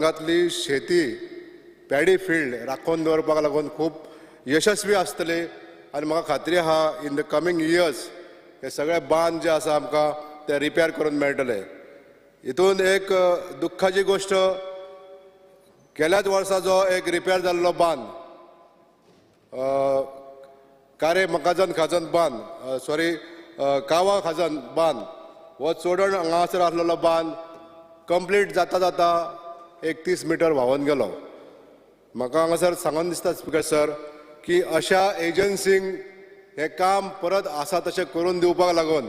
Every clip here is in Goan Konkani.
भागांतली शेती, पॅडी फिल्ड राखून दवरपाक लागून खूब यशस्वी आसतली आनी म्हाका खात्री आहा, इन the coming years हे सगळे बांद जे आसा आमकां ते रिपेर करून मेळटले. हितून एक दुख्खाची गोश्ट, गेल्याच वर्सा जो एक रिपेर जाल्लो बांद, कारे मकाजन खाजन बांद, सॉरी, कावा खाजन बांद, हो चोडण हांगासर आसलेलो बांद कंप्लीट जाता जाता एक 30 मिटर व्हांवन गेलो. म्हाका हांगासर सांगून दिसता स्पिकर सर, की अशा एजन्सींक हें काम परत आसा तशें करून दिवपाक लागून,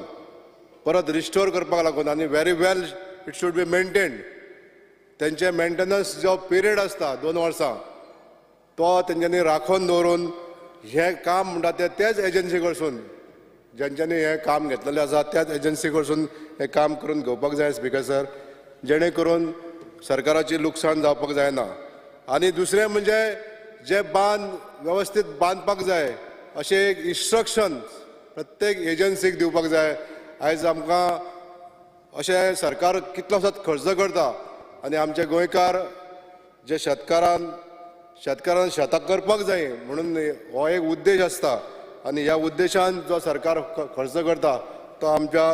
परत रिस्टोर करपाक लागून आनी very well it should be maintained. तेंचे मेंटेनन्स जो पिरियड आसता 2 वर्सां, तो तेंच्यांनी राखून दवरून हें काम म्हणटा तें तेच एजन्सी कडसून, ज्यांच्यांनी हें काम घेतलेलें आसा त्याच एजन्सी कडसून हें काम करून घेवपाक जाय स्पिकर सर, जेणे करून सरकाराची लुकसाण जावपाक जायना. आनी दुसरें म्हणजे जे बांद वेवस्थीत बांदपाक जाय अशें एक इन्स्ट्रक्शन प्रत्येक एजन्सीक दिवपाक जाय. आयज आमकां अशें सरकार कितलोसोच खर्च करता आनी आमचे गोंयकार जे शेतकारान शेतां करपाक जाय म्हणून हो एक उद्देश आसता आनी ह्या उद्देशान जो सरकार खर्च करता तो आमच्या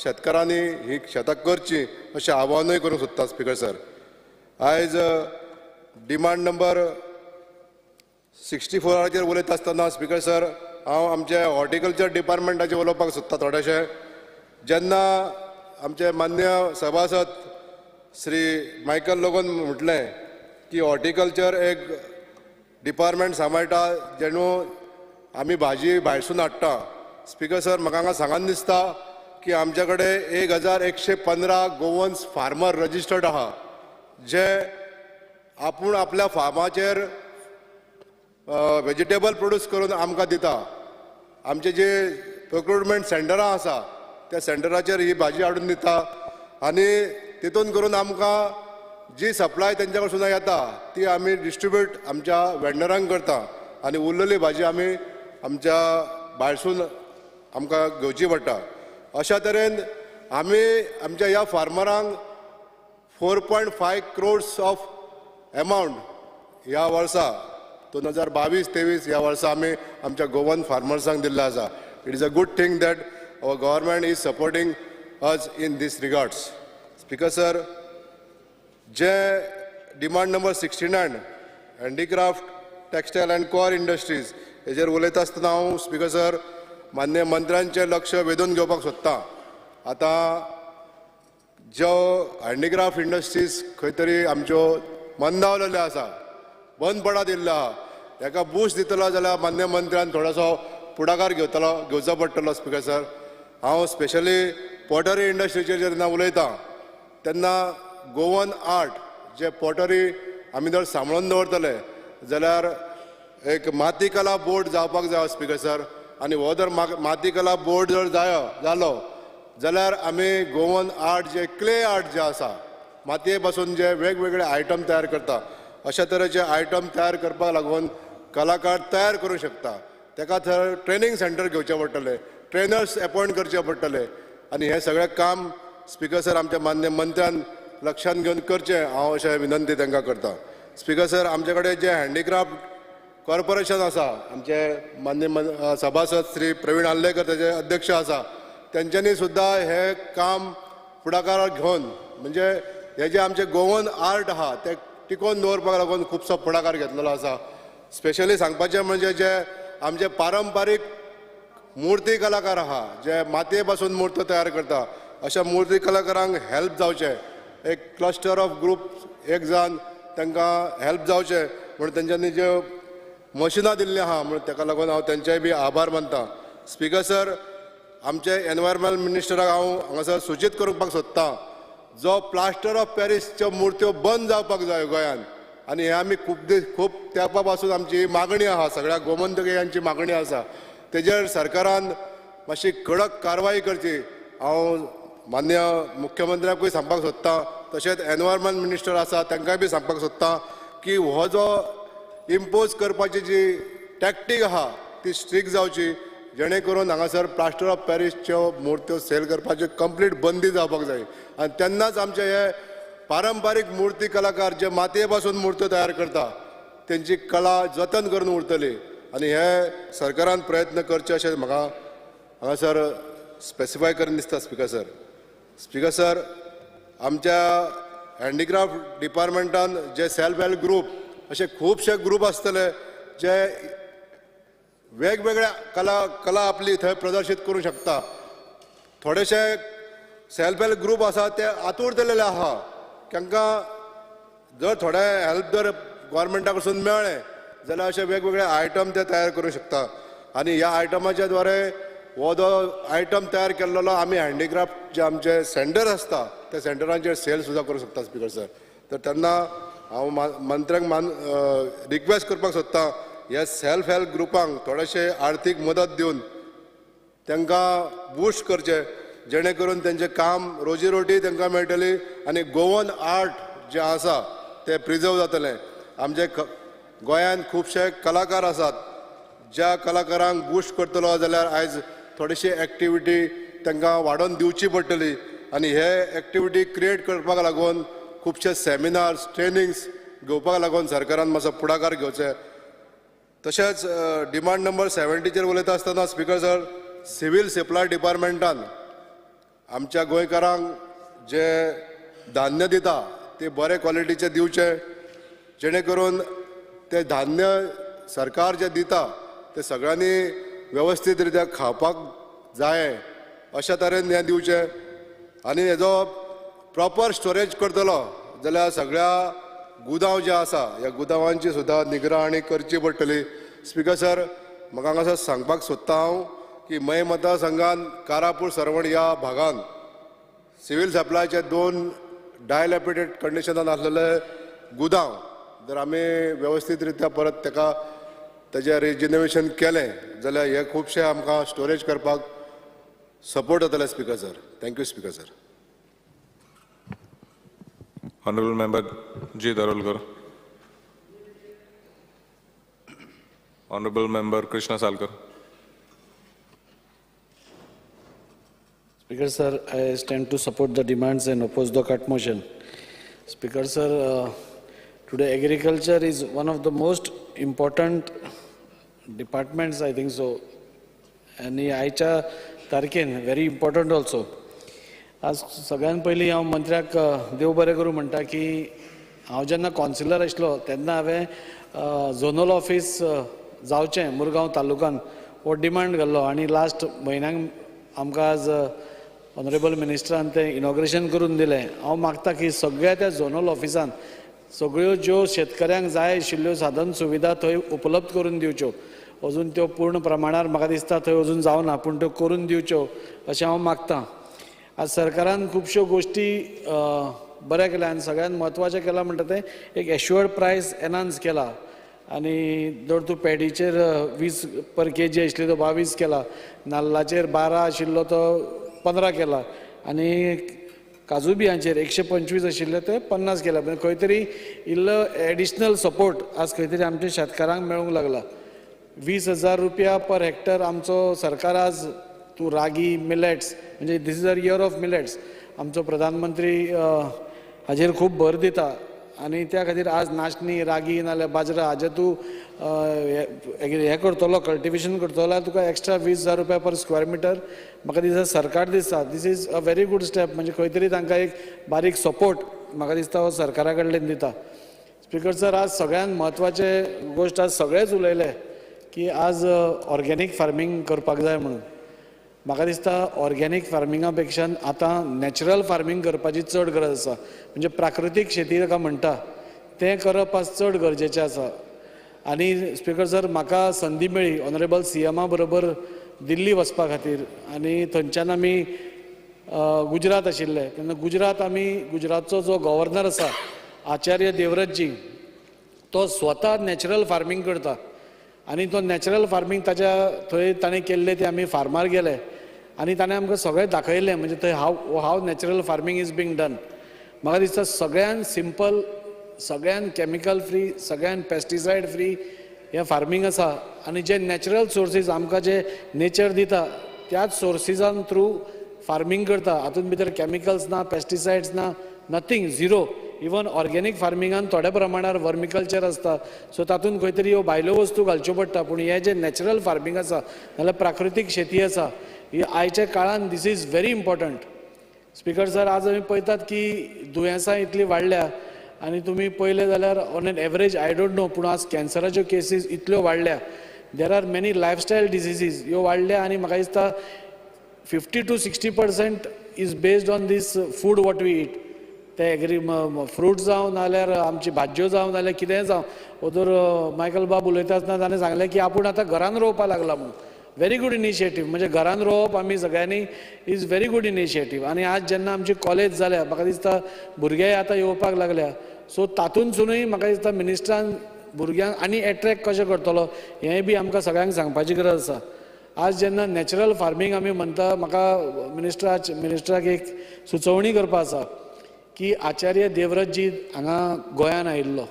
शेतकारांनी ही शेतां करची अशें आवाहनूय करूंक सोदता स्पिकर सर. आयज डिमांड नंबर 64आचेर उलयता आसतना स्पिकर सर, हांव आमच्या हॉर्टिकल्चर डिपार्टमेंटाचेर उलोवपाक सोदता थोडेशें. जेन्ना आमचे मान्य सभासद श्री मायकल लोगोन म्हटलें की हॉर्टिकल्चर एक डिपार्टमेंट सांबाळटा, जेणू आमी भाजी भायरसून हाडटा, स्पिकर सर, म्हाका हांगा सांगन दिसता की आमच्या कडेन 1115 गोवन्स फार्मर रजिस्टर्ड आहा, जे आपूण आपल्या फार्माचेर वेजिटेबल प्रोड्यूस करून आमकां दिता. आमचे जे प्रोक्युरमेंट सेंटरां आसा त्या सेंटराचेर ही भाजी हाडून दिता आनी तितून करून आमकां जी सप्लाय तेंच्या कडसून येता ती आमी डिस्ट्रिब्यूट आमच्या वेंडरांक करता आनी उरलेली भाजी आमी आमच्या भायरसून आमकां घेवची पडटा. अशा तरेन आमी आमच्या ह्या फार्मरांक 4.5 crores of amount ह्या वर्सा, 2022-23 ह्या वर्सा आमी आमच्या गोवन फार्मर्सांक दिल्लो आसा. It is a good thing that our government is supporting us in this regards. Speaker sir, J demand number 69, handicraft, textile and coir industries हेजेर उलयता आसतना हांव स्पिकर सर मान्य मंत्र्यांचें लक्ष वेधून घेवपाक सोदतां. आतां ज्यो हँडीक्राफ्ट इंडस्ट्रीज खंय तरी आमच्यो मंदावलेल्यो आसा, बंद पडत दिल्लो आहा, हेका बूस्ट दितलो जाल्यार मान्य मंत्र्यान थोडोसो फुडाकार घेवचो पडटलो. स्पिकर सर, हांव स्पेशली पॉटरी इंडस्ट्रीचेर जेन्ना उलयतां तेन्ना गोवन आर्ट जे पॉटरी आमी जर सांबाळून दवरतले जाल्यार एक माती कला बोर्ड जावपाक जाय स्पिकर सर. आनी हो जर माती कला बोर्ड जर जायो जालो जाल्यार आमी गोवन आर्ट जे क्ले आर्ट जे आसा, मातये पासून जे वेगवेगळे आयटम तयार करता, अशा तरेचे आयटम तयार करपाक लागून कलाकार तयार करूंक शकता. तेका थंय ट्रेनींग सेंटर घेवचें पडटलें, ट्रेनर्स एपॉयंट करचे पडटले आनी हें सगळें काम स्पिकर सर आमच्या मान्य मंत्र्यान लक्षांत घेवन करचें, हांव अशें विनंती तांकां करता. स्पिकर सर, आमचे कडेन जे हँडीक्राफ्ट कॉर्पोरेशन आसा, आमचे मान्य सभासद श्री प्रवीण आर्लेकर तेजे अध्यक्ष आसा, तेंच्यांनी सुद्दां हें काम फुडाकार घेवन, म्हणजे हे जे आमचे गोवन आर्ट आहा ते टिकोवन दवरपाक लागून खुबसो फुडाकार घेतलेलो आसा. स्पेशली सांगपाचें म्हणजे जे आमचे पारंपारीक मूर्ती कलाकार आहा, जे मातये पासून मूर्त तयार करता, अशा मूर्ती कलाकारांक हेल्प जावचें, एक क्लस्टर ऑफ ग्रुप एक जावन तांकां हेल्प जावचें म्हणून तेंच्यांनी ज्यो मशिनां दिल्लीं आहा, म्हणून ताका लागून हांव तेंचेय बी आभार मानता. स्पिकर सर, आमचे एनवायरमेंट मिनिस्टराक हांव हांगासर सुचीत करपाक सोदतां, जो प्लास्टर ऑफ पॅरिसच्यो मुर्त्यो बंद जावपाक जाय गोंयांत आनी हे आमी खूब दीस, खूब तेंपा पासून आमची मागणी आहा, सगळ्या गोमंतकीयांची मागणी आसा. तेजेर सरकारान मातशी कडक कारवाई करची. हांव मान्य मुख्यमंत्र्याकूय सांगपाक सोदतां, तशेंच एनवायरमेंट मिनिस्टर आसा तांकांय बी सांगपाक सोदतां की हो जो इम्पोज करपाची जी टॅक्टीक आहा ती स्ट्रीक जावची, जेणे करून हांगासर प्लास्टर ऑफ पॅरिसच्यो मुर्त्यो सेल करपाच्यो कंप्लीट बंदी जावपाक जाय आनी तेन्नाच आमचे हे पारंपारीक मुर्ती कलाकार जे मातये पासून मुर्त्यो तयार करता तेंची कला जतन करून उरतली आनी हे सरकारान प्रयत्न करचे अशें म्हाका हांगासर स्पेसिफाय करून दिसता. स्पिकर सर, स्पिकर सर, आमच्या हँडीक्राफ्ट डिपार्टमेंटान जे सेल्फ हेल्प ग्रूप अशे खुबशे ग्रूप आसतले जे वेगवेगळ्या कला आपली थंय प्रदर्शीत करूंक शकता. थोडेशे सेल्फ हेल्प ग्रूप आसा ते आतुरतलेले आहा, तांकां जर थोडे हेल्प जर गव्हर्मेंटा कडसून मेळ्ळें जाल्यार अशे वेगवेगळे आयटम ते तयार करूंक शकता आनी ह्या आयटमाच्या द्वारे हो जो आयटम तयार केल्लो आमी हँडीक्राफ्ट जे आमचे सेंटर आसता त्या सेंटरांचेर सेल सुद्दां करूंक शकता. स्पिकर सर, तर तेन्ना हांव मंत्र्यांक रिक्वेस्ट करपाक सोदतां ह्या सेल्फ हेल्प ग्रुपांक थोडेशे आर्थीक मदत दिवन तांकां बूस्ट करचें, जेणे करून तेंचें काम रोजी रोटी तांकां मेळटली आनी गोवन आर्ट जें आसा तें प्रिजर्व जातलें. आमचे गोंयांत खुबशे कलाकार आसात, ज्या कलाकारांक बूस्ट करतलो जाल्यार आयज थोडीशी एक्टिविटी तांकां वाडोवन दिवची पडटली आनी हे एक्टिविटी क्रिएट करपाक लागून खुबशे सेमिनार्स, ट्रेनिंग्स घेवपाक लागून सरकारान मातसो फुडाकार घेवचें. तशेंच डिमांड नंबर 70चेर उलयता आसतना स्पिकर सर, सिवील सप्लाय डिपार्टमेंटान आमच्या गोंयकारांक जे धान्य दिता ते बरे क्वॉलिटीचे दिवचे, जेणे करून ते धान्य सरकार जे दिता ते सगळ्यांनी वेवस्थीत रित्या खावपाक जाय अशा तरेन हें दिवचें आनी हेजो प्रॉपर स्टोरेज करतलो जाल्यार सगळ्या गुदांव जे आसा ह्या गुदांवांची सुद्दां निगराणी करची पडटली. स्पिकर सर, म्हाका हांगासर सांगपाक सोदता हांव की मये मतदारसंघान कारापूर सरवण ह्या भागान सिवील सप्लायचे 2 डायलॅपिडेट कंडिशनान आसलेले गुदांव जर आमी वेवस्थीत रित्या परत ताका तेजें रिजिनोवेशन केलें जाल्यार हे खुबशे आमकां स्टोरेज करपाक सपोर्ट जातले. Speaker sir, thank you speaker sir. Honorable Member G. Dharolkar. Honorable Member Krishna Salkar. Speaker sir, I stand to support the demands and oppose the cut motion. Speaker sir, today agriculture is one of the most important departments, I think so. And आयच्या तारखेन very important also. आज सगळ्यान पयलीं हांव मंत्र्याक देव बरें करूं म्हणटा की हांव जेन्ना कॉन्सिलर आशिल्लो तेन्ना हांवें झोनल ऑफीस जावचें मुरगांव तालुकान हो डिमांड घाल्लो आनी लास्ट म्हयन्याक आमकां आज ऑनरेबल मिनिस्टरान तें इनॉग्रेशन करून दिलें. हांव मागता की सगळ्या त्या झोनल ऑफिसान सगळ्यो ज्यो शेतकऱ्यांक जाय आशिल्ल्यो साधन सुविधा थंय उपलब्ध करून दिवच्यो. अजून त्यो पूर्ण प्रमाणार म्हाका दिसता थंय अजून जावना, पूण त्यो करून दिवच्यो अशें हांव मागता. आज सरकारान खुबश्यो गोश्टी बऱ्या केल्या आनी सगळ्यांत म्हत्वाचें केलां म्हणटा तें एक एश्युअर्ड प्रायस एनहान्स केला आनी जर तूं पेडीचेर 20 पर केजी आशिल्ली तो 22 केला, नाल्लाचेर 12 आशिल्लो तो 15 केला आनी काजू बियांचेर 125 आशिल्ले ते 50 केला. म्हणजे खंय तरी इल्लो एडिशनल सपोर्ट आज खंय तरी आमच्या शेतकारांक मेळूंक लागला. 20,000 रुपया पर हेक्टर आमचो सरकार आज तूं रागी मिलेट्स म्हणजे this is a year of millets, आमचो प्रधानमंत्री हाजेर खूब भर दिता आनी त्या खातीर आज नाचणी, रागी नाल्यार बाजरा हाजेर तूं हें करतलो, कल्टिवेशन करतलो जाल्यार तुका एक्स्ट्रा 20,000 रुपया पर स्क्वेअर मिटर म्हाका दिसता सरकार दिसता. This is a very good step, म्हणजे खंय तरी तांकां एक बारीक सपोर्ट म्हाका दिसता हो सरकारा कडल्यान दिता. स्पिकर सर, आज सगळ्यांत म्हत्वाचें गोश्ट आज सगळेच उलयले की आज ऑर्गेनीक फार्मींग करपाक जाय म्हणून. म्हाका दिसता ऑर्गेनीक फार्मिंगा पेक्षा आतां नॅचरल फार्मींग करपाची चड गरज आसा. म्हणजे प्राकृतीक शेती ताका म्हणटा तें करप आज चड गरजेचें आसा. आनी स्पिकर सर, म्हाका संदी मेळ्ळी ऑनरेबल सी एमा बरोबर दिल्ली वचपा खातीर आनी थंयच्यान आमी गुजरात आशिल्ले तेन्ना गुजरात आमी गुजरातचो जो गव्हर्नर आसा आचार्य देवव्रतजी तो स्वता नॅचरल फार्मींग करता आनी तो नॅचरल फार्मींग ताच्या थंय ताणें केल्लें तें आमी फार्मार गेले आनी ताणें आमकां सगळें दाखयलें, म्हणजे थंय how natural farming is being done. म्हाका दिसता सगळ्यान सिंपल, सगळ्यान कॅमिकल फ्री, सगळ्यान पेस्टिसायड फ्री हें फार्मींग आसा आनी जे नॅचरल सोर्सीस आमकां जे नेचर दिता त्याच सोर्सिसान थ्रू फार्मींग करता. हातूंत भितर कॅमिकल्स ना, पेस्टिसायड्स ना, नथींग, झिरो. इवन ऑर्गेनीक फार्मिंगान थोड्या प्रमाणार वर्मिकल्चर आसता, सो तातूंत खंय तरी ह्यो भायल्यो वस्तू घालच्यो पडटा. पूण हें जें नॅचरल फार्मींग आसा नाल्यार प्राकृतीक शेती आसा, ही आयच्या काळान this is very important. Speaker sir, आज आमी पळयतात की दुयेंसां इतलीं वाडल्या आनी तुमी पळयलें जाल्यार on an average, I don't know, पूण आज कॅन्सराच्यो केसीस इतल्यो वाडल्या. There are many lifestyle diseases ह्यो वाडल्या आनी म्हाका दिसता 50 to 60% is based on this food what we eat. ते एग्री फ्रूट जावं नाल्यार आमची भाजयो जावं नाल्यार कितेंय जावं. ओदोर मायकल बाब उलयता आसतना ताणें सांगलें की आपूण आतां घरान रोवपाक लागला म्हणून. Very good initiative. म्हणजे घरान रोवप आमी सगळ्यांनी is very good initiative. आनी आज जेन्ना आमची कॉलेज जाल्या, म्हाका दिसता भुरगे आतां येवपाक लागल्या, सो तातूंतसुनूय म्हाका दिसता मिनिस्ट्रान भुरग्यांक आनी एट्रेक्ट कशें करतलो हेंय बी आमकां सगळ्यांक सांगपाची गरज आसा. आज जेन्ना नॅचरल फार्मींग आमी म्हणटा, म्हाका मिनिस्ट्राक एक सुचोवणी करपा आसा की आचार्य देवव्रतजी हांगा गोंयान आयिल्लो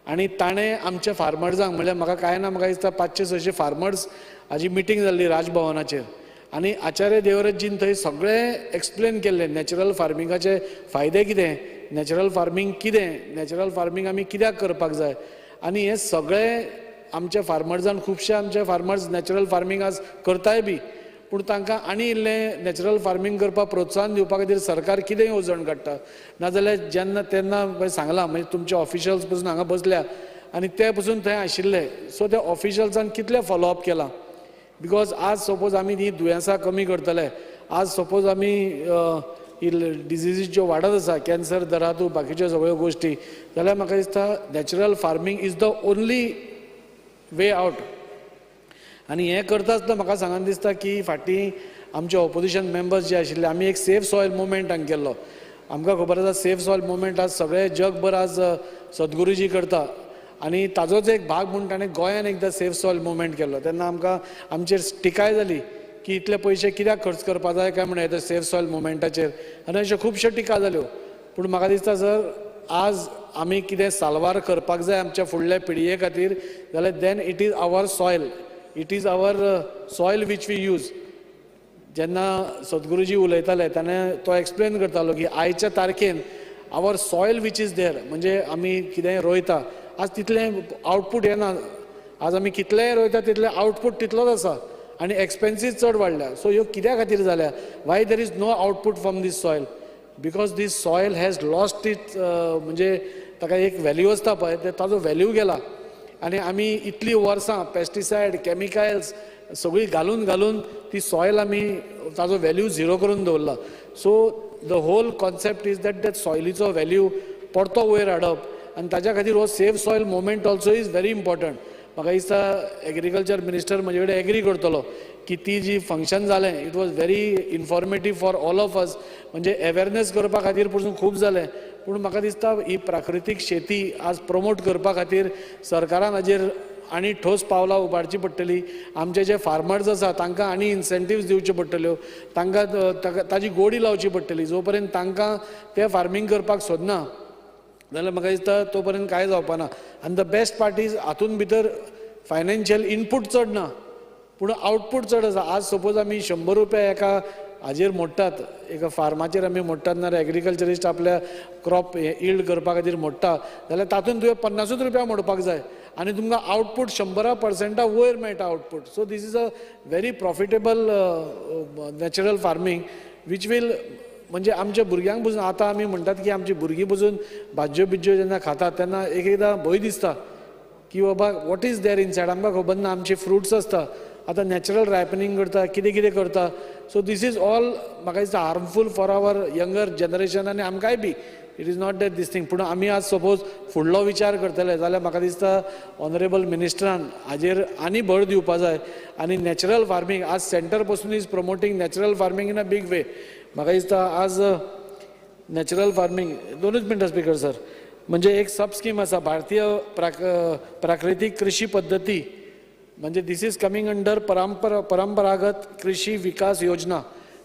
आनी ताणें आमच्या फार्मर्सांक, म्हणल्यार म्हाका कांय ना, म्हाका दिसता 500-600 फार्मर्स हाजी मिटींग जाल्ली राजभवनाचेर आनी आचार्य देवव्रतजीन थंय सगळें एक्सप्लेन केल्लें, नॅचरल फार्मिंगाचे फायदे कितें, नॅचरल फार्मींग कितें, नॅचरल फार्मींग आमी कित्याक करपाक जाय. आनी हें सगळें आमच्या फार्मर्सान, खुबशे आमचे फार्मर्स नॅचरल फार्मींग आज करताय बी, पूण तांकां आनी इल्लें नॅचरल फार्मींग करपाक प्रोत्साहन दिवपा खातीर सरकार कितें येवजण काडटा? नाजाल्यार जेन्ना तेन्ना पळय सांगलां, म्हणजे तुमचे ऑफिशियल्स पसून हांगा बसल्या आनी ते पसून थंय आशिल्ले, सो त्या ऑफिशियल्सान कितलें फॉलोअप केलां? Because आज सपोज आमी हीं दुयेंसां कमी करतले, आज सपोज आमी ही डिजिजीस ज्यो वाडत आसा, कॅन्सर धरा तूं, बाकीच्यो सगळ्यो गोश्टी, जाल्यार म्हाका दिसता natural farming is the only way out. आनी हें करता आसतना म्हाका सांगन दिसता की फाटीं आमचे ऑपोजिशन मेंबर्स जे आशिल्ले, आमी एक सेफ सॉयल मुवमेंट हांगा केल्लो. आमकां खबर आसा, सेफ सॉयल मुवमेंट आज सगळे जगभर आज सद्गुरुजी करता आनी ताजोच एक भाग म्हूण ताणें गोंयान एकदां सेफ सॉयल मुवमेंट केल्लो. तेन्ना आमकां आमचेर टिकाय जाली की इतले पयशे कित्याक खर्च करपा जाय काय म्हण हे सेफ सॉयल मुवमेंटाचेर, आनी अश्यो खुबश्यो टिका जाल्यो. पूण म्हाका दिसता सर, आज आमी कितें साल्वार करपाक जाय आमच्या फुडल्या पिळगे खातीर जाल्यार then it is our soil, it is our soil which we use. जेन्ना सद्गुरुजी उलयताले, ताणें तो एक्सप्लेन करतालो की आयच्या तारखेन our soil which is there, म्हणजे आमी कितेंय रोयता आज तितलें आउटपूट येना. आज आमी कितलेंय रोयता तितलें आउटपूट तितलोच आसा आनी एक्सपेन्सीस चड वाडल्या. सो ह्यो कित्या खातीर जाल्या? Why there is no output from this soil? Because this soil has lost it, म्हणजे ताका एक व्हॅल्यू आसता पळय, ते ताजो व्हॅल्यू गेला आनी आमी इतलीं वर्सां पेस्टिसायड, कॅमिकल्स सगळीं घालून घालून ती सॉयल आमी ताजो व्हॅल्यू झिरो करून दवरला. So the whole concept is that that सॉयलीचो value परतो वयर हाडप आनी ताज्या खातीर हो save soil movement also is very important. म्हाका दिसता एग्रीकल्चर मिनिस्टर म्हजे कडेन एग्री करतलो की ती जी फंक्शन जालें, it was very informative for all of us. म्हणजे अवेरनेस करपा खातीर पसून खूब जालें, पूण म्हाका दिसता ही प्राकृतीक शेती आज प्रमोट करपा खातीर सरकारान हाजेर आनी ठोस पावलां उबारची पडटली. आमचे जे फार्मर्स आसा तांकां आनी इन्सेंटिव्स दिवच्यो पडटल्यो, तांकां ताजी गोडी लावची पडटली. जो पर्यंत तांकां ते फार्मींग करपाक सोदना जाल्यार म्हाका दिसता तो पर्यंत कांय जावपा ना. आनी the best part is हातूंत भितर फायनान्शियल इनपूट चड ना, पूण आउटपूट चड आसा. आज सपोज आमी 100 रुपया एका हाजेर मोडटात, एका फार्माचेर आमी मोडटात, नाल्यार एग्रीकल्चरिस्ट आपल्या क्रॉप यील्ड करपा खातीर मोडटा, जाल्यार तातूंत तुवें 50ूच रुपया मोडपाक जाय आनी तुमकां आउटपूट 100 पर्संटा वयर मेळटा output. So this is a very profitable natural farming which will, म्हणजे आमच्या भुरग्यांक पसून, आतां आमी म्हणटात की आमची भुरगीं पसून भाजयो बिजयो जेन्ना खातात तेन्ना एक एकदां भंय दिसता की बाबा, what is there inside, आमकां खबर ना. आमचे फ्रुट्स आसता, आतां नॅचरल रायपनींग करता, कितें कितें करता. सो this is all म्हाका दिसता harmful for our younger generation आनी आमकांय बी. It is not that this thing, पूण आमी आज सपोज फुडलो विचार करतले जाल्यार म्हाका दिसता ऑनरेबल मिनिस्टरान हाजेर आनी भर दिवपा जाय. आनी नॅचरल फार्मींग आज सेंटर पसून is promoting natural farming in a big way. म्हाका दिसता आज नॅचरल फार्मींग, दोनूच मिनटां स्पीकर सर, म्हणजे एक सब स्कीम आसा, भारतीय प्राकृतीक कृषी पद्दती, म्हणजे this is coming under परंपरागत कृषी विकास योजना.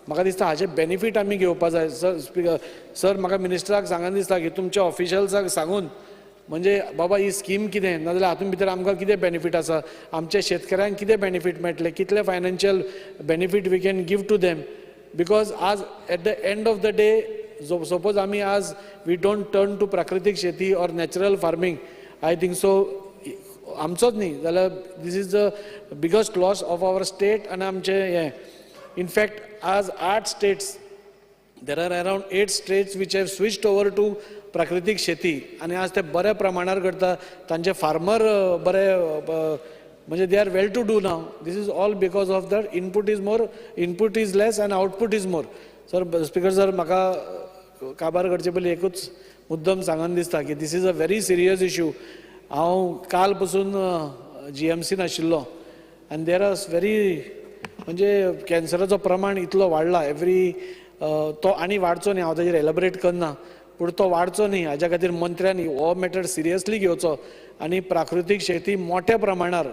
म्हाका दिसता हाजे बेनिफीट आमी घेवपा जाय. सर, स्पीकर सर, म्हाका मिनिस्टराक सांगन दिसता की तुमच्या ऑफिशियल्साक सांगून, म्हणजे बाबा ही स्कीम कितें, नाजाल्यार हातूंत भितर आमकां कितें बेनिफीट आसा, आमच्या शेतकऱ्यांक कितें बेनिफीट मेळटलें, कितले financial benefit we can give to them, because आज at the end of the day suppose आमी आज we don't turn to प्राकृतीक शेती or natural farming, I think so आमचोच न्ही जाल्यार this is the biggest loss of our state. आनी आमचें हें इनफॅक्ट आज 8 states, there are around 8 states which have switched over to प्राकृतीक शेती आनी आज ते बऱ्या प्रमाणार करता. तांचे फार्मर बरे म्हणजे they are well to do now. This is all because of that input is more, input is less and output is more. Sir, speaker sir, म्हाका काबार करचे पयलीं एकूच मुद्दम सांगन दिसता की this is a very serious issue. हांव काल पसून GMCन आशिल्लो आनी there are very म्हणजे कॅन्सराचो प्रमाण इतलो वाडला एवरी तो आनी वाडचो न्ही, हांव ताजेर एलेबरेट करना, पूण तो वाडचो न्ही हाज्या खातीर मंत्र्यान हो मॅटर सिरियसली घेवचो आनी प्राकृतीक शेती मोठ्या प्रमाणार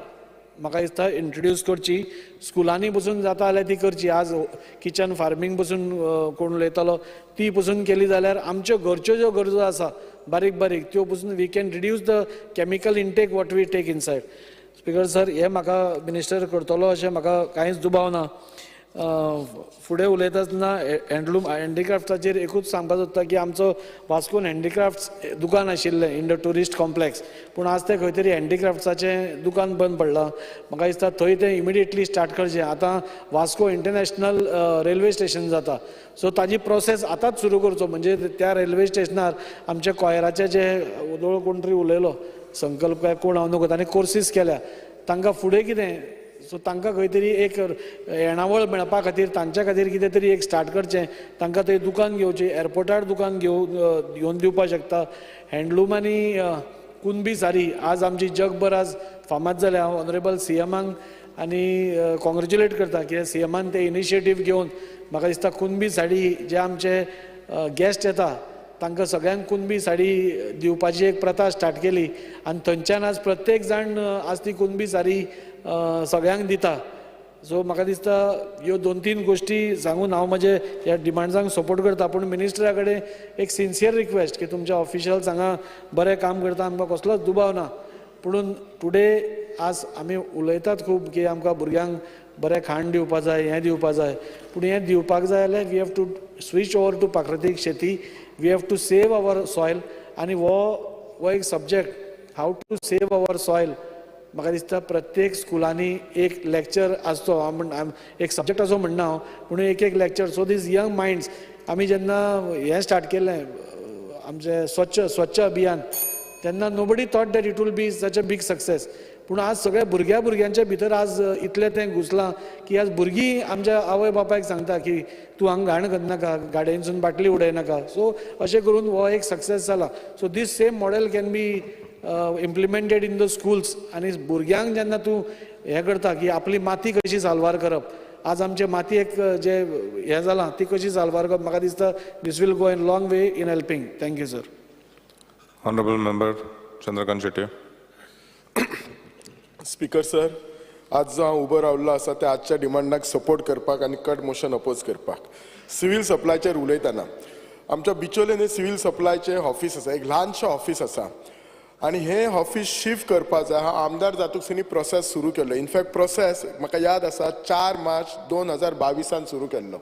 म्हाका दिसता इंट्रोड्यूस करची. स्कुलांनी पसून जाता जाल्यार ती करची. आज किचन फार्मींग पसून कोण उलयतालो ती पसून केली जाल्यार आमच्यो घरच्यो ज्यो गरजो आसा बारीक बारीक त्यो पसून we can reduce the chemical intake what we take inside. Speaker sir, हें म्हाका मिनिस्टर करतलो अशें म्हाका कांयच दुबाव ना. फुडें उलयता आसतना हँडलूम हँडीक्राफ्टाचेर एकूच सांगपाक सोदता की आमचो वास्कोन हँडीक्राफ्ट्स दुकान आशिल्लें इन the tourist complex, पूण आज तें खंय तरी हँडीक्राफ्ट्साचें दुकान बंद पडलां. म्हाका दिसता थंय तें इमिडिएटली स्टार्ट करचें. आतां वास्को इंटरनॅशनल रेल्वे स्टेशन जाता, सो ताजी प्रोसेस आतांच सुरू करचो. म्हणजे त्या रेल्वे स्टेशनार आमच्या कॉयराचे जे उदोळ कोण तरी उलयलो संकल्प काय कोण हांव नको, ताणें कोर्सीस केल्या, तांकां फुडें कितें सो तांकां खंय तरी एक येणावळ मेळपा खातीर तांच्या खातीर कितें तरी एक स्टार्ट करचें. तांकां थंय दुकान घेवचें, एअरपोर्टार दुकान घेवन दिवपाक शकता. हँडलूम आनी कुणबी सारी आज आमची जगभर आज फामाद जाल्या. हांव ऑनरेबल CMांक आनी कॉंग्रेच्युलेट करता कित्याक CMान ते इनिशिएटीव घेवन म्हाका दिसता कुणबी साडी जे आमचे गेस्ट येता तांकां सगळ्यांक कुणबी साडी दिवपाची एक प्रथा स्टार्ट केली आनी थंयच्यान आज प्रत्येक जाण आज ती कुणबी साडी सगळ्यांक दिता. सो म्हाका दिसता ह्यो 2-3 गोश्टी सांगून हांव म्हजे ह्या डिमांड्सांक सपोर्ट करता. पूण मिनिस्टरा कडेन एक सिन्सियर रिक्वेस्ट की तुमच्या ऑफिशियल्स हांगा बरें काम करता, आमकां कसलोच दुबाव ना, पुणून टुडे आज आमी उलयतात खूब की आमकां भुरग्यांक बरें खाण दिवपा जाय, हें दिवपा जाय, पूण हें दिवपाक जाय जाल्यार we have to switch over to प्राकृतीक शेती, we have to save our soil. आनी हो एक subject how to save our soil म्हाका दिसता प्रत्येक स्कुलांनी एक लेक्चर आसचो. हांव म्हण एक सब्जेक्ट असो म्हणना हांव, पूण एक एक lecture so these young minds. आमी जेन्ना हें स्टार्ट केलें आमचें स्वच्छ अभियान तेन्ना nobody thought that it will be such a big success. पूण आज सगळ्या भुरग्या भुरग्यांच्या भितर आज इतलें तें घुसलां की आज भुरगीं आमच्या आवय बापायक सांगता की तूं हांगा घाण करनाका, गाडयेनसून बाटली उडयनाका. सो अशें करून हो एक सक्सेस जाला. So this same model can be implemented in the schools. आनी भुरग्यांक जेन्ना तूं हें करता की आपली माती कशी साल्वार करप, आज आमचे मातयेक जे हें जालां ती कशी साल्वार करप, म्हाका दिसता this will go in long way in helping. Thank you sir. Honourable member Chandrakant Shetye. Speaker sir, आज जो हांव उबो रावल्लो आसा ते आजच्या डिमांडाक सपोर्ट करपाक आनी कट मोशन अपोज करपाक. सिवील सप्लायचेर उलयतना आमच्या बिचोले न्ही सिवील सप्लायचें ऑफीस आसा, एक ल्हानशें ऑफीस आसा आनी हें ऑफीस शिफ्ट करपा जाय. हांव आमदार जातकच प्रोसेस सुरू केल्लो. इनफॅक्ट प्रोसेस म्हाका याद आसा 4 मार्च 2022 सुरू केल्लो.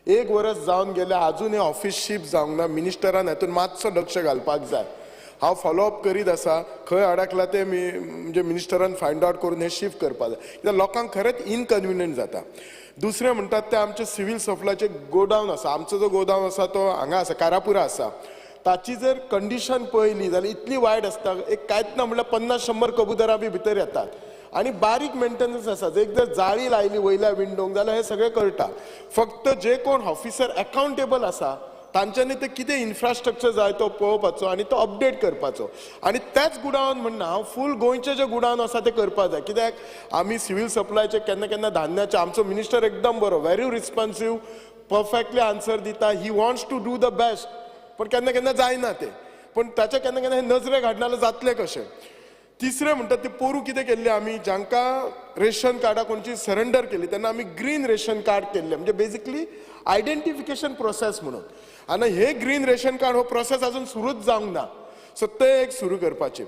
1 वर्स जावन गेलें, आजून हें ऑफीस शिफ्ट जावंक ना. मिनिस्टरान हातून मातसो लक्ष घालपाक जाय. हांव फॉलोअप करीत आसा, खंय अडकला तें म्हणजे मिनिस्टरान फायंड आवट करून हें शिफ्ट करपाक जाय, कित्याक लोकांक खरेंच इनकन्विनियंट जाता. दुसरें म्हणटात तें आमचें सिवील सप्लायचें गोडावन आसा. आमचो जो गोडावन आसा तो हांगा आसा, कारापुरा आसा. ताची जर कंडिशन पळयली जाल्यार इतली वायट आसता, एक कांयच ना म्हणल्यार 50-100 कबुतरां बी भितर येतात आनी बारीक मेंटेनन्स आसा. एक जर जाळी लायली वयल्या विंडोंक जाल्यार हें सगळें कळटा. फक्त जे कोण ऑफिसर अकाउंटेबल आसा तांच्यांनी ते कितें इन्फ्रास्ट्रक्चर जाय तो पळोवपाचो आनी तो अपडेट करपाचो. आनी त्याच गुडावन म्हणना हांव, फूल गोंयचें जें गुडावन आसा तें करपाक जाय. कित्याक आमी सिवील सप्लायचे केन्ना केन्ना धान्याचे, आमचो मिनिस्टर एकदम बरो, व्हेरी रिस्पोन्सीव, परफेक्टली आन्सर दिता, he wants to do the best, पण केन्ना केन्ना जायना तें. पण ताच्या केन्ना केन्ना हे नजरेक हाडना जाल्यार जातलें कशें. तिसरें म्हणटात ते पोरू कितें केल्लें आमी, जांकां रेशन कार्डां कोणची सरेंडर केली तेन्ना आमी ग्रीन रेशन कार्ड केल्लें, म्हणजे बेजिकली आयडेंटिफिकेशन प्रोसेस म्हणून. आनी हे ग्रीन रेशन कार्ड हो प्रोसेस अजून सुरूच जावंक ना. सो तें एक सुरू करपाचें.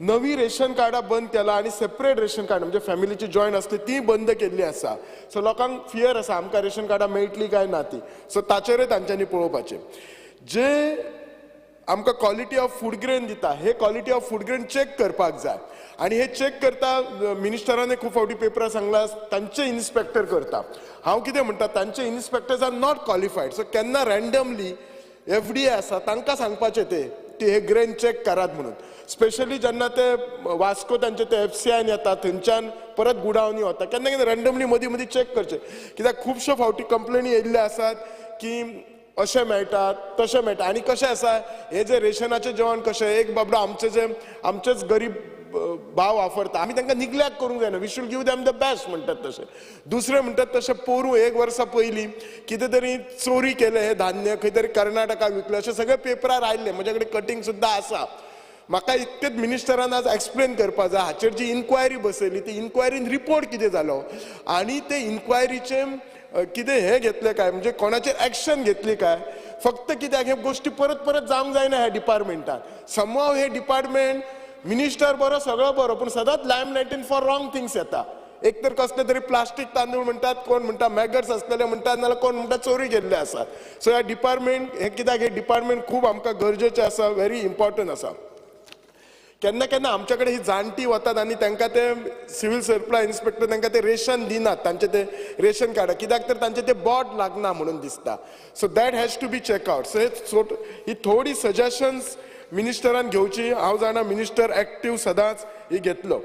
नवी रेशन कार्डां बंद केलां आनी सेपरेट रेशन कार्ड म्हणजे फॅमिलीची जॉयंट आसली ती बंद केल्ली आसा. सो लोकांक फियर आसा आमकां रेशन कार्डां मेळटली काय ना ती. सो ताचेरय तांच्यांनी पळोवपाचें. जे आमकां क्वॉलिटी ऑफ फूड ग्रेन दिता, हे quality of food grain check करपाक जाय. आनी हे चॅक करता मिनिस्टरान खूब फावटी पेपरार सांगला, तांचे इन्स्पेक्टर करता. हांव कितें म्हणटा, तांचे inspectors are not qualified. So केन्ना रँडमली एफडीए आसा तांकां सांगपाचें ते की हे ग्रेन चॅक करात म्हणून. स्पेशली जेन्ना ते वास्को तांचे ते एफसीआयन येता, थंयच्यान परत गुडावनी वता, केन्ना केन्ना रँडमली मदीं मदीं चॅक करचें, कित्याक खुबशे फावटी कंप्लेनी येयल्ले आसात की अशें मेळटा तशें मेळटा. आनी कशें आसा, हे जे रेशनाचें जेवण कशें एक बाबडो आमचे जे आमचेच गरीब भाव वापरता, आमी तांकां निग्लेक्ट करूंक जायना. We should give them the best म्हणटात तशें. दुसरें म्हणटात तशें, पोरूं एक वर्सा पयलीं कितें तरी चोरी केलें, हें धान्य खंय तरी कर्नाटकाक विकलें अशें सगळें पेपरार आयिल्लें. म्हजे कडेन कटींग सुद्दां आसा. म्हाका इतकेंच मिनिस्टरान आज एक्सप्लेन करपा जाय, हाचेर जी इन्क्वायरी बसयली ती इन्क्वायरीन रिपोर्ट कितें जालो आनी ते इन्क्वायरीचे कितें हें घेतलें काय, म्हणजे कोणाचेर एक्शन घेतली काय. फक्त कित्याक हे गोश्टी परत परत जावंक जायना ह्या डिपार्टमेंटान. समहाव हे डिपार्टमेंट मिनिस्टर बरो, सगळो बरो, पूण सदांच लायमलायटीन फॉर रॉंग थिंग्स येता. एक तर कसले तरी प्लास्टीक तांदूळ म्हणटात, कोण म्हणटा मॅगर्स आसलेले म्हणटात, नाल्यार कोण म्हणटा चोरी केल्ले आसात. सो ह्या डिपार्टमेंट हें कित्याक हे डिपार्टमेंट खूब आमकां गरजेचें आसा, व्हेरी इम्पॉर्टंट आसा. केन्ना केन्ना आमच्या कडेन ही जाणटी वतात आनी तांकां ते सिवील सप्लाय इन्स्पेक्टर तांकां ते रेशन दिनात, तांचे ते रेशन कार्ड, कित्याक तर तांचे ते बोट लागना म्हणून दिसता. So that has to be check out. So हे ही थोडी सजेशन्स मिनिस्टरान घेवची. हांव जाणा मिनिस्टर एक्टीव सदांच ही घेतलो.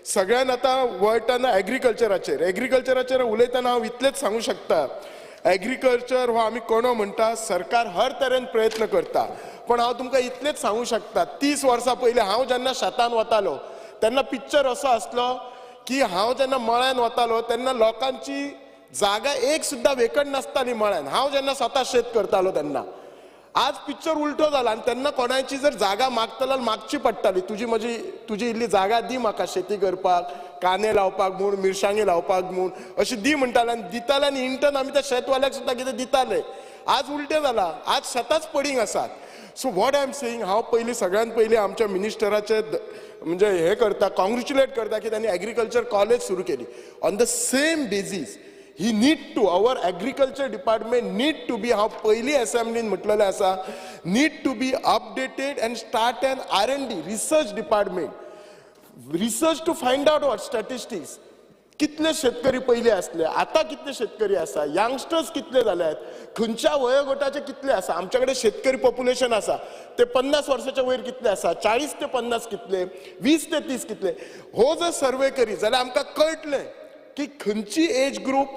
सगळ्यान आतां वळटाना एग्रीकल्चराचेर, एग्रीकल्चराचेर उलयतना हांव इतलेंच सांगूं शकता, एग्रीकल्चर हो आमी कोणो म्हणटा सरकार हर तरेन प्रयत्न करता, पण हांव तुमकां इतलेंच सांगूं शकता, 30 वर्सां पयलीं हांव जेन्ना शेतान वतालो तेन्ना पिक्चर असो आसलो की हांव जेन्ना मळ्यान वतालो तेन्ना लोकांची जागा एक सुद्दां वेकंट नासताली मळ्यान, हांव जेन्ना स्वता शेत करतालो तेन्ना. आज पिक्चर उलटो जाला आनी तेन्ना कोणाची जर जागा मागतलो जाल्यार मागची पडटाली, तुजी म्हजी तुजी इल्ली जागा दी म्हाका शेती करपाक, कांदे लावपाक म्हूण, मिरसांगी लावपाक म्हूण, अशी दी म्हणटाले आनी दिताले आनी इंटर्न आमी त्या शेतवाल्याक सुद्दां कितें दिताले. आज उलटें जाला, आज शेतांच पडींग आसात. So what I am saying, हांव पयलीं सगळ्यान पयलीं आमच्या मिनिस्टराचे म्हणजे हें करता, कॉंग्रेच्युलेट करता की तांणी एग्रीकल्चर कॉलेज सुरू केली. On the same basis he need to, our agriculture department need to be, हांव पयलीं एसेंब्लीन म्हटलेलें आसा, need to be updated and start an R&D research department, research to find out what statistics, कितले शेतकरी पयलीं आसले, आतां कितले शेतकरी आसा, यंगस्टर्स कितले जाल्यात, खंयच्या वयोगटाचे कितले आसा. आमच्या कडेन शेतकरी पॉप्युलेशन आसा ते 50 वर्साच्या वयर कितले आसा, 40 ते 50 कितले, 20 ते 30 कितले. हो जर सर्वे करीत जाल्यार आमकां कळटलें की खंयची एज ग्रूप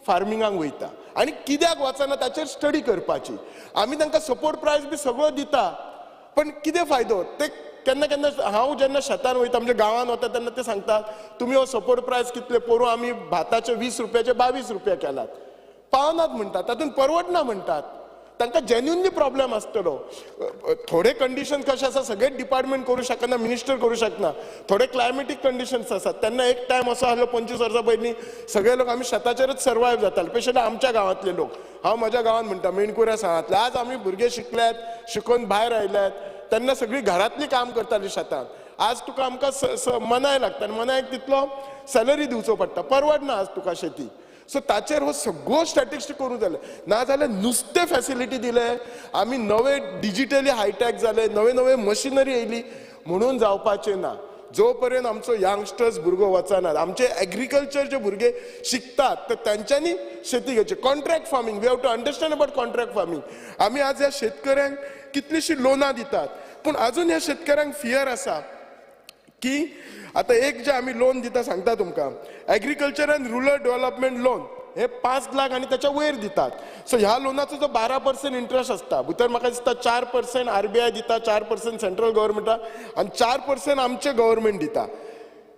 फार्मिंगाक वयता आनी कित्याक वचना ताचेर स्टडी करपाची. आमी तांकां सपोर्ट प्रायस बी सगळो दिता, पण कितें फायदो ते केन्ना केन्ना हांव जेन्ना शेतान वयता, म्हणजे गांवान वता तेन्ना ते सांगतात तुमी हो सपोर्ट प्रायस कितले, पोरूं आमी भाताचे 20 रुपयाचे 22 रुपया केलात, पावनात म्हणटात, तातूंत परवडना म्हणटात. तांकां जेन्युनली प्रॉब्लेम आसतलो. थोडे कंडिशन कशें आसा, सगळेच डिपार्टमेंट करूं शकना, मिनिस्टर करूं शकना, थोडे क्लायमेटीक कंडिशन्स आसात. तेन्ना एक टायम असो आसलो 25 वर्सां पयलीं सगळे लोक आमी शेताचेरच सर्वायव जाताले, स्पेशली आमच्या गांवांतले लोक. हांव म्हज्या गांवांत म्हणटा मेणकुऱ्या सांगांतले, आज आमी भुरगे शिकल्यात, शिकोवन भायर आयल्यात, तेन्ना सगळीं घरांतलीं काम करतालीं शेतांत. आज तुका आमकां मनाय लागता आनी मनायक तितलो सॅलरी दिवचो पडटा, परवडना आज तुका शेती. सो ताचेर हो सगळो स्टॅटिस्टीक करूंक जाले, नाजाल्यार नुस्तें फॅसिलिटी दिले आमी, नवे डिजिटली हायटॅक जाले, नवे नवे मशिनरी येयली म्हणून जावपाचें ना. जो पर्यंत आमचो यंगस्टर्स भुरगो वचनात, आमचे एग्रीकल्चर जे भुरगे शिकतात तर तांच्यांनी शेती घेवची. Contract farming, we have to understand about contract farming. आमी आज ह्या शेतकऱ्यांक कितलीशीं लोनां दितात, पूण अजून ह्या शेतकऱ्यांक फियर आसा की आतां एक जे आमी लोन दिता सांगता तुमकां, agriculture and rural development loan हे 5 लाख आनी त्याच्या वयर दितात. सो ह्या लोनाचो जो 12% इंट्रस्ट आसता, भितर म्हाका दिसता 4% आरबीआय दिता, 4% सेंट्रल गव्हर्मेंटा आनी 4% आमचें गव्हर्मेंट दिता.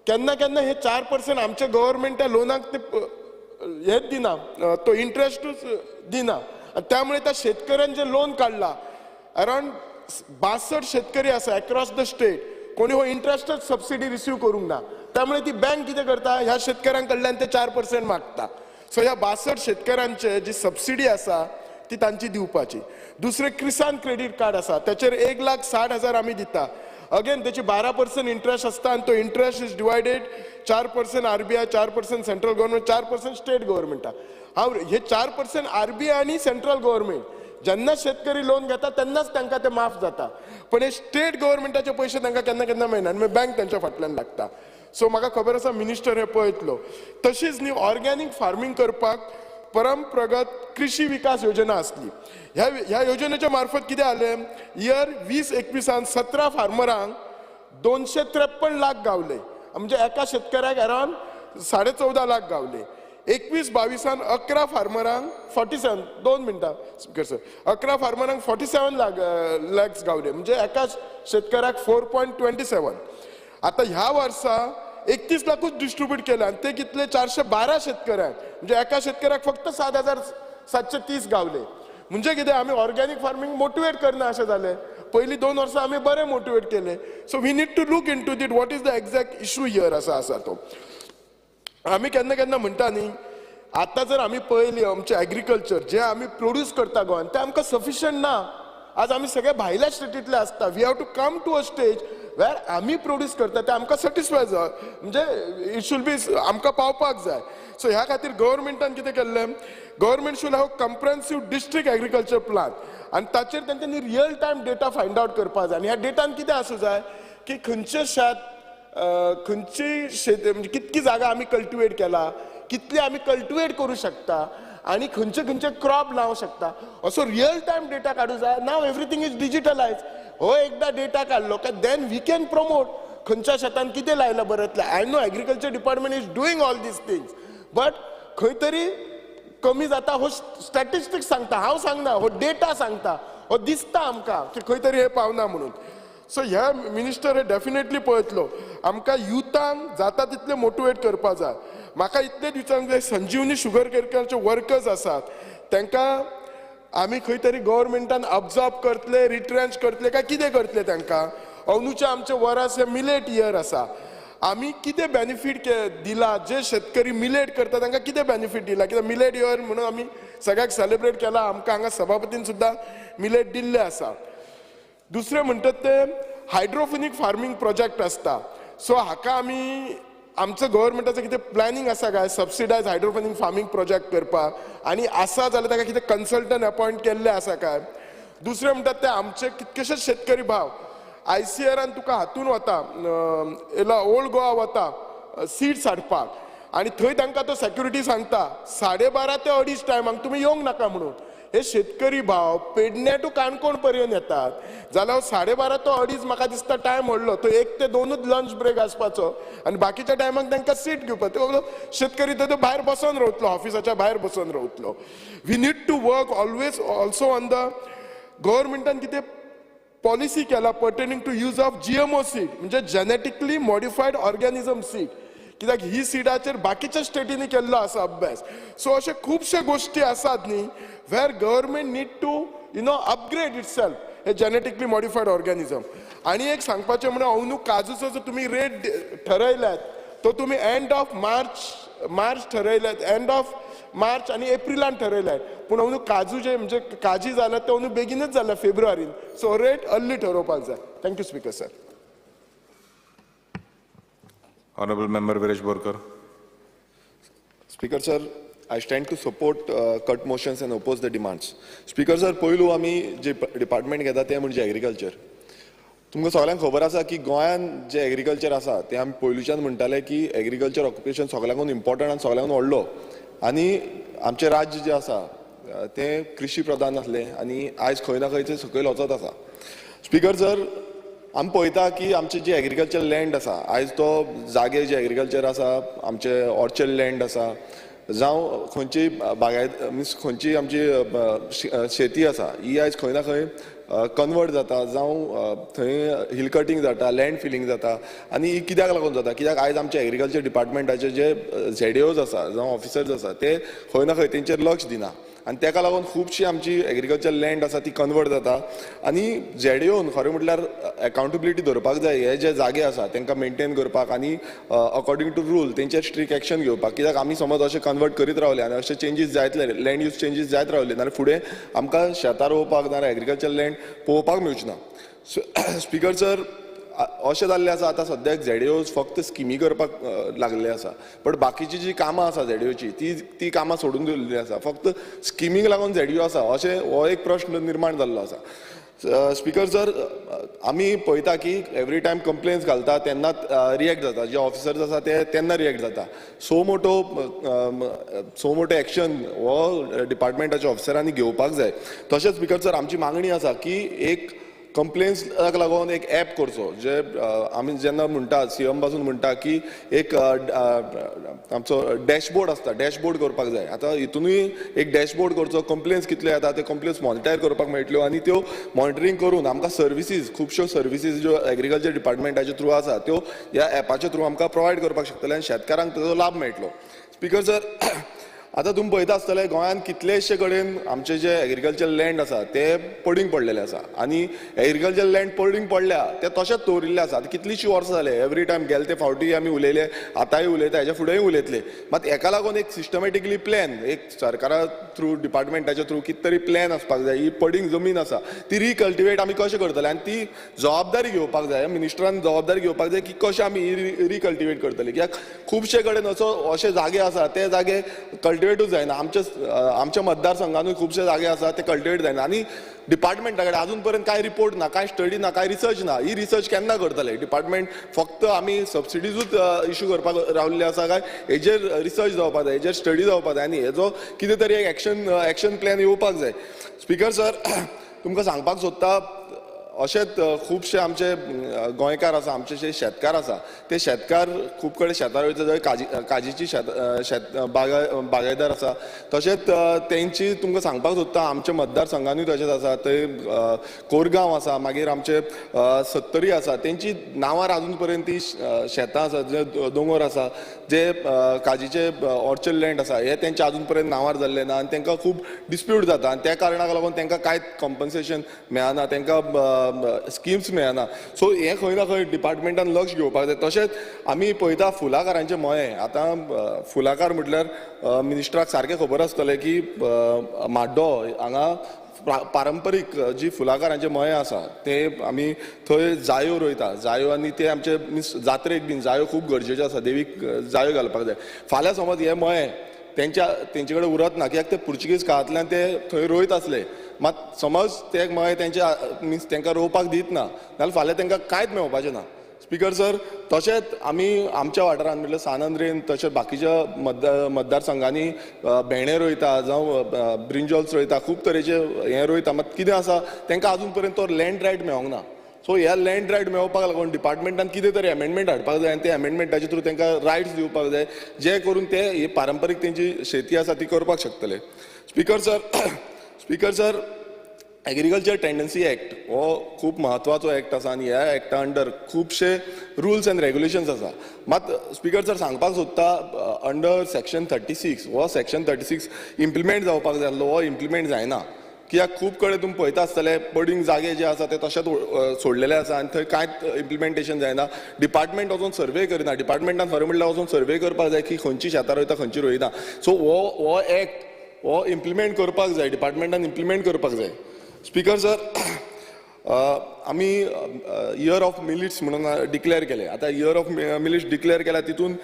केन्ना केन्ना हे 4% आमचे गव्हर्मेंट त्या लोनाक ते हेच दिना, तो इंट्रस्टूच दिना. आनी त्यामुळे त्या शेतकऱ्यान जे लोन काडला, अरावंड 62 शेतकरी आसा एक्रॉस the state, कोणी हो इंट्रस्टच सबसिडी रिसीव करूंक ना. त्यामुळे ती बँक कितें करता, ह्या शेतकऱ्यां कडल्यान ते 4% मागता. सो ह्या 62 शेतकऱ्यांचे जी सबसिडी आसा ती तांची दिवपाची. दुसरें किसान क्रेडीट कार्ड आसा, त्याचेर 1,60,000 आमी दिता. अगेन त्याची 12% इंट्रस्ट आसता आनी तो interest is divided 4% RBI, 4% central government, 4% state गव्हर्मेंटा. हांव हे 4% आरबीआय आनी सेंट्रल गव्हर्मेंट जेन्ना शेतकरी लोन घेता तेन्नाच तांकां ते माफ जाता, पण हे स्टेट गव्हर्मेंटाचे पयशे तांकां केन्ना केन्ना मेळना आनी मागीर बँक तांच्या फाटल्यान लागता. सो म्हाका खबर आसा मिनिस्टर हे पळयतलो. तशीच न्ही ऑर्गेनीक फार्मींग करपाक परंपरागत कृषी विकास योजना आसली. ह्या योजनेच्या मार्फत कितें जालें, इयर 20-21 17 फार्मरांक 253 लाख गावले, म्हणजे एका शेतकऱ्याक अरावंड 14.5 लाख गावले. 21-22 11 फार्मरांक 47, 2 मिनटां स्पिकर सर, 11 फार्मरांक 47 लॅक्स गावले, म्हणजे एका शेतकऱ्याक 4.27. आतां ह्या वर्सा 31 लाखूच डिस्ट्रीब्यूट केले आनी ते कितले 412 शेतकऱ्यांक, म्हणजे एका शेतकऱ्याक फक्त 7,730 गावले. म्हणजे कितें, आमी ऑर्गेनीक फार्मींग मोटिवेट करना अशें जालें. पयलीं 2 वर्सां आमी बरें मोटिवेट केलें. So we need to look into that, what is the exact issue here आसा आसा तो. आमी केन्ना केन्ना म्हणटा न्ही, आतां जर आमी पळयली आमचें एग्रीकल्चर जें आमी प्रोड्यूस करता गोंयान तें आमकां सफिशियंट ना. आज आमी सगळे भायल्या स्टेटींतले आसता. We have to come to a stage where आमी प्रोड्यूस करता तें आमकां सॅटिस्फाय जाय, म्हणजे it should be आमकां पावपाक जाय. सो ह्या खातीर गव्हर्मेंटान कितें केल्लें, government should have comprehensive district agriculture plan आनी ताचेर तेंच्यांनी real time data find out करपाक जाय. आनी ह्या डेटान कितें आसूं जाय की खंयचें शेत, खंयची शेत म्हणजे कितकी जागा आमी कल्टिवेट केला, कितली आमी कल्टिवेट करूं शकता आनी खंयचे खंयचे क्रॉप लावंक शकता, असो रियल टायम डेटा काडूं जाय. नाव एवरीथींग is digitalise. हो एकदां डेटा काडलो काय then we can promote खंयच्या शेतान कितें लायलां बरें जातलें. I know agriculture department is doing all these things, but खंय तरी कमी जाता. हो स्टॅटिस्टिक्स सांगता, हांव सांगना, हो डेटा सांगता, हो दिसता आमकां की खंय तरी हें पावना म्हणून. सो ह्या मिनिस्टर हे डेफिनेटली पळयतलो. आमकां युथांक जाता तितलें मोटिवेट करपाक जाय. म्हाका इतलें विचारूंक जाय, संजीवनी शुगर केरकाचे वर्कर्स आसात तांकां आमी खंय तरी गव्हर्मेंटान अब्जॉर्ब करतले, रिट्रेंच करतले काय कितें करतले तांकां? अंदूचें आमचें वरस हें मिलेट इयर आसा. आमी कितें बेनिफीट दिला जे शेतकरी मिलेट करता तांकां कितें बेनिफीट दिला? कित्याक मिलेट इयर म्हणून आमी सगळ्याक सेलिब्रेट केला. आमकां हांगा सभापतीन सुद्दां मिलेट दिल्लें आसा. दुसरें म्हणटात ते हायड्रोफोनीक फार्मींग प्रोजेक्ट आसता. सो हाका आमी आमचो गव्हर्मेंटाचो कितें प्लॅनिंग आसा काय सबसिडायज हायड्रोफोनीक फार्मींग प्रोजेक्ट करपाक, आनी आसा जाल्यार ताका कितें कन्सल्टंट अपॉयंट केल्ले आसा काय? दुसरें म्हणटात ते आमचे कितकेशेच शेतकरी भाव आयसीआरान तुका हातून वता, ओल्ड गोवा वता सीड्स हाडपाक आनी थंय तांकां तो सेक्युरिटी सांगता 12:30 ते 2:30 टायमाक तुमी येवंक नाका म्हणून. हे शेतकरी भाव पेडण्या टू काणकोण पर्यंत येतात जाल्यार 12:30 तो 2:30 म्हाका दिसता टायम व्हडलो, तो 1 ते 2 लंच ब्रेक आसपाचो आनी बाकीच्या टायमाक तांकां सीट घेवपाक. शेतकरी तो भायर बसोन रावतलो, ऑफिसाच्या भायर बसोन रावतलो. We need to work always also on the गव्हर्मेंटान कितें पॉलिसी केला pertaining to use of GMO seed, म्हणजे जेनेटिकली मॉडिफायड ऑर्गॅनिजम सीड, कित्याक ही सिडाचेर बाकीच्या स्टेटींनी केल्लो आसा अभ्यास. सो अशे खुबशे गोश्टी आसात न्ही where government need to you know upgrade itself hey genetically modified organism. आनी एक सांगपाचें म्हणल्यार अंदू काजूचो जो तुमी रेट ठरयल्यात तो तुमी एंड ऑफ मार्च ठरयल्यात, एंड ऑफ मार्च आनी एप्रिलान ठरयल्यात, पूण अंदू काजू जे म्हणजे काजी जाल्यात ते अंदू बेगीनच जाल्या फेब्रुवारीन. सो रेट अर्ली ठरोवपाक जाय. Thank you speaker sir. Honorable Member Viresh Borkar. Speaker sir, I stand to support cut motions and oppose the demands. Speaker sir, पयलू आमी जे डिपार्टमेंट घेता तें म्हणजे एग्रीकल्चर. तुमकां सगळ्यांक खबर आसा की गोंयान जे एग्रीकल्चर आसा तें आमी पयलूच्यान म्हणटाले की एग्रीकल्चर ऑक्युपेशन सगळ्यांकून इम्पॉर्टंट आनी सगळ्यांकून व्हडलो, आनी आमचें राज्य जें आसा तें कृशी प्रधान आसलें आनी आयज खंय ना खंय तें सकयल वचत आसा. स्पीकर सर, आमी पळयता की आमचे जे एग्रीकल्चर लँड आसा आयज तो जागे जे एग्रीकल्चर आसा, आमचे ऑर्चर्ड लँड आसा जावं खंयची बागायत मिन्स खंयची आमची शेती आसा ही आयज खंय ना खंय कन्वर्ट जाता, जावं थंय हिल कटींग जाता, लँड फिलींग जाता. आनी ही कित्याक लागून जाता? कित्याक आयज आमचे एग्रीकल्चर डिपार्टमेंटाचे जे झेडओज आसा जावं ऑफिसर्स आसा ते खंय ना खंय तेंचेर लक्ष दिना आनी तेका लागून खुबशी आमची एग्रीकल्चर लँड आसा ती कन्वर्ट जाता. आनी झेडओन खरें म्हटल्यार एकाउंटेबिलिटी धरपाक जाय, हे जे जागे आसा तांकां मेनटेन करपाक आनी अकॉर्डिंग टू रूल तेंचेर स्ट्रिक्ट एक्शन घेवपाक. कित्याक आमी समज अशें कन्वर्ट करीत रावले आनी अशे चेंजीस जायतले, लँड यूज चेंजीस जायत रावले जाल्यार फुडें आमकां शेतां रोवपाक नाजाल्यार एग्रीकल्चर लँड पळोवपाक मेळची ना. स्पीकर सर, अशें जाल्लें आसा आतां सद्याक झेडीओज फक्त स्किमी करपाक लागल्ले आसा, बट बाकीची जी कामां आसा झेडीओची ती ती कामां सोडून दिल्ली आसा. फक्त स्किमीक लागून झेडीओ आसा अशें हो एक प्रश्न निर्माण जाल्लो आसा. स्पीकर सर, आमी पळयता की एवरी टायम कंप्लेन्स घालता तेन्नाच रिएक्ट जाता, जे ऑफिसर्स आसा ते तेन्ना रिएक्ट जाता. सो मोटो एक्शन हो डिपार्टमेंटाच्या ऑफिसरांनी घेवपाक जाय. तशेंच स्पीकर सर, आमची मागणी आसा की एक कंप्लेन्साक लागून एक एप करचो, जे आमी जेन्ना म्हणटा सीएम पासून म्हणटा की एक आमचो डॅशबोर्ड आसता, डॅशबोर्ड करपाक जाय. आतां हितूनय एक डॅशबोर्ड करचो, कंप्लेन्स कितल्यो येता ते कंप्लेन्स मॉनिटर करपाक मेळटल्यो आनी त्यो मॉनिटरींग करून आमकां सर्विसीज, खुबश्यो सर्विसीज ज्यो एग्रीकल्चर डिपार्टमेंटाचे थ्रू आसा त्यो ह्या एपाच्या थ्रू आमकां प्रोवायड करपाक शकतले आनी शेतकारांक ताजो लाभ मेळटलो. स्पीकर सर, आतां तुमी पळयता आसतले गोंयांत कितलेशे कडेन आमचे जे एग्रीकल्चर लँड आसा ते पडींग पडलेले आसा आनी एग्रीकल्चर लँड पडींग पडल्या ते तशेंच दवरिल्ले आसा. आतां कितलींशीं वर्सां जाले, एवरी टायम गेले ते फावटी आमी उलयले, आतांय उलयता, हेच्या फुडेंय उलयतले. मात हेका लागून एक सिस्टमॅटिकली प्लॅन, एक सरकारा थ्रू डिपार्टमेंटाच्या थ्रू कितें तरी प्लॅन आसपाक जाय. ही पडींग जमीन आसा ती रिकल्टिवेट आमी कशें करतले आनी ती जबाबदारी घेवपाक जाय, मिनिस्टरान जबाबदारी घेवपाक जाय की कशें आमी ही रिकल्टिवेट करतले. कित्याक खुबशे कडेन असो अशे जागे आसा ते जागे कल्टिवेटूच जायना. आमच्या मतदारसंघानूय खुबशे जागे आसा ते कल्टिवेट जायना आनी डिपार्टमेंटा कडेन अजून पर्यंत कांय रिपोर्ट ना, कांय स्टडी ना, कांय रिसर्च ना. ही रिसर्च केन्ना करतले? डिपार्टमेंट फक्त आमी सबसिडीजूच इशू करपाक रावल्ले आसा काय हेजेर रिसर्च जावपाक जाय, हेजेर स्टडी जावपाक जाय आनी हेजो कितें तरी एक एक्शन प्लॅन येवपाक जाय. स्पीकर सर, तुमकां सांगपाक सोदता अशेंच खुबशे आमचे गोंयकार आसा, आमचे जे शेतकार आसा ते शेतकार खूब कडेन शेतार वयता, जंय काजीची शेत बागायदार आसा. तशेंच तेंची तुमकां सांगपाक सोदता आमच्या मतदारसंघानूय तशेंच आसा, थंय कोरगांव आसा, मागीर आमचे सत्तरी आसा, तेंची नांवार आजून पर्यंत ती शेतां आसा, जे दोंगर आसा, जे काजीचे ऑर्चर्ड लँड आसा, हे तेंचे आजून पर्यंत नांवार जाल्ले ना आनी तेंकां खूब डिस्प्यूट जाता आनी त्या कारणाक लागून तेंकां कांयच कॉम्पन्सेशन मेळना, तेंकां स्किम्स मेळना. सो हें खंय ना खंय डिपार्टमेंटान लक्ष घेवपाक जाय. तशेंच आमी पळयता फुलाकारांचे मळे, आतां फुलाकार म्हटल्यार मिनिस्टराक सारकें खबर आसतलें की म्हाड्डो हांगा पारंपरीक जी फुलाकारांचे मळे आसा ते आमी थंय जायो रोयता, जायो आनी ते आमचे मिन्स जात्रेक बीन जायो खूब गरजेच्यो आसा, देवीक जायो घालपाक जाय. फाल्यां समज हे मळे तेंचे कडेन उरत ना, कित्याक ते पुर्तुगीज काळांतल्यान ते थंय रोयत आसले, मात समज ते मळे तेंच्या मिन्स तेंकां रोवपाक दीत ना जाल्यार फाल्यां तेंकां कांयच मेळपाचें ना. स्पीकर सर, तशेंच आमी आमच्या वाठारांत म्हटल्यार सान आंद्रेन तशेंच बाकीच्या मतदारसंघांनी भेंडे रोयता जावं ब्रिंजॉल्स रोयता, खूब तरेचे हें रोयता, मात कितें आसा तेंकां आजून पर्यंत तो लँड रायट मेळोंक ना. सो ह्या लँड रायट मेळोवपाक लागून डिपार्टमेंटान कितें तरी एमेंडमेंट हाडपाक जाय आनी ते एमेंडमेंटाचे थ्रू तेंकां रायट्स दिवपाक जाय, जे करून ते ही पारंपरीक तेंची शेती आसा ती करपाक शकतले. Speaker sir, agriculture tenancy act हो खूब म्हत्वाचो एक्ट आसा आनी ह्या एक्टा अंडर खुबशे रुल्स एंड रेगुलेशन्स आसा. मात स्पीकर सर सांगपाक सोदता अंडर सेक्शन 36 हो सेक्शन 36 इम्प्लिमेंट जावपाक जाय आसलो, हो इम्प्लिमेंट जायना. कित्याक खूब कडेन तुमी पळयता आसतले पडींग जागे जे आसा ते तशेंच सोडलेले आसा आनी थंय कांयच इम्प्लिमेंटेशन जायना. डिपार्टमेंट वचून सर्वे करिना, डिपार्टमेंटान खरें म्हणल्यार वचून सर्वे करपाक जाय की खंयची शेतां रोयता खंयची रोयना. सो हो एक्ट हो इम्प्लिमेंट करपाक जाय, डिपार्टमेंटान इम्प्लिमेंट करपाक जाय. स्पीकर सर, आमी इयर ऑफ मिलिट्स म्हणून डिक्लेअर केले. आतां इयर ऑफ मिलिट्स डिक्लेअर केल्या तितून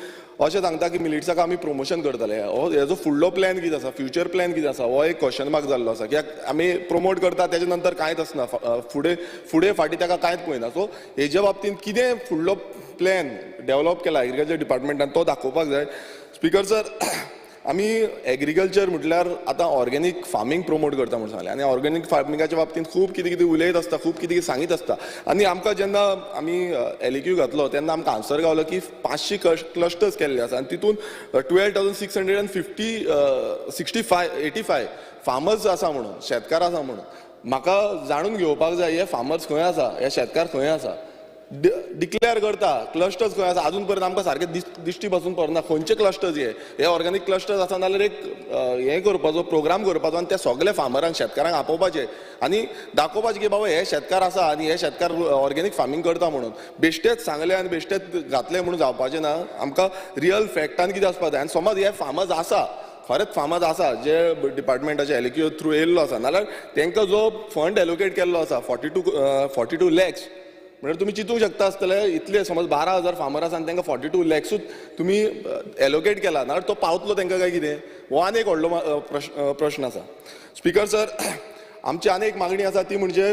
अशें सांगता की मिलिट्साक आमी प्रमोशन करतले. हो हेजो फुडलो प्लॅन कितें आसा, फ्युचर प्लॅन कितें आसा, हो एक क्वेश्चन मार्क जाल्लो आसा. कित्याक आमी प्रमोट करता तेजे नंतर कांयच आसना, फुडें फुडें फाटीं ताका कांयच पळयना. सो हेजे बाबतींत कितें फुडलो प्लॅन डेवलप केला एग्रीकल्चर डिपार्टमेंटान तो दाखोवपाक जाय. स्पीकर सर, आमी एग्रीकल्चर म्हटल्यार आतां ऑर्गेनीक फार्मींग प्रमोट करता म्हूण सांगलें आनी ऑर्गेनीक फार्मिंगाच्या बाबतींत खूब कितें कितें उलयत आसता, खूब कितें कितें सांगीत आसता आनी आमकां जेन्ना आमी LAQ घातलो तेन्ना आमकां आन्सर गावलो की 500 क्लस्टर्स केल्ले आसा आनी तितून 12,685 फार्मर्स आसा म्हणून, शेतकार आसा म्हणून. म्हाका जाणून घेवपाक जाय हे फार्मर्स खंय आसा, हे शेतकार खंय आसा. डिक्लेअर करता क्लस्टर्स खंय आसा, आजून पर्यंत आमकां सारकें दिश्टी बसून पडना खंयचे क्लस्टर्स हे, हे ऑर्गेनीक क्लस्टर्स आसा नाल्यार एक हें करपाचो प्रोग्राम करपाचो आनी त्या सगल्या फार्मरांक शेतकारांक आपोवपाचें आनी दाखोवपाचें की बाबा हे शेतकार आसा आनी हे शेतकार ऑर्गेनीक फार्मींग करता म्हणून. बेश्टेच सांगलें आनी बेश्टेच घातलें म्हणून जावपाचें ना, आमकां रियल फॅक्टान कितें आसपाक जाय. आनी समज हे फार्मर्स आसा, खरेंच फार्मर्स आसा जे डिपार्टमेंटाचे LAQ through येयल्लो आसा, नाल्यार तांकां जो फंड एलोकेट केल्लो आसा 42 लॅक्स म्हणल्यार तुमी चिंतूंक शकता आसतले इतले समज 12,000 फार्मर आसा आनी तांकां 42 लॅक्सूच तुमी एलोकेट केला नाल्यार तो पावतलो तांकां काय कितें, हो आनी एक व्हडलो प्रश्न आसा. स्पीकर सर, आमची आनी एक मागणी आसा ती म्हणजे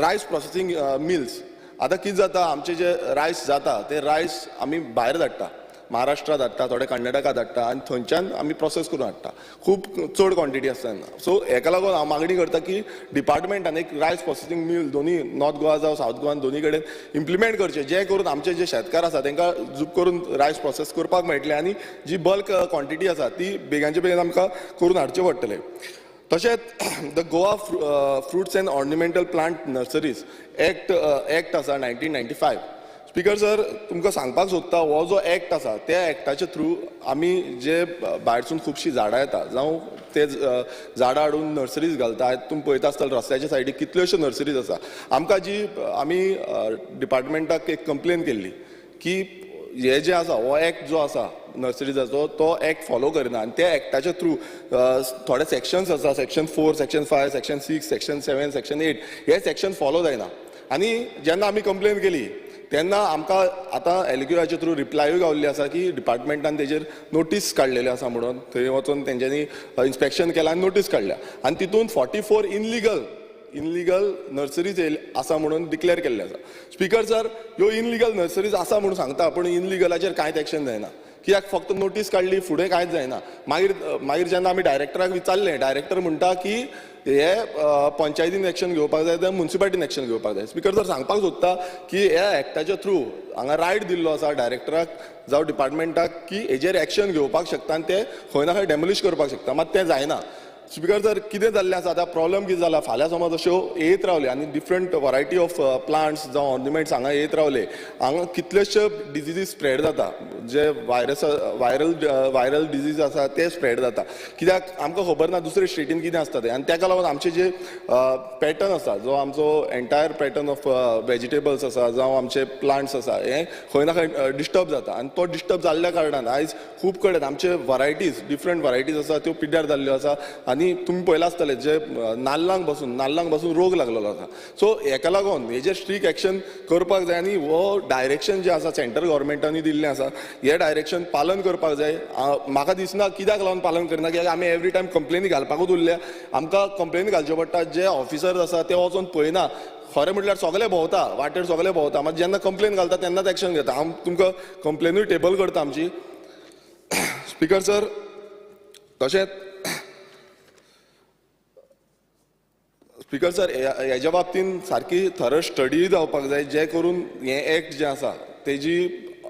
रायस प्रोसेसींग मिल्स. आतां कितें जाता, आमचे जे रायस जाता ते रायस आमी भायर धाडटा, महाराष्ट्रा धाडटा, थोडे कर्नाटका धाडटा आनी थंयच्यान आमी प्रोसेस करून हाडटा, खूब चड क्वॉन्टिटी आसता तेन्ना. सो हेका लागून हांव मागणी करता की डिपार्टमेंटान एक रायस प्रोसेसींग मिल दोनी नॉर्थ गोवा जावं सावथ गोवान दोनी कडेन इम्प्लिमेंट करचें, जें करून आमचे जे शेतकार आसा तांकां झूप करून रायस प्रोसेस करपाक मेळटलें आनी जी बल्क क्वॉन्टिटी आसा ती बेगानचे बेगीन आमकां करून हाडचें पडटलें. तशेंच the Goa fruits and ornamental plant nurseries act act आसा 1995. स्पीकर सर, तुमकां सांगपाक सोदता हो जो एक्ट आसा त्या एक्टाच्या थ्रू आमी जे भायरसून खुबशीं झाडां येता जावं ते झाडां हाडून नर्सरीज घालता. तुमी पळयता आसतले रस्त्याच्या सायडीक कितल्योश्यो नर्सरीज आसा. आमकां जी आमी डिपार्टमेंटाक एक कंप्लेन केल्ली की हे जे आसा हो एक्ट जो आसा नर्सरीजाचो तो एक्ट फॉलो करना आनी त्या एक्टाच्या थ्रू थोडे सेक्शन्स आसा, section 4, section 5, section 6, section 7, section 8 हे सेक्शन फॉलो जायना. आनी जेन्ना आमी कंप्लेन केली तेन्ना आमकां आतां एलक्यूआच्या थ्रू रिप्लायूय गावल्ली आसा की डिपार्टमेंटान तेजेर नोटीस काडलेली आसा म्हणून थंय वचून तेंच्यांनी इन्स्पेक्शन केलां आनी नोटीस काडल्या आनी तितून 44 इनलिगल नर्सरीज आसा म्हणून डिक्लेअर केल्ले आसा. स्पीकर सर, ह्यो इनलिगल नर्सरीज आसा म्हणून सांगता पूण इनलिगलाचेर कांयच एक्शन जायना, कित्याक फक्त नोटीस काडली फुडें कांयच जायना. मागीर मागीर जेन्ना आमी डायरेक्टराक विचारलें, डायरेक्टर म्हणटा की हे पंचायतीन एक्शन घेवपाक जाय जाल्यार मुन्सिपालिटीन एक्शन घेवपाक जाय. स्पीकर सर, सांगपाक सोदता की ह्या एक्टाच्या थ्रू हांगा रायट दिल्लो आसा डायरेक्टराक जावं डिपार्टमेंटाक की हेजेर एक्शन घेवपाक शकता आनी ते खंय ना खंय डेमोलिश करपाक शकता, मात तें जायना. स्पीकर सर, कितें जाल्लें आसा आतां प्रॉब्लम कितें जाला, फाल्यां समज अश्यो येत रावल्यो आनी डिफरंट वरायटी ऑफ प्लांट्स जावं ऑर्नमेंट्स हांगा येत रावले, हांगा कितलेशे डिजीजीस स्प्रेड जाता, जे व्हायरस व्हायरल व्हायरल डिजीज आसा ते स्प्रेड जाता, कित्याक आमकां खबर ना दुसरे स्टेटीन कितें आसता तें. आनी ताका लागून आमचे जे पॅटर्न आसा, जो आमचो एंटायर पॅटर्न ऑफ वेजिटेबल्स आसा जावं आमचे प्लांट्स आसा, हे खंय ना खंय डिस्टर्ब जाता आनी तो डिस्टर्ब जाल्ल्या कारणान आयज खूब कडेन आमचे वरायटीज डिफरंट वरायटीज आसा त्यो पिड्ड्यार जाल्ल्यो आसा. आनी तुमी पळयलां आसतलें जे नाल्लांक बसून रोग लागलेलो आसा. सो हेका लागून हेजेर स्ट्रीक एक्शन करपाक जाय आनी हो डायरेक्शन जें आसा सेंट्रल गव्हर्मेंटांनी दिल्लें आसा हें डायरेक्शन पालन करपाक जाय. म्हाका दिसना कित्याक लागून पालन करना, कित्याक आमी एवरी टायम कंप्लेनी घालपाकूच उरल्या, आमकां कंप्लेनी घालच्यो पडटा, जे ऑफिसर्स आसा ते वचोन पळयना, खरें म्हटल्यार सगळे भोंवता वाटेर सगळे भोंवता, मात जेन्ना कंप्लेन घालता तेन्नाच एक्शन घेता. हांव तुमकां कंप्लेनूय टेबल करता आमची. स्पीकर सर, तशेंच स्पीकर सर हेज्या बाबतीन सारकी थरो स्टडी जावपाक जाय, जे करून हें एक्ट जें आसा तेजी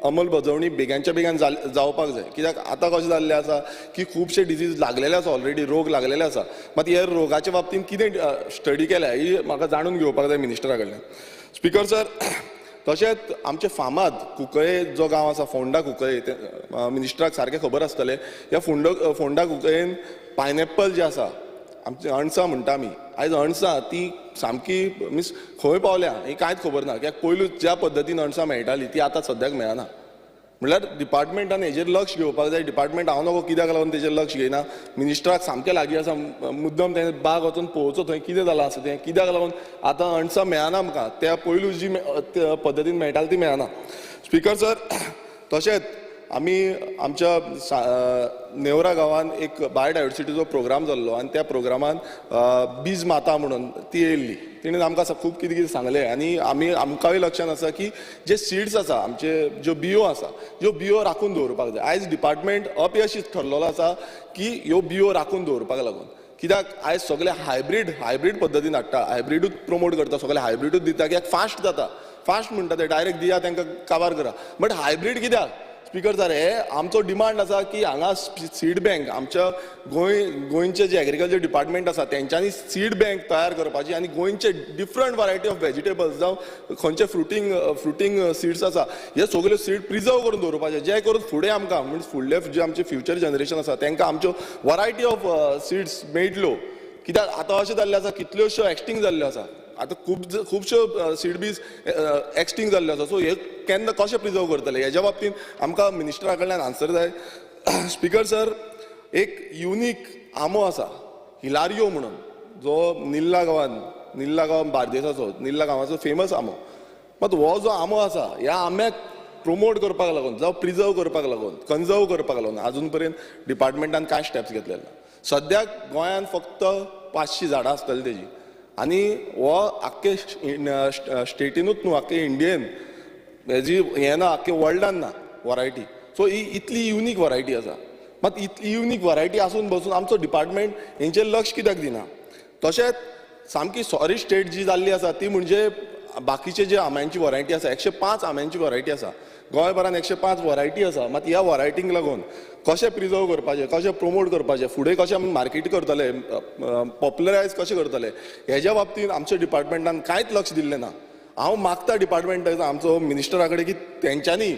अंमलबजावणी बेगानच्या बेगान जावपाक जाय. कित्याक आतां कशें जाल्लें आसा की खुबशे डिजीज लागलेले आसा, ऑलरेडी रोग लागलेले आसा, मात ह्या रोगाच्या बाबतीन कितें स्टडी केल्या ही म्हाका जाणून घेवपाक जाय मिनिस्टरा कडल्यान. स्पीकर सर, तशेंच आमचे फामाद कुंकळे जो गांव आसा, फोंडा कुंकळे, ते मिनिस्टराक सारकें खबर आसतलें, ह्या फोंडा कुंकळेन पायनएप्पल जें आसा, आमची अणसां म्हणटा आमी, आयज अणसां ती सामकी मिन्स खंय पावल्या ही कांयच खबर ना, कित्याक पयलू ज्या पद्दतीन अणसां मेळटाली ती आतां सद्याक मेळना. म्हणल्यार डिपार्टमेंटान हेजेर लक्ष घेवपाक जाय. डिपार्टमेंट हांव नको कित्याक लागून तेजेर लक्ष घेयना, मिनिस्टराक सामकें लागीं आसा, मुद्दम तेणें बाग वचून पळोवचो थंय कितें जालां आसा तें, कित्याक लागून आतां अणसां मेळना आमकां, त्या पयलू जी पद्दतीन मेळटाली ती मेळना. स्पीकर सर, तशेंच आमी आमच्या नेवरा गांवान एक बायोडायवर्सिटीचो प्रोग्राम जाल्लो आनी त्या प्रोग्रामान बीज माता म्हणून ती येयल्ली, तिणें आमकां खूब कितें कितें सांगलें आनी आमी आमकांय लक्षांत आसा की जे सिड्स आसा, आमचे ज्यो बियो आसा, ज्यो बियो राखून दवरपाक जाय. आयज डिपार्टमेंट अपयशी ठरलेलो आसा की ह्यो बियो राखून दवरपाक लागून, कित्याक आयज सगळे हायब्रीड पद्दतीन हाडटा, हायब्रिडूच प्रमोट करता, सगळे हायब्रिडूच दिता, कित्याक फास्ट जाता, फास्ट म्हणटा ते डायरेक्ट दिया तांकां काबार करा. बट हायब्रीड कित्याक स्पीकर सर, हे आमचो डिमांड आसा की हांगा सीड बँक आमच्या गोंयचे जे एग्रीकल्चर डिपार्टमेंट आसा तेंच्यांनी सीड बँक तयार करपाची आनी गोंयचे डिफरंट वरायटी ऑफ वेजिटेबल्स जावं खंयचे फ्रुटींग सिड्स आसा हे सगळ्यो सीड प्रिजर्व करून दवरपाचे, जे करून फुडें आमकां म्हणजे फुडले जे आमचे फ्युचर जनरेशन आसा तांकां आमच्यो वरायटी ऑफ सिड्स मेळटल्यो. कित्याक आतां अशें जाल्लें आसा कितल्योश्यो एक्सटिंग जाल्ल्यो आसा, आतां खुबश्यो सीड बीज एक्सटिंग जाल्ल्यो आसा. सो हे केन्ना कशें प्रिजर्व करतले हेज्या बाबतींत आमकां मिनिस्टरा कडल्यान आन्सर जाय. स्पीकर सर, एक युनीक आंबो आसा हिलारियो म्हणून, जो निल्ला गांवान बार्देसाचो, निल्ला गांवाचो फेमस आंबो. मात हो जो आंबो आसा ह्या आंब्याक प्रोमोट करपाक लागून जावं प्रिजर्व करपाक लागून कन्जर्व करपाक लागून आजून पर्यंत डिपार्टमेंटान कांय स्टेप्स घेतलेले ना. सद्याक गोंयांत फक्त 500 झाडां आसतली तेजी आनी हो आख्खे स्टेटीनूच न्हू, आख्खे इंडियेन हेजी हें ना, आख्खे वर्ल्डान ना वरायटी. सो ही इतली युनीक वरायटी आसा. मात इतली युनीक वरायटी आसून बसून आमचो डिपार्टमेंट हेंचेर लक्ष कित्याक दिना? तशेंच सामकी सॉरी स्टेट जी जाल्ली आसा ती म्हणजे बाकीचे जे आंब्यांची वरायटी आसा, 105 आंब्यांची वरायटी आसा गोंयभरान, 105 वरायटी आसा. मात ह्या वरायटींक लागून कशें प्रिजर्व करपाचें, कशें प्रोमोट करपाचें, फुडें कशें आमी मार्केट करतले, पॉप्युलरायज कशें करतले, हेज्या बाबतींत आमच्या डिपार्टमेंटान कांयच लक्ष दिल्लें ना. हांव मागता डिपार्टमेंटाक, आमचो मिनिस्टरा कडेन की तेंच्यांनी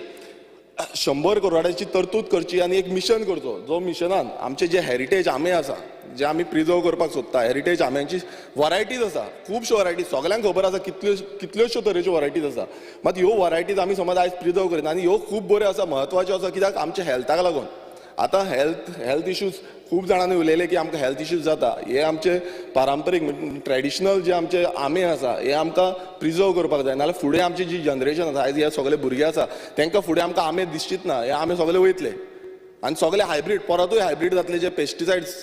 100 करोडाची तरतूद करची आनी एक मिशन करचो, जो मिशनान आमचे जे हेरिटेज आंबे आसा जे आमी प्रिजर्व करपाक सोदता, हेरिटेज आंब्यांची वरायटीज आसा, खुबश्यो वरायटीज, सगल्यांक खबर आसा कितल्योश्यो तरेच्यो वरायटीज आसा. मात ह्यो वरायटीज आमी समज आयज प्रिजर्व करिना आनी ह्यो खूब बऱ्यो आसा, म्हत्वाच्यो आसा, कित्याक आमच्या हेल्थाक लागून. आतां हेल्थ इश्यूज खूब जाणांनी उलयले की आमकां हेल्थ इश्यूज जाता. हे आमचे पारंपरीक ट्रेडिशनल जे आमचे आंबे आसा हे आमकां प्रिजर्व करपाक जाय, नाजाल्यार फुडें आमची जी जनरेशन आसा, आयज हे सगळे भुरगे आसा तांकां फुडें आमकां आंबे दिसचीच ना. हे आंबे सगळे वयतले आनी सगळे हायब्रीड, परतूय हायब्रीड जातले, जे पेस्टिसायड्स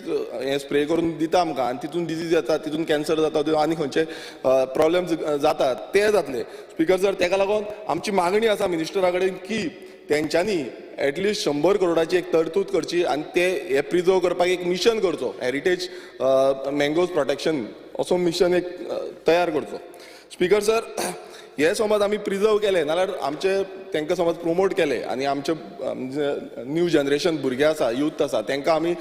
हे स्प्रे करून दिता आमकां आनी तितून डिजीज जाता, तितून कॅन्सर जाता, आनी खंयचे प्रॉब्लम्स जातात ते जातले. स्पिकर सर, तेका लागून आमची मागणी आसा मिनिस्टरा कडेन की तेंच्यांनी एटलिस्ट 100 करोडाची एक तरतूद करची आनी ते हे प्रिजर्व करपाक एक मिशन करचो, हेरिटेज मँगोज प्रोटेक्शन असो मिशन एक तयार करचो. स्पिकर सर, हे समज आमी प्रिजर्व केले नाल्यार आमचे तांकां समज प्रोमोट केले आनी आमचे न्यू जनरेशन भुरगे आसा, यूथ आसा, तांकां आमी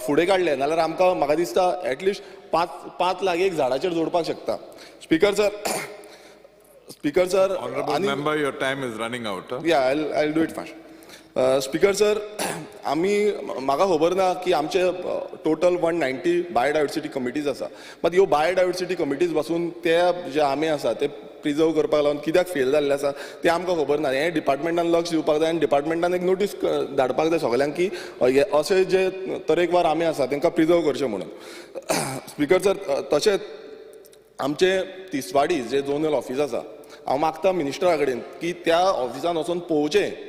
फुडें काडले नाल्यार आमकां म्हाका दिसता एटलिस्ट 5 लाख एक झाडाचेर जोडपाक शकता. Speaker sir, speaker sir, Honorable member, your time is running out. Yeah, I'll do it fast. Speaker sir, आमी म्हाका खबर ना की आमचे टोटल 190 बायोडायवर्सिटी कमिटीज आसा, मात ह्यो बायोडायवर्सिटी कमिटीज पासून ते जे आमी आसा ते प्रिजर्व करपाक लागून कित्याक फेल जाल्ले आसा ते आमकां खबर ना. हें डिपार्टमेंटान लक्ष दिवपाक जाय आनी डिपार्टमेंटान एक नोटीस धाडपाक जाय सगल्यांक की अशे जे तरेकवार आमी आसा तांकां प्रिजर्व करचें म्हणून. स्पिकर सर, तशेंच आमचे तिसवाडी जे झोनल ऑफीस आसा, हांव मागता मिनिस्टरा कडेन की त्या ऑफिसान वचून पळोवचें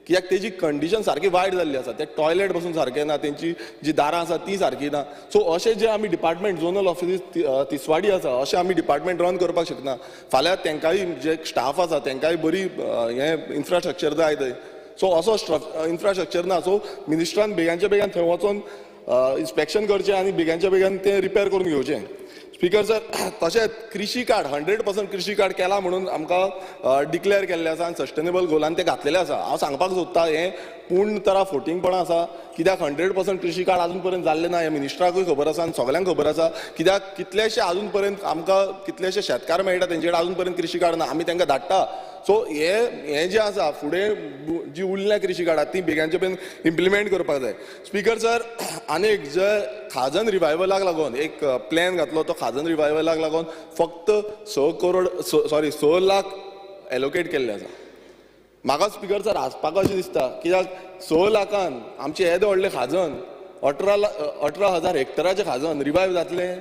कित्याक तेजी कंडिशन सारकी वायट जाल्ली आसा. ते टॉयलेट पसून सारकें ना, तेंची जी दारां आसा ती सारकी ना. सो अशें जे आमी डिपार्टमेंट झोनल ऑफिसीस तिसवाडी आसा अशें आमी डिपार्टमेंट रन करपाक शकना. फाल्यां तेंकांय जे स्टाफ आसा तेंकांय बरी हें इन्फ्रास्ट्रक्चर जाय थंय. सो असो इन्फ्रास्ट्रक्चर ना. सो मिनिस्टरान बेगानच्या बेगान थंय वचोन इन्स्पेक्शन करचें आनी बेगानच्या बेगान तें रिपेर करून घेवचें. स्पिकर सर, तशेंच कृषी कार्ड 100% कृषी कार्ड केला म्हणून आमकां डिक्लेअर केल्लें आसा आनी सस्टेनेबल गोलान तें घातलेलें आसा. हांव सांगपाक सोदता हें पूर्ण तरा फोटिंगपणां आसा, कित्याक 100% कृषी कार्ड आजून पर्यंत जाल्लें ना. हें मिनिस्टराकूय खबर आसा आनी सगल्यांक खबर आसा, कित्याक कितलेशे आजून पर्यंत आमकां कितलेशे शेतकार मेळटा तेंचे कडेन आजून पर्यंत कृषी कार्ड ना, आमी तांकां धाडटा. सो हें जें आसा फुडें जी उरल्या कृषी कार्डां ती बेगानचे बेगीन इम्प्लिमेंट करपाक जाय. स्पिकर सर, आनी एक जे खाजन रिवायवलाक लागून एक प्लॅन घातलो, तो खाजन रिवायवलाक लागून फक्त 6 लाख एलोकेट केल्ले आसा. म्हाका स्पिकर सर हांसपाक अशें दिसता कित्याक 6 लाखान आमचें येदें व्हडलें खाजन 18,000 हेक्टराचें खाजन रिवायव जातलें,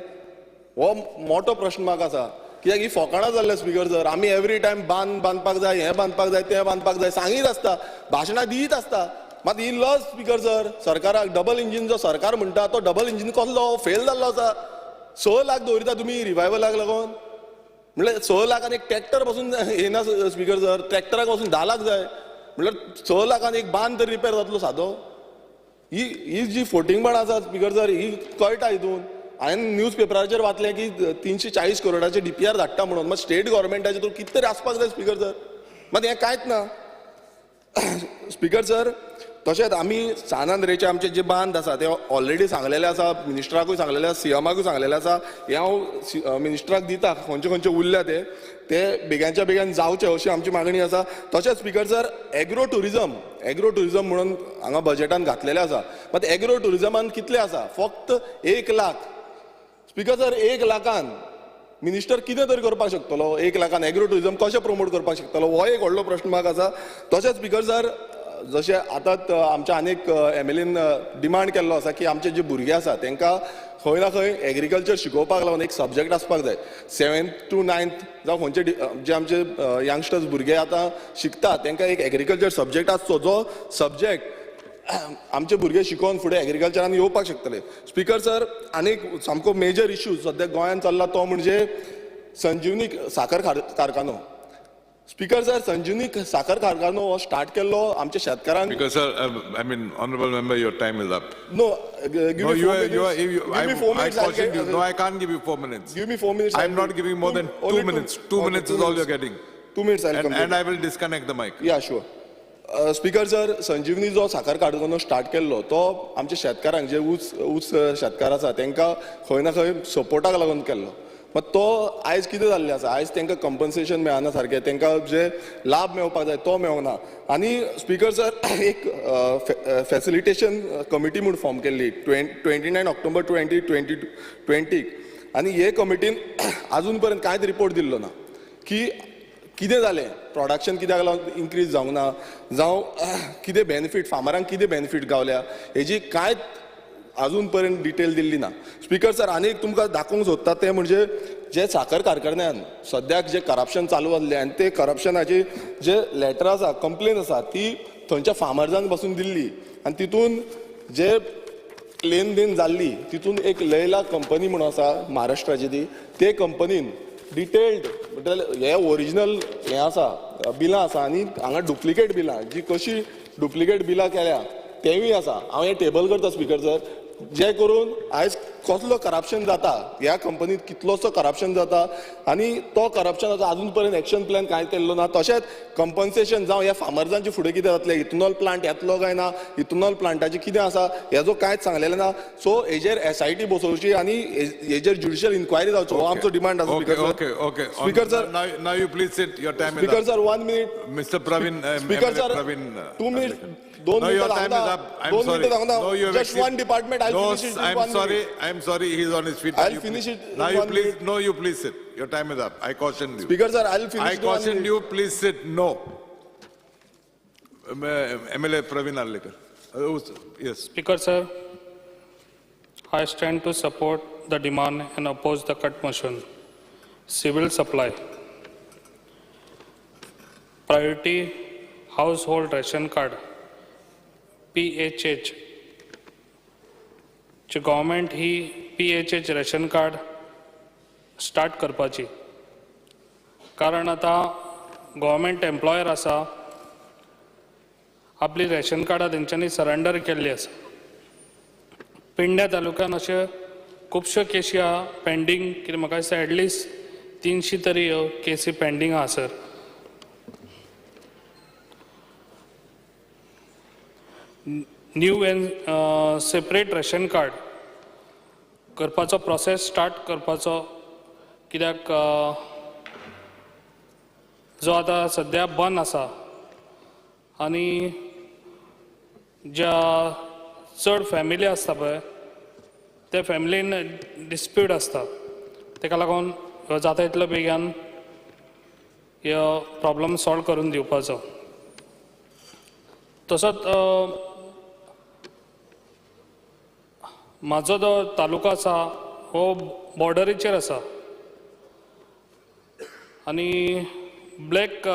हो मोठो प्रश्न म्हाका आसा. कित्याक ही फोकाणां जाल्लें स्पिकर सर. आमी एवरी टायम बांद बांदपाक जाय, हें बांदपाक जाय, तें बांदपाक जाय सांगीत आसता, भाशणां दीत आसता, मात ही लज स्पिकर सर सरकाराक. डबल इंजीन जो सरकार म्हणटा तो डबल इंजीन कसलो फेल जाल्लो आसा. 6 लाख दवरिता तुमी रिवायवलाक लागून, म्हणल्यार 6 लाखान एक ट्रॅक्टर पासून येना स्पिकर सर, ट्रॅक्टराक पासून 10 लाख जाय, म्हणल्यार 6 लाखान एक बांद तर रिपेर जातलो सादो. ही जी फोटिंगपणां आसा स्पिकर सर ही कळटा हितून. हांवें न्यूज पेपराचेर वाचलें की 340 करोडाचे DPR धाडटा म्हणून, मात स्टेट गव्हर्मेंटाचे थ्रू कितें तरी आसपाक जाय स्पिकर सर, मात हें कांयच ना. स्पिकर सर, तशेंच आमी सान आंद्रेचे आमचे जे बांद आसा ते ऑलरेडी सांगलेले आसा, मिनिस्टराकूय सांगलेले आसा, सीएमाकूय सांगलेले आसा. हें हांव मिनिस्टराक दिता, खंयचे खंयचे उरल्या ते बेगानच्या बेगान जावचे अशी आमची मागणी आसा. तशेंच speaker sir, agro tourism म्हणून हांगा बजेटान घातलेलें आसा, मात एग्रो ट्युरिजमान कितले आसा? फक्त 1 लाख. स्पिकर सर, 1 लाखान मिनिस्टर कितें तरी करपाक शकतलो? 1 लाखान एग्रो ट्युरिजम कशें प्रमोट करपाक शकतलो? हो एक व्हडलो प्रश्न म्हाका आसा. तशेंच स्पिकर सर, जशें आतां आमच्या आनीक एमएलएन डिमांड केल्लो आसा की आमचे जे भुरगे आसा तांकां खंय ना खंय एग्रीकल्चर शिकोवपाक लागून एक सब्जॅक्ट आसपाक जाय. 7th to 9th जावं खंयचे जे आमचे यंगस्टर्स भुरगे आतां शिकता तांकां एक एग्रीकल्चर सब्जॅक्ट आसचो, जो सब्जॅक्ट आमचे भुरगे शिकोवन फुडें एग्रीकल्चरान येवपाक शकतले. स्पीकर सर, आनीक सामको मेजर इश्यू सद्या गोंयांत चल्ला तो म्हणजे संजीवनी साखर कारखानो. स्पीकर सर, संजीवनी साखर कारखानो हो स्टार्ट केल्लो आमच्या शेतकारांक. Speaker sir, I mean, honourable member, your time is up. No, give No, me you 4 are, you are, minutes. you, Give me 4 I minutes. I'll cautioned you. get- No, I can't give you 4 minutes. Give me 4 minutes. I'm I'll not giving more than 2 only minutes. 2 Okay, minutes 2 is all you're minutes. getting. 2 minutes, I'll And, complete. and I will disconnect the mic. Yeah, sure. Speaker sir, Sanjeevani जो साखर कारखानो स्टार्ट केल्लो तो आमच्या शेतकारांक जे ऊस शेतकार आसा तांकां खंय ना खंय सपोर्टाक लागून केल्लो. मात तो आयज कितें जाल्लें आसा, आयज तांकां कंपन्सेशन मेळना सारकें, तांकां जे लाभ मेळपाक जाय तो मेळना. आनी स्पीकर सर, एक फॅसिलिटेशन कमिटी म्हूण फॉर्म केल्ली 29 ऑक्टोबर 2020, आनी हे कमिटीन आजून पर्यंत कांयच रिपोर्ट दिल्लो ना की कितें जालें, प्रोडक्शन कित्याक लागून इन्क्रीज जावंक ना, जावं कितें बेनिफीट फार्मरांक कितें बेनिफीट गावल्या हेजी कांयच अजून पर्यंत डिटेल दिल्ली ना. स्पीकर सर, आनी एक तुमकां दाखोवंक सोदता तें म्हणजे जे साखर कारखान्यान सद्याक जे करप्शन चालू आसलें आनी ते करप्शनाची जे लेटर आसा, कंप्लेन आसा, ती थंयच्या फार्मर्सान पासून दिल्ली आनी तितून जे लेन then जाल्ली तितून एक लैला कंपनी म्हणून आसा महाराष्ट्राची, ती ते कंपनीन डिटेल्ड म्हटल्यार हे ओरिजिनल हें आसा, बिलां आसा आनी हांगा डुप्लिकेट बिलां जी कशी डुप्लिकेट बिलां केल्या तेंवूय आसा. हांव हें टेबल करता स्पीकर सर, जे करून आयज कसलो करप्शन जाता ह्या कंपनीत, कितलोसो करप्शन जाता आनी तो करप्शनाचो आजून पर्यंत एक्शन प्लॅन कांय केल्लो ना. तशेंच कंपन्सेशन जावं ह्या फार्मर्सांचे फुडें कितें जातलें, इथेनॉल प्लांट येतलो काय ना, इथेनॉल प्लांटाचें कितें आसा हेजो कांयच सांगलेलें ना. सो हेजेर SIT बसोवची आनी हेजेर ज्युडिशियल इन्क्वायरी जावचो हो आमचो डिमांड आसा. Okay, speaker sir. okay, okay. Speaker sir. Now you please sit. Your time is Speaker up. Sir, 1 minute. Mr. Praveen, Speaker MLA sir, Praveen. 2 minutes. 2 No, your मिनटां time is up. I'm 2 sorry. मिनटां सांगता. No, you have Just exceeded- one department. I'll No, finish it in I'm 1 sorry. minute. I'm sorry. He's on his feet. I'll You finish please- it in Now you 1 please. minute. No, you please sit. Your time is up. I cautioned you. Speaker sir, I'll finish I it in 1 cautioned minute. you. Please sit. No. MLA Praveen Arlekar. Yes. Speaker sir, I stand to support the demand and oppose the cut motion. Civil supply. Priority household ration card, PHH. Government he PHH ration card start करपाची, कारण आतां गव्हर्मेंट एम्प्लॉयर आसा, आपली रेशन कार्डां तेंच्यांनी सरेंडर केल्ली आसा. पेडण्या तालुक्यान अशे खुबश्यो केशी आहा पेंडींग, कितें म्हाका दिसता एटलिस्ट 300 तरी ह्यो केसी पेंडींग आहा sir. New and separate ration card करपाचो प्रोसेस स्टार्ट करपाचो, कित्याक जो आतां सद्या बंद आसा आनी ज्या चड फॅमिली आसता पळय ते फॅमिलीन डिस्प्यूट आसता, तेका लागून ह्यो जाता इतलो बेगान ह्यो प्रॉब्लम सॉल्व करून दिवपाचो. तसोच म्हाजो जो तालुका आसा हो बॉर्डरीचेर आसा आनी ब्लॅक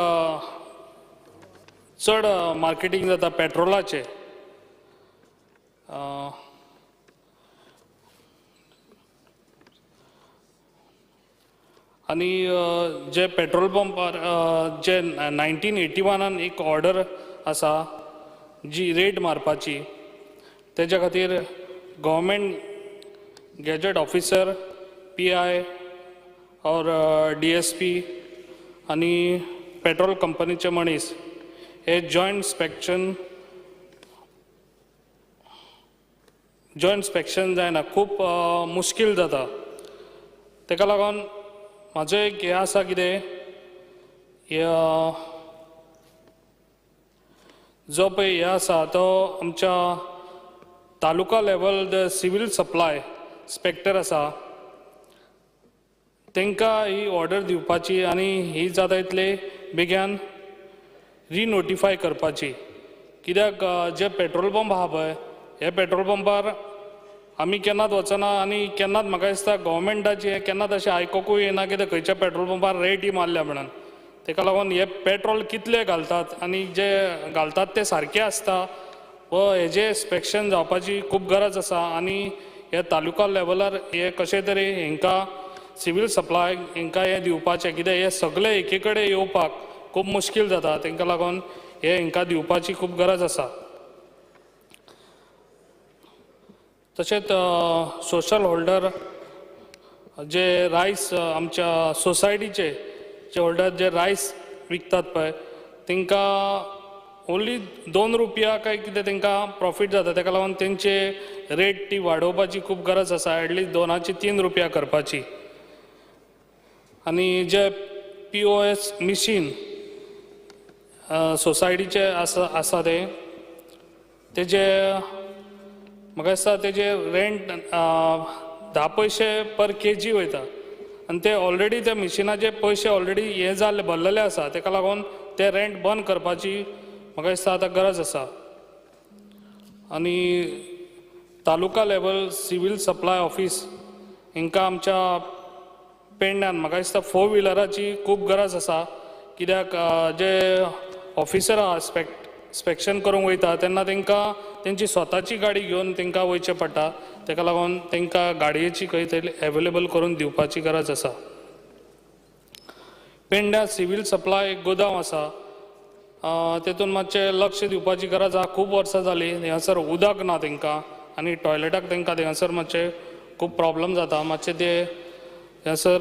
चड मार्केटींग जाता पेट्रोलाचें. आनी जे पेट्रोल पंपार जे 1981 एक ऑर्डर आसा जी रेट मारपाची, तेज्या खातीर गव्हर्मेंट गॅजेट ऑफिसर, PI और DSP आनी पेट्रोल कंपनीचे मनीस हे जॉयंट इन्स्पेक्शन जायना, खूब मुश्कील जाता. तेका लागून म्हाजें एक हें आसा कितें, जो पळय हें आसा तो आमच्या taluka level the civil supply inspector आसा तांकां ही ऑर्डर दिवपाची आनी ही जाता इतले बेगीन रिनोटिफाय करपाची कित्याक जे पेट्रोल पंप आहा पळय हे पेट्रोल पंपार आमी केन्नाच वचना आनी केन्नाच म्हाका दिसता गव्हर्मेंटाची हें केन्नाच अशें आयकुकूय येना कित्याक खंयच्या पेट्रोल पंपार रेटी मारल्या म्हणून. तेका लागून हे पेट्रोल कितले घालतात आनी जे घालतात ते सारके आसता व हेजें इन्स्पेक्शन जावपाची खूब गरज आसा. आनी हे तालुका लेवलार हे कशें तरी हेंकां सिवील सप्लाय हेंकां हें दिवपाचें, कित्याक हे सगळे एके कडेन येवपाक खूब मुश्कील जाता, तेंकां लागून हे हेंकां दिवपाची खूब गरज आसा. तशेंच सोशल होल्डर जे रायस आमच्या सोसायटीचे जे होल्डर जे रायस विकतात पळय तेंकां ओन्ली 2 रुपया काय कितें तेंकां प्रॉफीट जाता, तेका लागून तेंचे रेट ती वाडोवपाची खूब गरज आसा, एटलिस्ट 2 3 रुपया करपाची. आनी जे POS machine सोसायटीचे आसा आसा ते तेजे म्हाका दिसता तेजे रेंट 10 पयशे पर केजी वयता आनी ते ऑलरेडी त्या मिशिनाचे पयशे ऑलरेडी हे जाल्ले भरलेले आसा, तेका लागून ते रेंट बंद करपाची म्हाका दिसता आतां गरज आसा. आनी Taluka level civil supply office हेंकां आमच्या पेडण्यान म्हाका दिसता 4 व्हिलराची खूब गरज आसा, कित्याक जे ऑफिसर आहा इन्स्पेक्शन करूंक वयता तेन्ना तेंकां तेंची स्वताची गाडी घेवन तेंकां वयचें पडटा, तेका लागून तेंकां गाडयेची खंय तरी एवेलेबल करून दिवपाची गरज आसा. पेडण्यां सिवील सप्लाय एक गोदांव आसा, तेतून मातशें लक्ष दिवपाची गरज आसा. खूब वर्सां जालीं हांगासर उदक ना तेंकां आनी टॉयलेटाक तेंकां थंयसर मातशें खूब प्रॉब्लम जाता, मातशें ते हांगासर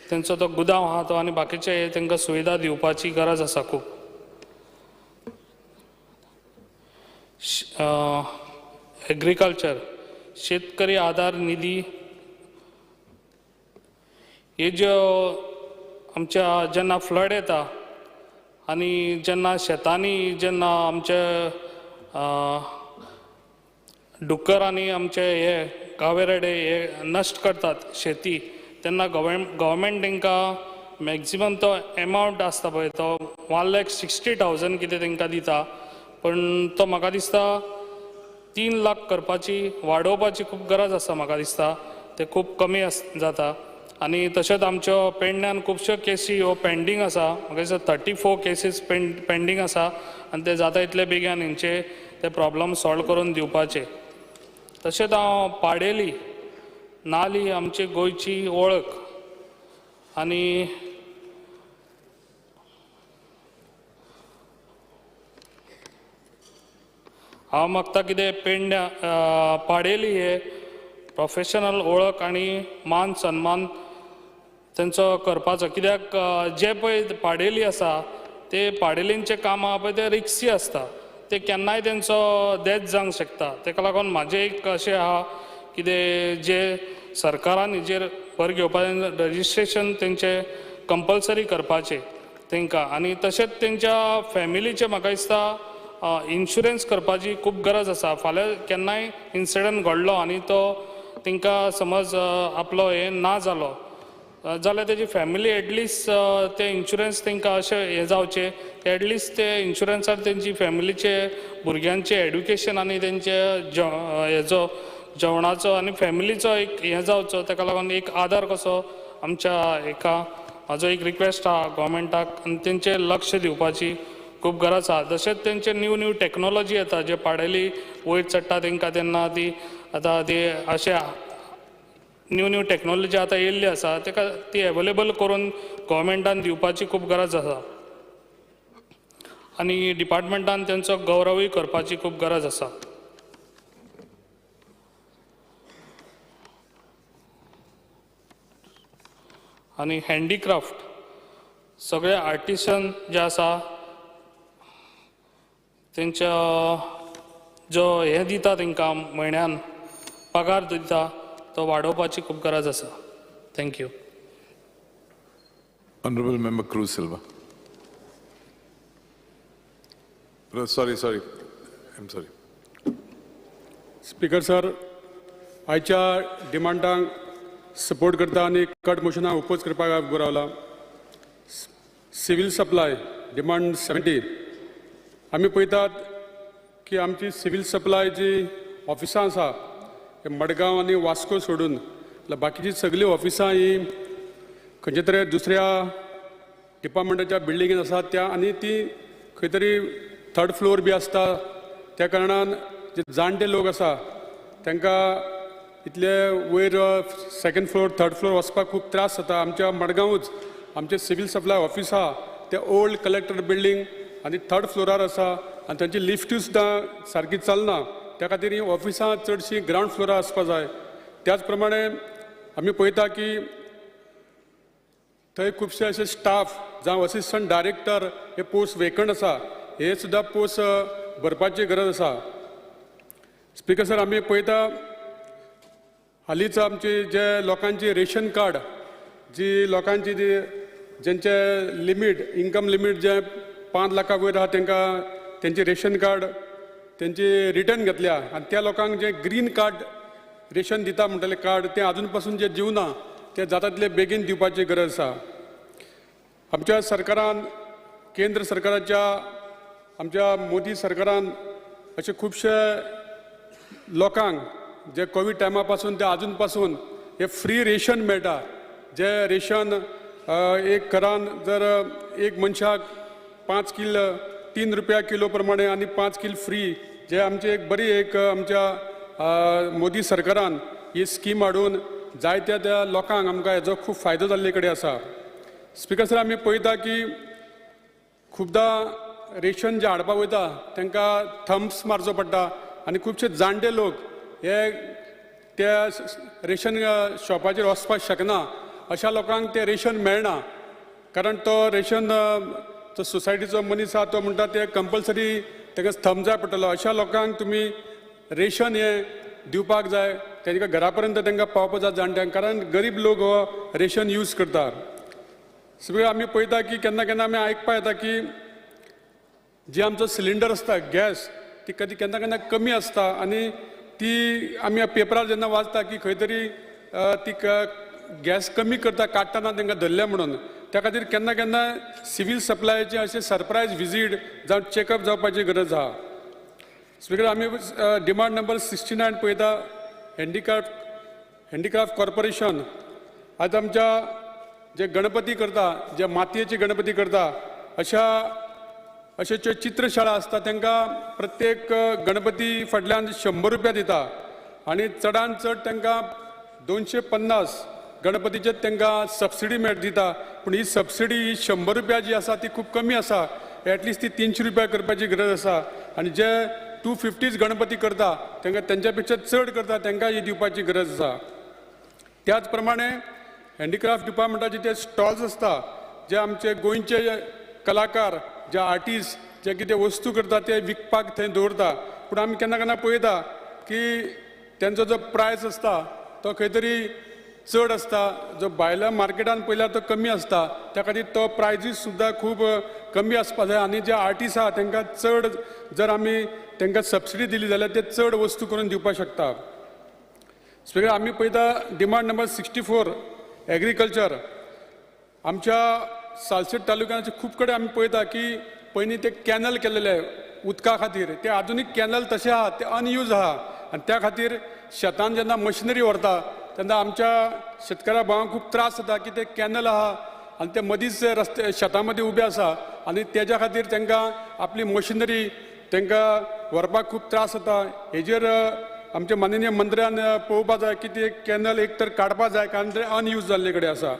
तेंचो तो गुदांव आहा तो आनी बाकीचे तेंकां सुविधा दिवपाची गरज आसा खूब. एग्रीकल्चर शेतकरी आधार निधी हे ज्यो आमच्या जेन्ना फ्लड येता आनी जेन्ना शेतांनी जेन्ना आमचे डुकर आनी आमचे हे गावेरेडे हे नश्ट करतात शेती, तेन्ना गव्हर्मेंट तेंकां मॅक्झिमम तो एमावंट आसता पळय तो 1,60,000 कितें तेंकां दिता, पण तो म्हाका दिसता 3 लाख करपाची वाडोवपाची खूब गरज आसा, म्हाका दिसता ते खूब कमी जाता. आनी तशेंच आमच्यो पेडण्यान खुबश्यो केसी ह्यो पेंडींग आसा, म्हाका दिसता 34 केसीस पेंडींग आसा आनी ते जाता इतले बेगीन हेंचे ते प्रॉब्लम सॉल्व करून दिवपाचे. तशेंच हांव पाडेली नाली आमची गोंयची वळख आनी हांव मागता कितें पेडण्या पाडेली हे प्रोफेशनल वळख आनी मान सन्मान तेंचो करपाचो, कित्याक जे पळय पाडेली आसा ते पाडेलींचें काम आहा पळय ते रिक्सी आसता, ते केन्नाय तेंचो डेथ जावंक शकता. तेका लागून म्हाजें एक अशें आहा कितें जे सरकारान हेजेर भर घेवपाचें रजिस्ट्रेशन तेंचें कंपल्सरी करपाचें तेंकां, आनी तशेंच तेंच्या फॅमिलीचें म्हाका दिसता इन्शुरन्स करपाची खूब गरज आसा. फाल्यां केन्नाय इन्सिडंट घडलो आनी तो तेंकां समज आपलो हें ना जालो जाल्यार तेजी फॅमिली एटलिस्ट ते इन्शुरन्स तेंकां अशें हें जावचें एटलिस्ट ते इन्शुरन्सार तेंची फॅमिलीचे भुरग्यांचें एड्युकेशन आनी तेंचे हेजो जेवणाचो आनी फॅमिलीचो एक हें जावचो, तेका लागून एक आदार कसो आमच्या हेका म्हाजो एक रिक्वेस्ट आहा गव्हर्मेंटाक आनी तेंचेर लक्ष दिवपाची खूब गरज आहा. तशेंच तेंचे न्यू न्यू टॅक्नोलॉजी येता, जे पाडेली वयर चडटा तेंकां तेन्ना ती आतां ती अशें न्यू न्यू टॅक्नोलॉजी आतां येयल्ली आसा तेका ती एवेलेबल करून गव्हर्मेंटान दिवपाची खूब गरज आसा आनी डिपार्टमेंटान तेंचो गौरवूय करपाची खूब गरज आसा. आनी हँडीक्राफ्ट सगळे आर्टिसन जे आसा तेंच्या जो हें दिता तेंकां म्हयन्यान पगार दिता तो वाडोवपाची खूब गरज आसा. Thank you. Honorable Member Cruz Silva. Sorry, I'm sorry. Speaker sir, आयच्या डिमांडांक सपोर्ट करता आनी कट मोशनाक ओपोज करपाक उबो रावला. सिवील सप्लाय डिमांड 70 आमी पळयतात की आमची सिवील सप्लाय जी ऑफिसां आसा मडगांव आनी वास्को सोडून बाकीची सगळीं ऑफिसां ही खंयच्या तरी दुसऱ्या डिपार्टमेंटाच्या बिल्डिंगेन आसा त्या आनी ती खंय तरी थर्ड फ्लोर बी आसता. त्या कारणान जे जाणटे लोक आसा तांकां इतले वयर सेकंड फ्लोर थर्ड फ्लोर वचपाक खूब त्रास जाता. आमच्या मडगांवूच आमचें सिवील सप्लाय ऑफिस आहा तें ओल्ड कलेक्टर बिल्डींग आनी थर्ड फ्लोरार आसा आनी तांची लिफ्टूय सुद्दां सारकी चलना. त्या खातीर ही ऑफिसां चडशीं ग्रावंड फ्लोरार आसपा जाय. त्याच प्रमाणे आमी पळयता की थंय खुबशे अशे स्टाफ जावं असिस्टंट डायरेक्टर हे पोस्ट वेकंट आसा, हे सुद्दां पोस्ट भरपाची गरज आसा. स्पिकर सर, आमी पळयता हालींच आमची जे लोकांची रेशन कार्ड जी लोकांची जी जेंचे लिमीट इन्कम लिमीट जे 5 लाखा वयर आहा तांकां तेंचे रेशन कार्ड तेंची रिटर्न घेतल्या आनी त्या लोकांक जे ग्रीन कार्ड रेशन दिता म्हणटलें कार्ड तें आजून पासून जें दिवना तें जाता तितले बेगीन दिवपाची गरज आसा. आमच्या सरकारान केंद्र सरकाराच्या आमच्या मोदी सरकारान अशे खुबशे लोकांक जे कोवीड टायमा पासून ते आजून पासून हे फ्री रेशन मेळटा. जे रेशन एक घरान जर एक मनशाक 5 किल 3 रुपया किलो प्रमाणे आनी 5 किल फ्री जे आमचे एक बरी एक आमच्या मोदी सरकारान ही स्कीम हाडून जायत्या त्या लोकांक आमकां हेजो खूब फायदो जाल्ले कडेन आसा. स्पिकर सर, आमी पळयता की खुबदां रेशन जे हाडपाक वयता तांकां थम्स मारचो पडटा आनी खुबशे जाणटे लोक हे त्या रेशन शॉपाचेर वचपाक शकना, अशा लोकांक तें रेशन मेळना. कारण तो रेशन तो सोसायटीचो मनीस आहा तो म्हणटा ते कंपल्सरी ताका थंब जाय पडटलो. अशा लोकांक तुमी रेशन हें दिवपाक जाय, तांकां घरा पर्यंत तांकां पावपाक जाय जाणट्यांक, कारण गरीब लोक हो रेशन यूज करता. सगळें आमी पळयता की केन्ना केन्ना आमी आयकपाक येता की जी आमचो सिलिंडर आसता गॅस ती कधी केन्ना केन्ना कमी आसता आनी ती आमी पेपरार जेन्ना वाचता की खंय तरी ती गॅस कमी करता काडटना तांकां धरल्या म्हणून. त्या खातीर केन्ना केन्ना सिवील सप्लायचे अशें सरप्रायज विजीट जावं चॅकअप जावपाची गरज आहा. स्पिकर, आमी डिमांड नंबर 69 पळयता हँडीक्राफ्ट कॉर्पोरेशन. आज आमच्या जे गणपती करता, जे मातयेचे गणपती करता अशा अशे ज्यो चित्रशाळा आसता तांकां प्रत्येक गणपती फाटल्यान 100 रुपया दिता आनी चडान चड तांकां 250 गणपतीचेर तांकां सबसिडी मेळ दिता. पूण ही सबसिडी ही 100 रुपया जी आसा ती खूब कमी आसा, एटलिस्ट ती 300 रुपया करपाची गरज आसा. आनी जे 250 गणपती करता तांकां तेंच्या पेक्षा चड करता तांकां ही दिवपाची गरज आसा. त्याच प्रमाणे हँडीक्राफ्ट डिपार्टमेंटाचे जे स्टॉल्स आसता जे आमचे गोंयचे कलाकार जे आर्टिस्ट जे कितें वस्तू करता ते विकपाक थंय दवरता. पूण आमी केन्ना केन्ना पळयता की तेंचो जो प्रायस आसता तो खंय तरी चड आसता, जो भायल्या मार्केटान पळयल्यार तो कमी आसता. त्या खातीर तो प्रायजीस सुद्दां खूब कमी आसपा जाय आनी जे आर्टिस्ट आहा तांकां चड जर आमी तांकां सबसिडी दिली जाल्यार ते चड वस्तू करून दिवपाक शकता. स्पिकर, आमी पळयता डिमांड नंबर 64 एग्रीकल्चर. आमच्या सालसेट तालुक्याचे खूब कडेन आमी पळयता की पयलीं ते कॅनल केल्लेले उदका खातीर ते आधुनीक कॅनल तशे आहा ते अनयूज आहा आनी त्या खातीर शेतान जेन्ना मशिनरी व्हरता तेन्ना आमच्या शेतकारा भावांक खूब त्रास जाता की ते कॅनल आहा आनी ते मदींच रस्ते शेतां मदीं उबे आसा आनी तेज्या खातीर तांकां आपली मशिनरी तांकां व्हरपाक खूब त्रास जाता. हेजेर आमच्या माननीय मंत्र्यान पळोवपाक जाय की ते कॅनल एक तर काडपाक जाय कारण ते अनयूज जाल्ले कडेन आसा.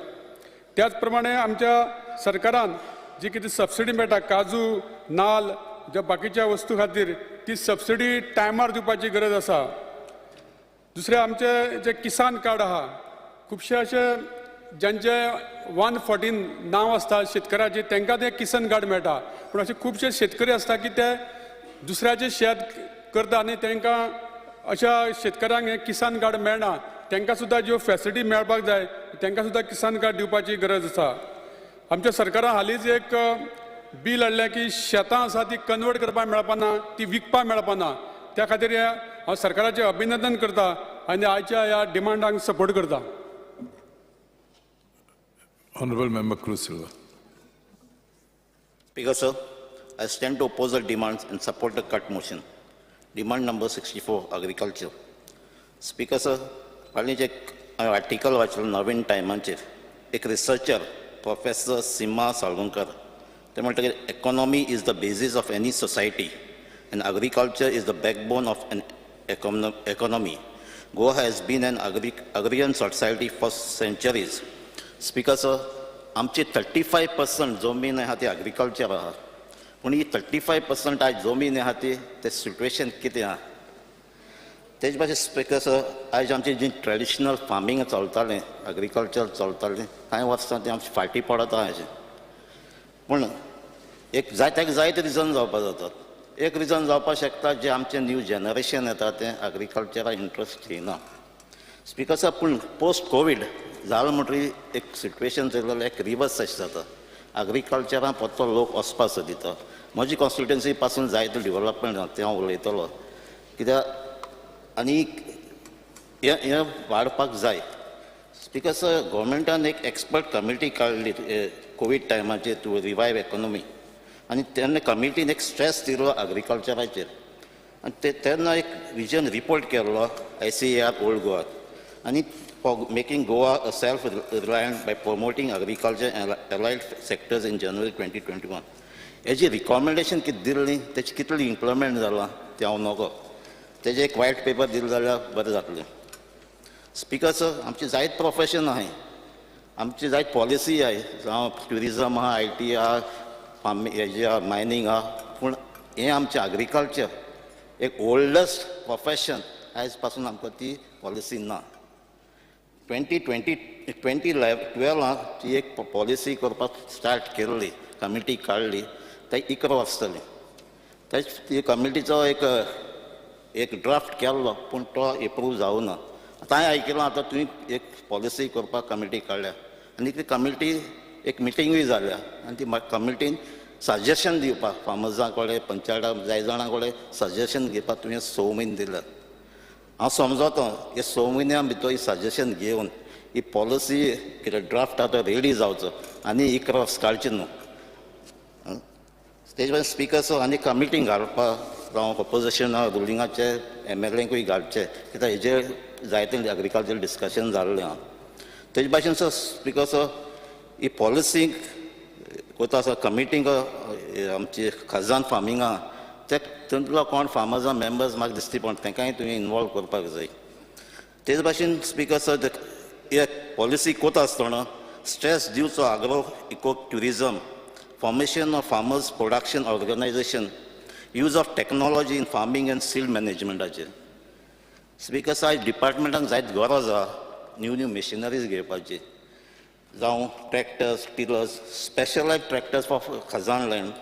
त्याच प्रमाणे आमच्या सरकारान जी कितें सबसिडी मेळटा काजू नाल ज्या बाकीच्या वस्तू खातीर ती सबसिडी टायमार दिवपाची गरज आसा. दुसरें आमचे जे किसान कार्ड आहा खुबशे अशे ज्यांचे 114 नांव आसता शेतकऱ्याचे तांकां ते किसान कार्ड मेळटा. पूण अशे खुबशे शेतकरी आसता की ते दुसऱ्याचे शेत करता आनी तांकां अशा शेतकऱ्यांक हें किसान कार्ड मेळना, तांकां सुद्दां ज्यो फॅसिलिटी मेळपाक जाय तांकां सुद्दां किसान कार्ड दिवपाची गरज आसा. आमच्या सरकारान हालींच एक बील हाडलें की शेतां आसा ती कन्वर्ट करपाक मेळपाना, ती विकपाक मेळपाना. त्या खातीर हांव सरकाराचें अभिनंदन करता आनी आयच्या ह्या डिमांडांक सपोर्ट करता. Honorable Member Cruz Silva. Speaker sir, I stand to oppose the demands and support the cut motion. Demand number 64, agriculture. Speaker sir, हालींच एक हांवें आर्टिकल वाचलो नवीन टायमाचेर. एक रिसर्चर, प्रोफेसर सीमा साळगांवकर, ते म्हणटा की economy is the basis of any society and agriculture is the backbone of an economy. Goa has been an agrarian society for centuries. Speaker sir, आमची 35% जमीन आहा ती एग्रीकल्चर आहा, पूण ही 35% आयज जमीन आहा ती ते सिट्युएशन कितें आहा तेज भाशेन. स्पीकर सर, आयज आमची जी ट्रेडिशनल फार्मींग चलतालें, एग्रीकल्चर चलतालें, कांय वर्सां तें आमचें फाटीं पडत आहा अशें. पूण एक जाय ताका जायते रिजन जावपाक जातात. एक रिजन जावपाक शकता जें आमचें न्यू जनरेशन येता तें एग्रीकल्चराक इंट्रस्ट घेयना, स्पीकर सर. पूण पोस्ट कोवीड जालो म्हणटकीर एक सिट्युएशन चलयलें जाल्यार एक रिवर्स अशें जाता. एग्रीकल्चरान परतो लोक वचपाक सोदिता. म्हजी कॉन्स्टिट्युएन्सी पासून जायते डेवलपमेंट जाता तें हांव उलयतलो कित्याक आनी हें हें वाडपाक जाय. स्पीकर सर, गोवोरमेंटान एक एक्सपर्ट कमिटी काडली कोवीड टायमाचेर टू रिवायव इकॉनॉमी आनी तेन्ना कमिटीन एक स्ट्रेस दिलो एग्रीकल्चराचेर आनी ते तेन्ना एक विजन रिपोर्ट केल्लो आयसीएआर ओल्ड गोवा आनी for making Goa a self reliant by promoting agriculture and allied sectors in January 2021. हेजी रिकॉमेंडेशन कितें दिल्ली, तेची कितली इम्प्लिमेंट जालां तें हांव नकळो. तेजें एक वायट पेपर दिलें जाल्यार बरें जातलें. स्पीकर सर, आमची जायत प्रोफेशन आहाय, आमची जायत पॉलिसी आहाय, जावं ट्युरिजम आहा, IT आहा, फार्मींग हेजे आहा, मायनींग आहा, पूण हें आमचें एग्रीकल्चर एक ओल्डस्ट प्रोफेशन, आयज पासून आमकां ती पॉलिसी ना. ट्वेंटी ट्वेंटी ट्वेंटी ट्वेल्वान ती एक पॉलिसी करपाक स्टार्ट केल्ली, कमिटी काडली, ते 11 वर्सां जालीं. तेच ती कमिटीचो एक एक ड्राफ्ट केल्लो, पूण तो एप्रूव जावना. आतां हांवें आयकलां, आतां तुवें एक पॉलिसी करपाक कमिटी काडल्या आनी ती कमिटी एक मिटींगूय जाल्या आनी ती कमिटीन सजेशन दिवपाक फार्मर्सां कडेन, पंचायता जाय जाणां कडेन सजेशन घेवपाक तुवें 6 म्हयने दिल्यात. हांव समजतो, हे 6 म्हयन्या भितर ही सजेशन घेवन ही पॉलिसी कितें ड्राफ्ट आतां रेडी जावचो आनी 11 वर्स काडचें न्हू. तेजे भायर स्पीकर सर, आनी कमिटी घालपाक जावं ऑपोजिशन रुलिंगाचे एमएलएकूय घालचे, कित्याक हेजेर जायते एग्रीकल्चर डिस्कशन जाल्लें आहा. तेजे भाशेन सर, स्पीकर सर, ही पॉलिसी कोता आसा कमिटींक आमची खजान फार्मिंगा ते तातूंतलो कोण फार्मर्सां मेंबर्स म्हाका दिसती, पण तांकांय तुवें इनवॉल्व करपाक जाय. तेच भाशेन स्पीकर सर, एक पॉलिसी कोता आसतना स्ट्रेस दिवचो agro eco tourism, formation of farmers production organization, use of technology in farming and seed मॅनेजमेंटाचेर. Speaker sir, आयज डिपार्टमेंटान जायत गरज आहा न्यू न्यू मशिनरीज घेवपाची, जावं tractors, tillers, specialize tractors for khazan land,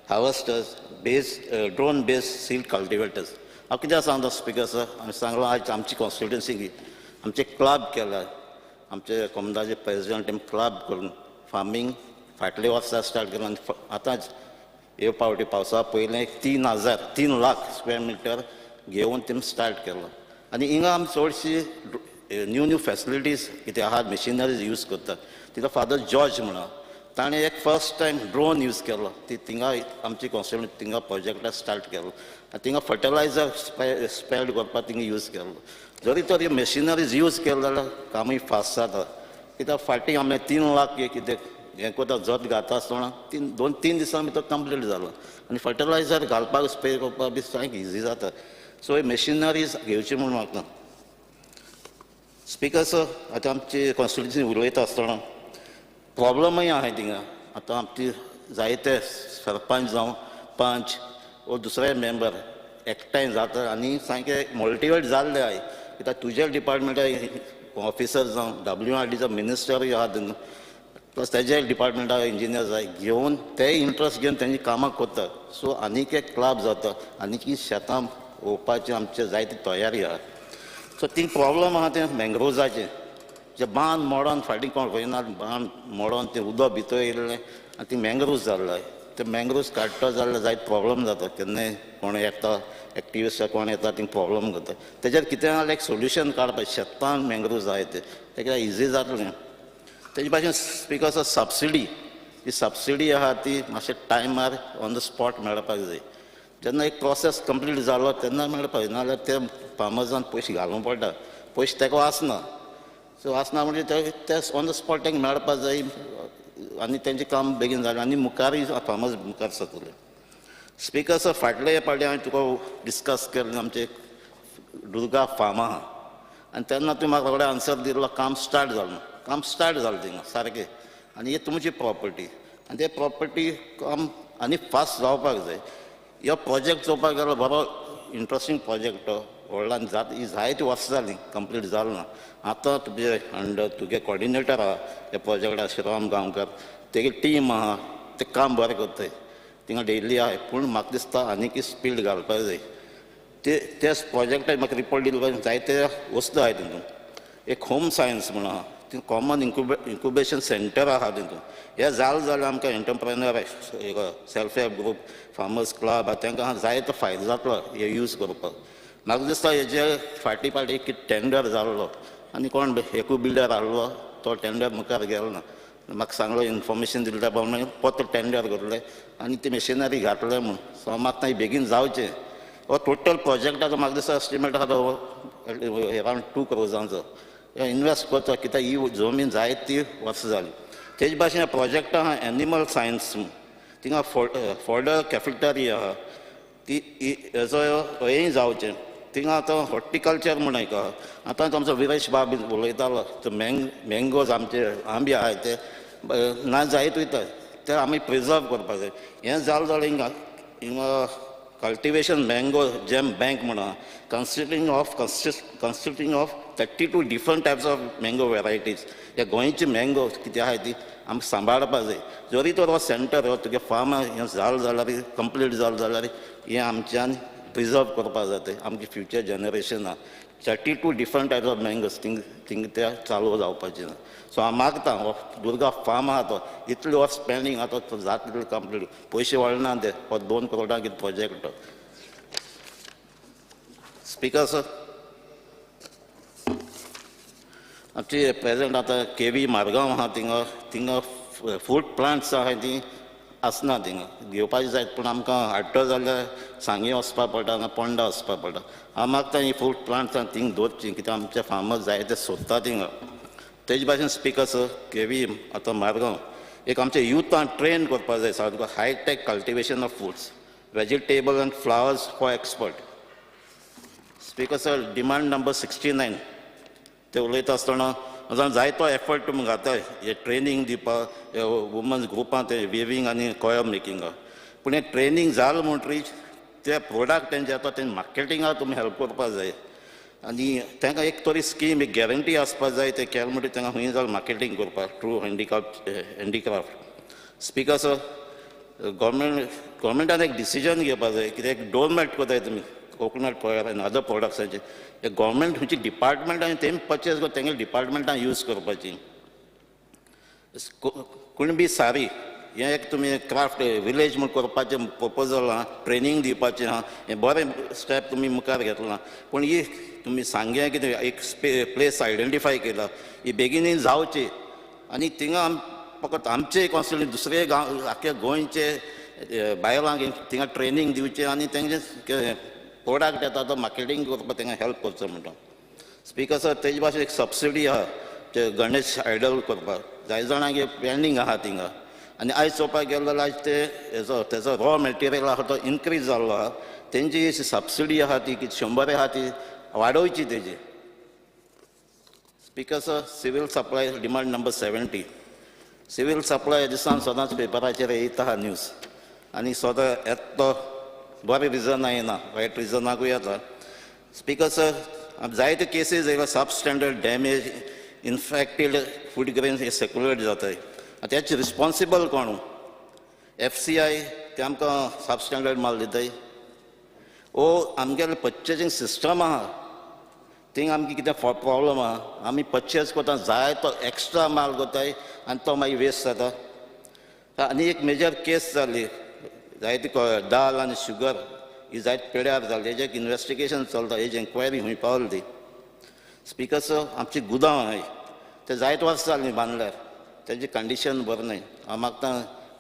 harvesters, base drone base seed cultivators. हांव कित्याक सांगता स्पीकर सर, आमी सांगलां, आयज आमची कॉन्स्टिट्युन्सी आमचे क्लब केला, आमचे कोमदाचे प्रेजिडंट क्लब करून फार्मींग फाटले वर्सा स्टार्ट केलां आनी आतांच हे पावटी पावसा पयलें एक 3,000, 3 लाख स्क्वेअर मिटर घेवन तेमी स्टार्ट केलो. आनी हिंगा आमी चडशी न्यू न्यू फॅसिलिटीज कितें आहात, मशिनरीज यूज करतात. तितू फादर जॉर्ज म्हणा, ताणें एक फर्स्ट टायम ड्रोन यूज केलो. ती थिंगा आमची कॉन्स्टिट्युन्सी थिंगा प्रोजेक्टाक स्टार्ट केलो आनी थिंगा फर्टिलायझर स्प्रेड करपाक थिंगा यूज केलो. जरी तर मशिनरीज यूज केले जाल्यार कामूय फास्ट जाता, कित्याक फाटीं आमी 3 लाख कितें हें करता, जत घाता आसतना तीन 2-3 दिसां भितर कंप्लीट जालो आनी फर्टिलायझर घालपाक, स्प्रे करपाक बी सामकें इजी जाता. सो ही मशिनरीज घेवची म्हूण मागता. स्पीकर सर, आतां आमची कॉन्स्टिट्युन्सी उलयता आसतना प्रॉब्लमूय आहाय थिंगा. आतां आमची जायते सरपंच जावं पंच वो दुसरे मेंबर एकठांय जाता आनी सामके मोटिवेट जाल्ले आहाय, कित्याक तुज्या डिपार्टमेंटा ऑफिसर जावं डब्ल्यू आर डीचो मिनिस्टरूय आहा, प्लस तेजे डिपार्टमेंटा इंजिनियर जाय घेवन ते इंट्रस्ट घेवन तेंची कामां करतात. सो आनीक एक क्लब जाता, आनीक शेतां रोवपाची आमचे जायती तयारी आहा. सो ती प्रॉब्लम आहा तें मँग्रोव्जाचें, जे बांद मोडोन फाटीं कोण वयना, बांद मोडोन तें उदक भितर येयल्लें आनी ती मँग्रोव्ज जाल्ले. ते मँग्रोव्ज काडटा जाल्यार जायत प्रॉब्लम जाता. केन्नाय कोण येता, एक्टिविस्ट कोण येता, थिंग प्रॉब्लम जाता. तेजेर कितें जाल्यार एक सोल्युशन काडपाक, शेतान मँग्रोव्ज जाय ते तेका इजी जातलें. तेजे भाशेन स्पीकर सर, सबसिडी, ही सबसिडी आहा ती मातशे टायमार ऑन the spot मेळपाक जाय. जेन्ना एक प्रोसेस कंप्लीट जालो तेन्ना मेळपा, नाजाल्यार ते फार्मर्सान पयशे घालूंक पडटा, पयशे ताका आसना. सो आसना म्हणजे ते ऑन the spot तांकां मेळपा जाय आनी तेंचें काम बेगीन जालें आनी मुखारूय फार्मर्स मुखार सरतले. स्पीकर सर, फाटले फावटी हांवें तुका डिस्कस केल्लें आमचें दुर्गा फार्म आहा आनी तेन्ना तुवें म्हाका रोखडें आन्सर दिल्लो, काम स्टार्ट जालें, काम स्टार्ट जालें थिंगा सारकें आनी ही तुमची प्रॉपर्टी आनी ते प्रॉपर्टी काम आनी फास्ट जावपाक जाय. ह्यो प्रोजेक्ट चोवपाक गेल्यार बरो इंट्रस्टींग प्रोजेक्ट तो व्हडलो आनी जात ही जायती वर्सां जालीं कंप्लीट जालो ना. आतां तुजे अंडर तुगे कॉर्डिनेटर आहा ह्या प्रोजेक्टाक श्रीराम गांवकर, तेगे टीम आहा, ते काम बरें करताय थिंगा डेली आहाय, पूण म्हाका दिसता आनीक स्पीड घालपाक जाय. ते तेच प्रोजेक्टाक म्हाका रिपोर्ट दिलो जायते वस्तू आहाय तितून, एक होम सायन्स म्हूण आहा, ती कॉमन इन्क्युबेशन सेंटर आहा तितून. हें जालें जाल्यार आमकां entrepreneur self help group farmers club आहा तांकां जायतो फायदो जातलो हे यूज करपाक. म्हाका दिसता हेजे फाटीं फाटीं कितें टेंडर जाल्लो आनी कोण एकू बिल्डर आहलो तो टेंडर मुखार गेलो ना. म्हाका सांगलो इन्फॉर्मेशन दिले त्या प्रमाणे परतो टेंडर करले आनी ती मशिनरी घातले म्हूण. सो म्हाका तांणी बेगीन जावचें. हो टोटल प्रोजेक्टाचो म्हाका दिसता एस्टिमेट आहा तो अरावंड 2 crores invest करचो, कित्याक ही जमीन जायती वर्सां जाली. तेज भाशेन प्रोजेक्ट आहा एनिमल सायन्स, थिंगा फोर्डर कॅफेटेरिया आहा ती हेजो हेंय जावचें. थिंगा आतां हॉर्टिकल्चर म्हूण एक आहा, आतां आमचो विरेश बाब उलयतालो तो मँगोज आमचे आंबे आहाय ते ना जायत वयता, ते आमी प्रिजर्व करपाक जाय. हें जालें जाल्यार हिंगा हिंगा कल्टिवेशन मँगो जॅम बँक म्हूण आहा, consisting of 32 different types of mango varieties. ह्या गोंयची मँगो कितें आहाय ती आमकां सांबाळपा जाय. जरी तर हो सेंटर हो तुगे फार्म हें जालें जाल्यार कंप्लीट जालें जाल्यार हें आमच्यान प्रिजर्व करपाक जाता आमचे फ्युचर जनरेशनाक. 32 different types of mangoes thing thing ते चालू जावपाचें ना. सो हांव मागता हो दुर्गा फार्म आहा तो इतले वर्स पेंडींग आहा तो जाता तितले कंप्लीट, पयशे वळना ते हो 2 crore कितें प्रोजेक्ट. स्पीकर सर, आमची प्रेजेंट आतां केवी मारगांव आहा थिंगा, थिंगा फ्रूट प्लांट्स आहाय ती आसना थिंगा घेवपाची जायत, पूण आमकां हाडटो जाल्यार सांगे वचपा पडटा ना पोंडा वचपा पडटा. हांव मागता ही फ्रूट प्लांट्स आहा थिंग दवरची, कित्याक आमचे फार्मर्स जाय ते सोदता थिंगा. तेज भाशेन स्पीकर सर, केवी आतां मारगांव एक आमच्या युथान ट्रेन करपाक जाय सारको hi tech cultivation of fruits, vegetable and flowers for export. Speaker sir, demand number 69 ते उलयता आसतना जायतो एफर्ट तुमी घाताय हे ट्रेनींग दिवपाक वुमन्स ग्रुपां ते विवींग आनी कॉयर मेकिंगाक, पूण हें ट्रेनींग जालें म्हणटरीच ते प्रोडक्ट तेंचे आतां तें मार्केटिंगाक तुमी हेल्प करपाक जाय आनी तांकां एक तरी स्कीम एक गॅरंटी आसपाक जाय ते केलें म्हणटरीच तांकां खंय जाल्यार मार्केटींग करपाक थ्रू हँडीक्राफ्ट. स्पीकर सर, गव्हर्मेंटान एक डिसिजन घेवपाक जाय, कित्याक एक डोरमॅट करताय तुमी कोकोनट कॉयर आनी अदर प्रोडक्ट्सांचे, गव्हर्मेंट खंयची डिपार्टमेंट आनी तेमी पर्चेस करून तेंगे डिपार्टमेंटान यूज करपाची. कुणबी सारी हें एक तुमी क्राफ्ट विलेज म्हूण करपाचें प्रपोजल आहा, ट्रेनींग दिवपाचें आहा, हें बरें स्टेप तुमी मुखार घेतलां, पूण ही तुमी सांगें कितें एक प्लेस आयडेंटिफाय केला ही बेगीनूय जावची आनी थिंगा फकत आमचे कॉन्स्टिट्युएन्सी दुसरे गांव आख्या गोंयचे बायलांक थिंगा ट्रेनींग दिवचें आनी तेंचे प्रोडक्ट येता तो मार्केटींग करपाक तांकां हेल्प करचो म्हणटा. स्पीकर सर, तेजे भाशेन एक सबसिडी आहा ते गणेश आयडल करपाक जाय जाणांक पेंडींग आहा थिंगा आनी आयज चोवपाक गेलो जाल्यार आयज ते हेजो तेजो रॉ मटेरियल आहा तो इनक्रीज जाल्लो आहा, तेंची सबसिडी आहा ती कितें 100 आहा ती वाडोवची तेजी. Speaker sir, civil supply demand number 70. Civil supply दिसान सदांच पेपराचेर येता आहा न्यूज आनी सदां येता तो बरें रिजन येना, वायट रिजनाकूय येता. स्पीकर सर, जायते केसीस येयला सब standard damage infected food grains हे सर्क्युलेट जाताय, तेच रिस्पॉन्सिबल कोण? FCI ते आमकां सब स्टँडर्ड माल दिताय, ओ आमगेलें पर्चेजींग सिस्टम आहा थिंग आमकां कितें प्रॉब्लम आहा, आमी पर्चेज करता जाय तो एक्स्ट्रा माल करताय आनी तो मागीर वेस्ट जाता. आनी एक मेजर केस जाली जायती दाल आनी शुगर ही जायत पेड्यार जाली, हेजें एक इनवेस्टिगेशन चलता, हेजी एन्क्वायरी खंय पावली ती. स्पीकर सर, आमची गुदांव आहाय ते जायत वर्सां जालीं बांदल्यार, तेजी कंडिशन बरें न्हय. हांव मागता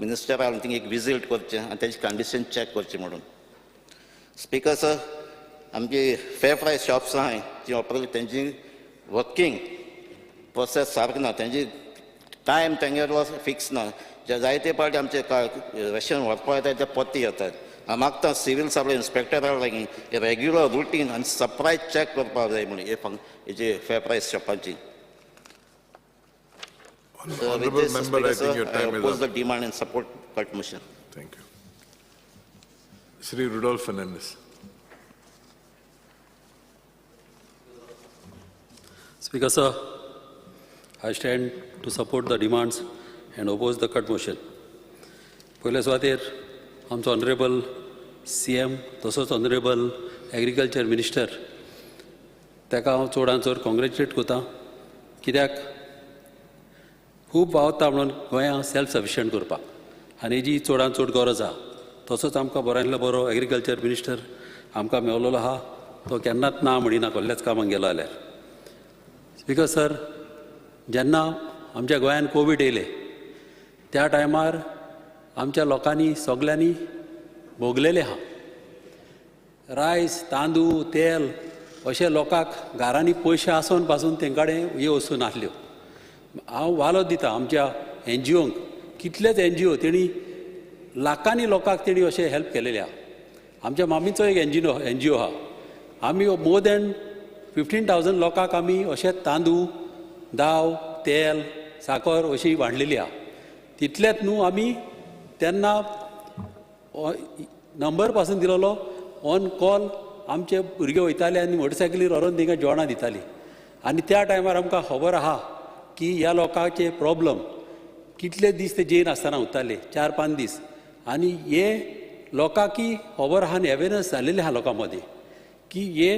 मिनिस्टरान थिंग एक विजीट करचें आनी तेजी कंडिशन चॅक करचें म्हणून. स्पीकर सर, आमची फेर प्रायस शॉप्स आहाय जी ऑपरेट, तेंची वर्किंग प्रोसेस सारको ना, तेंची टायम तेंगेलो फिक्स ना. जे जायते पावटी आमचे रेशन व्हरपा येता ते परती येतात. हांव मागता सिवील सप्लाय इन्स्पेक्टरा लागीं रेग्युलर रुटीन आनी सरप्रायज चॅक करपाक जाय म्हणून हे हेजे फेर प्रायस शॉपांची. So with Honorable this, Member, I Speaker think sir, your I time is oppose the up. demand and support cut motion. Thank you. Shri Rudolph Fernandez. Speaker sir, I stand to support the demands and oppose the cut motion. पयल्या सुवातेर आमचो ऑनरेबल CM तसोच ऑनरेबल एग्रीकल्चर मिनिस्टर, ताका हांव चडान चड कॉंग्रेच्युलेट करता, कित्याक खूब वावरता म्हणून गोंया सेल्फ सफिशियंट करपाक आनी हेजी चडान चड गरज आहा. तसोच आमकां बऱ्यांतलो बरो एग्रीकल्चर मिनिस्टर आमकां मेवलेलो आहा, तो केन्नाच ना म्हणिना कसल्याच कामाक गेलो जाल्यार. स्पीकर सर, जेन्ना आमच्या गोंयान कोवीड येयलें त्या टायमार आमच्या लोकांनी सगल्यांनी भोगलेलें आहा. रायस, तांदूळ, तेल अशें लोकांक घरांनी पयशे आसून पासून तेंचे कडेन ह्यो वस्तू नासल्यो. हांव वालो दिता आमच्या एनजीओंक, कितलेच एनजीओ तेणी लाखांनी लोकांक तेणी अशें हेल्प केलेलें आहा. आमच्या मामीचो एक एनजीओ आहा, आमी मोर दॅन 15,000 लोकांक आमी अशें तांदूळ, दाव, तेल, साकर अशी वांटलेली आहा. तितलेंच न्हू, आमी तेन्ना नंबर पासून दिलेलो ऑन कॉल आमचे भुरगे वयताले आनी मोटरसायकलीर व्हरोन तांकां जेवणां दितालीं. आनी त्या टायमार आमकां खबर आहा की ह्या लोकांचे प्रॉब्लम कितले दीस ते जेयन आसतना उरताले, 4-5 दीस. आनी हे लोकांकी खबर आहा आनी अवेरनस जालेलें आहा लोकां मदीं की हे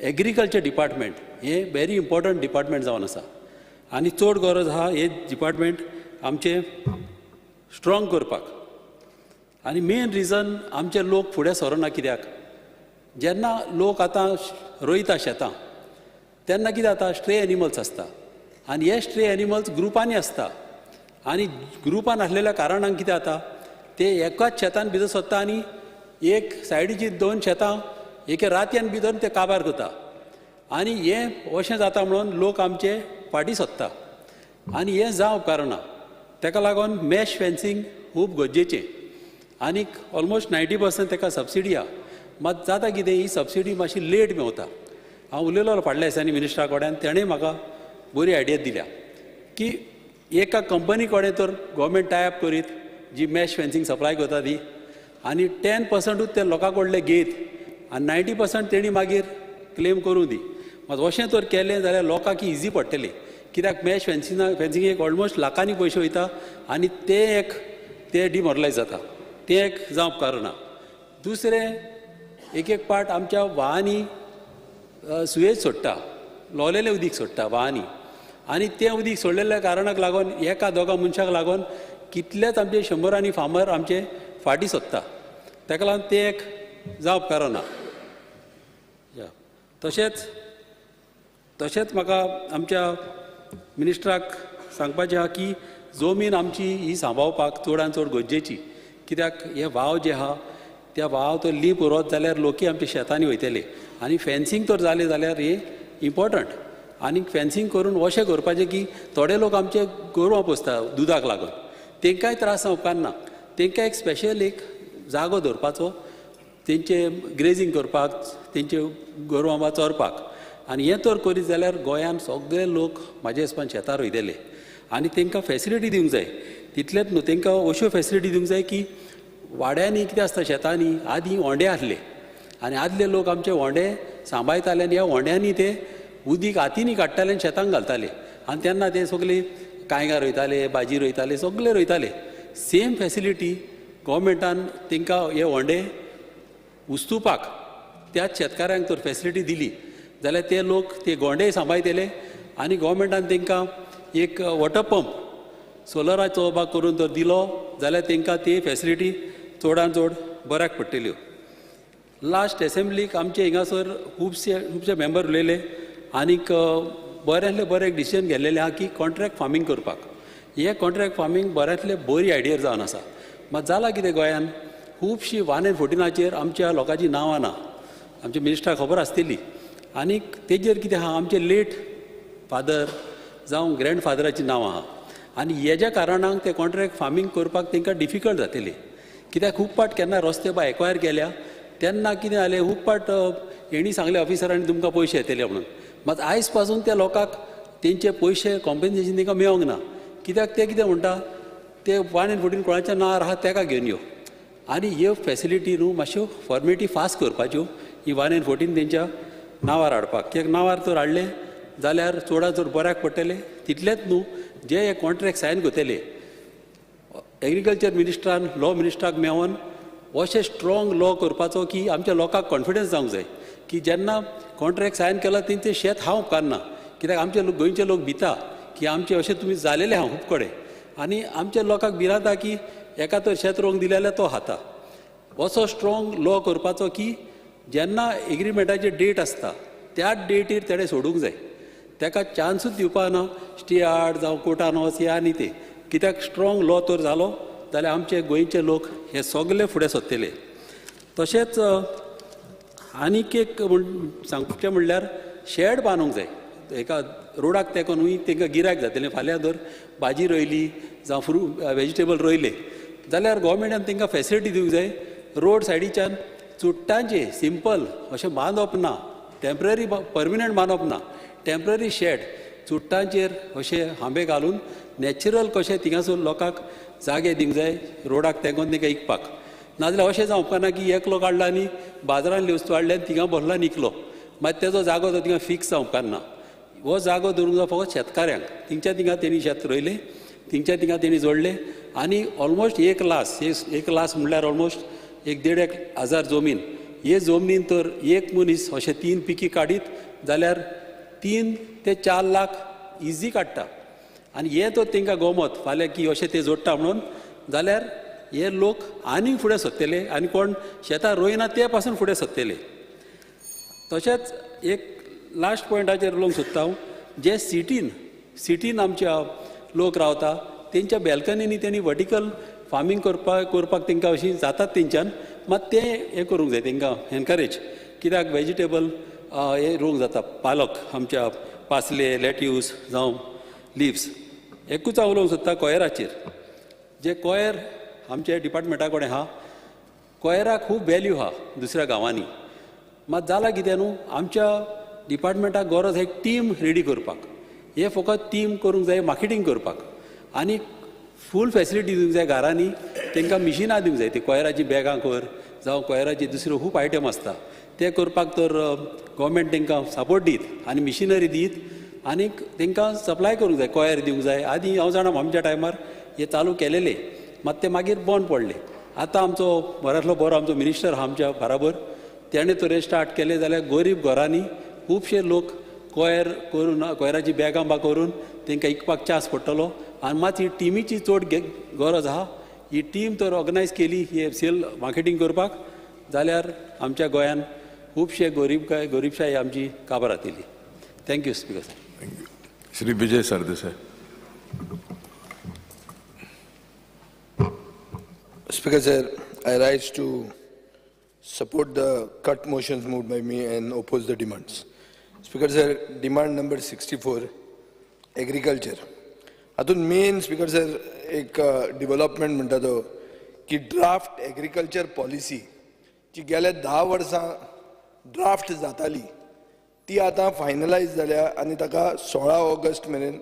एग्रीकल्चर डिपार्टमेंट हे व्हेरी इम्पॉर्टंट डिपार्टमेंट जावन आसा आनी चड गरज आहा हे डिपार्टमेंट आमचें स्ट्रॉंग करपाक. आनी मेन रिजन आमचे लोक फुडें सरना कित्याक, जेन्ना लोक आतां रोयता शेतां तेन्ना कितें जाता, स्ट्रे एनिमल्स आसता आनी हे स्ट्रे एनिमल्स ग्रुपांनी आसता आनी ग्रुपान आसलेल्या कारणान कितें जाता, ते एकाच शेतान भितर सरता आनी एक सायडीची 2 शेतां एके रातयान भितर ते काबार करता आनी हें अशें जाता म्हणून लोक आमचे फाटीं सरता आनी हें जावंक कारणां. ताका लागून मॅश फेन्सिंग खूब गरजेचें आनीक ऑलमोस्ट 90% ताका सबसिडी आहा. मात जाता कितें, ही सबसिडी मातशी लेट मेवता. हांव उलयलो फाटल्या दिसांनी मिनिस्टरा कडेन, तेणें म्हाका बरी आयडिया दिल्या की एका कंपनी कडेन तर गव्हर्मेंट टायप करीत जी मॅश फेन्सिंग सप्लाय करता ती, आनी 10%ूच ते लोकां कडले घेत आनी 90% तेणी मागीर क्लेम करूं दी. मात अशें तर केलें जाल्यार लोकांक इजी पडटलें, कित्याक मॅश फेन्सिंगेक ऑलमोस्ट लाखांनी पयशे वयता आनी ते एक ते डिमोरलायज जाता, तें एक जावप कारण. दुसरें, एक एक पार्ट आमच्या वाहांनी सुयेज सोडटा, लोलेलें उदीक सोडटा वाहांनी आनी तें उदीक सोडलेल्या कारणाक लागून एका दोगा मनशाक लागून कितलेच आमचे शंबरांनी फार्मर आमचे फाटीं सोदता, ताका लागून तें एक जावप कारण. तशेंच तशेंच म्हाका आमच्या मिनिस्टराक सांगपाचें आहा की जमीन आमची ही सांबाळपाक चडान चड गरजेची, कित्याक हे वाव जे आहा त्या वाव तो लीप उरत जाल्यार लोकी आमच्या शेतांनी वयतले आनी फेन्सिंग तर जालें जाल्यार हें इम्पॉर्टंट. आनी फेन्सिंग करून अशें करपाचें की थोडे लोक आमचे गोरवां पोसता दुदाक लागून, तांकांय त्रास जावपाक ना, तांकां एक स्पेशल एक जागो दवरपाचो तेंचे ग्रेजींग करपाक, तेंचे गोरवां वा चरपाक. आनी हें तर करीत जाल्यार गोंयान सगळे लोक म्हाजे हिसपान शेतार वयतले आनी तांकां फेसिलिटी दिवंक जाय. तितलेंच न्हू, तांकां अश्यो फेसिलिटी दिवंक जाय की वाड्यांनी कितें आसता, शेतांनी आदीं होंडे आसले आनी आदले लोक आमचे होंडे सांबाळटाले आनी ह्या होंड्यांनी ते उदीक हातींनी काडटाले आनी शेतांक घालताले आनी तेन्ना ते सगळे कांयगां रोयताले, भाजी रोयताले, सगळे रोयताले. सेम फेसिलिटी गव्हर्मेंटान तांकां हे होंडे उस्तुपाक त्याच शेतकाऱ्यांक तर फेसिलिटी दिली जाल्यार ते लोक ते गोंडेय सांबाळटले आनी गव्हर्मेंटान तांकां एक वॉटर पंप सोलराचो बा करून जर दिलो जाल्यार तांकां ती फेसिलिटी चडान चड बऱ्याक पडटल्यो. लास्ट एसेंब्लीक आमचे हिंगासर खुबशे खुबशे मेंबर उलयले आनीक बऱ्यांतले बरें एक डिसिजन घेतलेलें आहा की कॉन्ट्रॅक्ट फार्मींग करपाक. हें कॉन्ट्रॅक्ट फार्मींग बऱ्यांतले बरी आयडिया जावन आसा. मात जालां कितें, गोंयान खुबशीं 1 and 14 आमच्या लोकांची नांवां ना, आमच्या मिनिस्टराक खबर आसतली. आनीक तेजेर कितें आहा, आमचे लेट फादर जावं ग्रँडफादराचीं नांवां आहा आनी हेज्या कारणान ते कॉन्ट्रॅक्ट फार्मींग करपाक तांकां डिफिकल्ट जातली. कित्याक खूब पाट केन्ना रस्ते बा एक्वायर केल्या तेन्ना कितें जालें, खूब पाट हेणी सांगलें ऑफिसरांनी तुमकां पयशे येतले म्हणून, मात आयज पासून त्या लोकांक तेंचे पयशे कॉम्पेन्सेशन तांकां मेळोंक ना. कित्याक ते कितें म्हणटा, ते 1 and 14 कोणाच्या नांवार आहा तेका घेवन यो. आनी ह्यो फॅसिलिटी न्हू मातश्यो फॉर्मेलिटी फास्ट करपाच्यो, ही 1 and 14 तेंच्या नांवार हाडपाक. कित्याक नांवार तर हाडले जाल्यार चडांत चड बऱ्याक पडटलें. तितलेंच न्हू, जे हे कॉन्ट्रॅक्ट सायन करतले एग्रीकल्चर मिनिस्टरान लॉ मिनिस्टराक मेळोन अशें स्ट्रॉंग लॉ करपाचो की आमच्या लोकांक कॉन्फिडन्स जावंक जाय की जेन्ना कॉन्ट्रॅक्ट सायन केला तेंचें शेत हांव उपकारना. कित्याक आमचे लोक, गोंयचे लोक भिता की आमचें अशें तुमी जालेलें आहा खूब कडेन, आनी आमच्या लोकांक भिरांत की एका तर शेत रोवंक दिलें जाल्यार तो खाता. असो स्ट्रॉंग लॉ करपाचो की जेन्ना एग्रीमेंटाची डेट आसता त्याच डेटीर तेणें सोडूंक जाय, तेका चान्सूच दिवपा ना स्टे आड जावं कोर्टान वच हे आनी ते. कित्याक स्ट्रॉंग लॉ तर जालो जाल्यार आमचे गोंयचे लोक हे सगळे फुडें सरतले. तशेंच आनीक एक सांगचें म्हणल्यार शेड बांदूंक जाय एका रोडाक तेंकोनूय तांकां गिरायक जातलें. फाल्यां जर भाजी रोयली जावं फ्रूट वेजिटेबल रोयले जाल्यार गोवोरमेंटान तांकां फेसिलिटी दिवंक जाय. रोड सायडीच्यान चुट्टांचे सिंपल अशें बांदप ना, टेंपररी परमनंट बांदप ना, टेंपररी शेड चुट्टांचेर अशे हांबे घालून नॅचरल कशें थिंगासर लोकांक जागे दिवंक जाय रोडाक तेंकोन तांकां विकपाक. नाजाल्यार अशें जावपा ना की एकलो काडला आनी बाजारांतली वस्तू हाडली आनी थिंगा बसलो आनी इकलो, मागीर तेजो जागो तो थिंगा फिक्स जावपाक ना. हो जागो दवरूंक जाय फकत शेतकाऱ्यांक, थिंगच्या थिंगा तेणी शेत रोयलें, थिंगच्या थिंगा तेणी जोडलें आनी ऑलमोस्ट 1 लाख, 1 लाख म्हणल्यार ऑलमोस्ट 1,000-1,500 हजार जमीन, हे जमनीन तर एक मनीस अशें 3 पिकी काडीत जाल्यार 3 ते 4 लाख इजी काडटा. आनी हें तर तांकां गोमत फाल्यां की अशें ते जोडटा म्हणून जाल्यार हे लोक आनीक फुडें सरतले आनी कोण शेतां रोयना ते पासून फुडें सरतले. तशेंच एक लास्ट पॉयंटाचेर उलोवंक सोदता हांव, जे सिटीन आमच्या लोक रावता तेंच्या बॅल्कनीनी तेणी वर्टिकल फार्मींग करपाक तांकां अशी जातात तेंच्यान, मात तें हें करूंक जाय तांकां एनकरेज. कित्याक वेजिटेबल हें रोवंक जाता, पालक आमच्या पासले, लेट्यूस जावं लिव्स. एकूच हांव उलोवंक सोदता कोयराचेर, जे कोयर आमच्या डिपार्टमेंटा कडेन आहा, कोयराक खूब वेल्यू आहा दुसऱ्या गांवांनी. मात जालां कितें न्हू, आमच्या डिपार्टमेंटाक गरज एक टीम रेडी करपाक, हे फकत टीम करूंक जाय मार्केटींग करपाक आनी फूल फेसिलिटी दिवंक जाय घरांनी, तांकां मिशिनां दिवंक जाय, ती कोयराची बॅगां कर जावं कोयराची दुसऱ्यो खूब आयटम आसता ते करपाक तर गोवोरमेंट तांकां सपोर्ट दीत आनी मिशिनरी दीत आनी तांकां सप्लाय करूंक जाय, कोयर दिवंक जाय. आदी हांव जाणा आमच्या टायमार हे चालू केलेले, मात ते मागीर बंद पडले. आतां आमचो बऱ्यांतलो बरो आमचो मिनिस्टर आहा आमच्या बराबर, तेणें तर स्टार्ट केलें जाल्यार गरीब घरांनी खुबशे लोक कोयर करून कोयराची बॅगां बा करून तांकां इकपाक चान्स पडटलो. आनी मात ही टिमीची चड गरज आहा, ही टीम तर ऑर्गनायज केली ही सेल मार्केटींग करपाक जाल्यार आमच्या गोंयान खुबशे गरीबशाय आमची काबार जातली. Thank you speaker sir. Thank you. Shri Vijay Sardesai. Speaker sir, I rise to support the cut motions moved by me and oppose the demands. Speaker sir, demand number 64, agriculture. हातूंत मेन स्पीकर सर एक डिवेलपमेंट म्हणटा तो की ड्राफ्ट एग्रीकल्चर पॉलिसी जी गेल्या 10 वर्सां ड्राफ्ट जाताली ती आतां फायनलायज जाल्या आनी ताका 16 ऑगस्ट मेरेन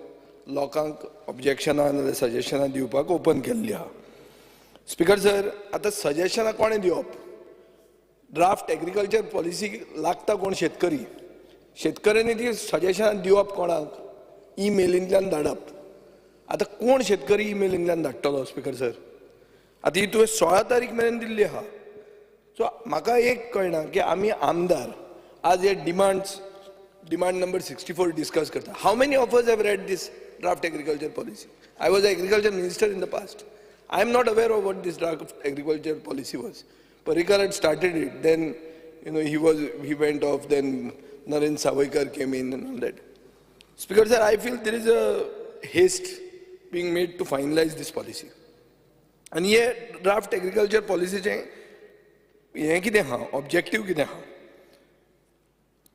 लोकांक ऑब्जेक्शनां नाजाल्यार सजेशनां दिवपाक ओपन केल्ली आहा. स्पीकर सर, आतां सजेशनां कोणें दिवप? ड्राफ्ट एग्रीकल्चर पॉलिसी लागता कोण? शेतकरी. शेतकऱ्यांनी ती सजेशनां दिवप कोणाक? ईमेलींतल्यान धाडप. आतां कोण शेतकरी ईमेलींतल्यान धाडटलो स्पीकर सर? आतां ही तुवें 16 तारीख मेरेन दिल्ली आहा. सो म्हाका एक कळना की आमी आमदार आज हे डिमांड नंबर 64 डिस्कस करता. How many of us have read this draft agriculture policy? I was agriculture minister in the past. I am not aware of what this draft agriculture policy was. Parrikar had started it, then you know he went off, then Naren Sawaikar came in and all that. Speaker sir, I feel there is a haste being made to finalize this policy. And here draft agriculture policy हें कितें आहा, ऑब्जेक्टीव कितें आहा.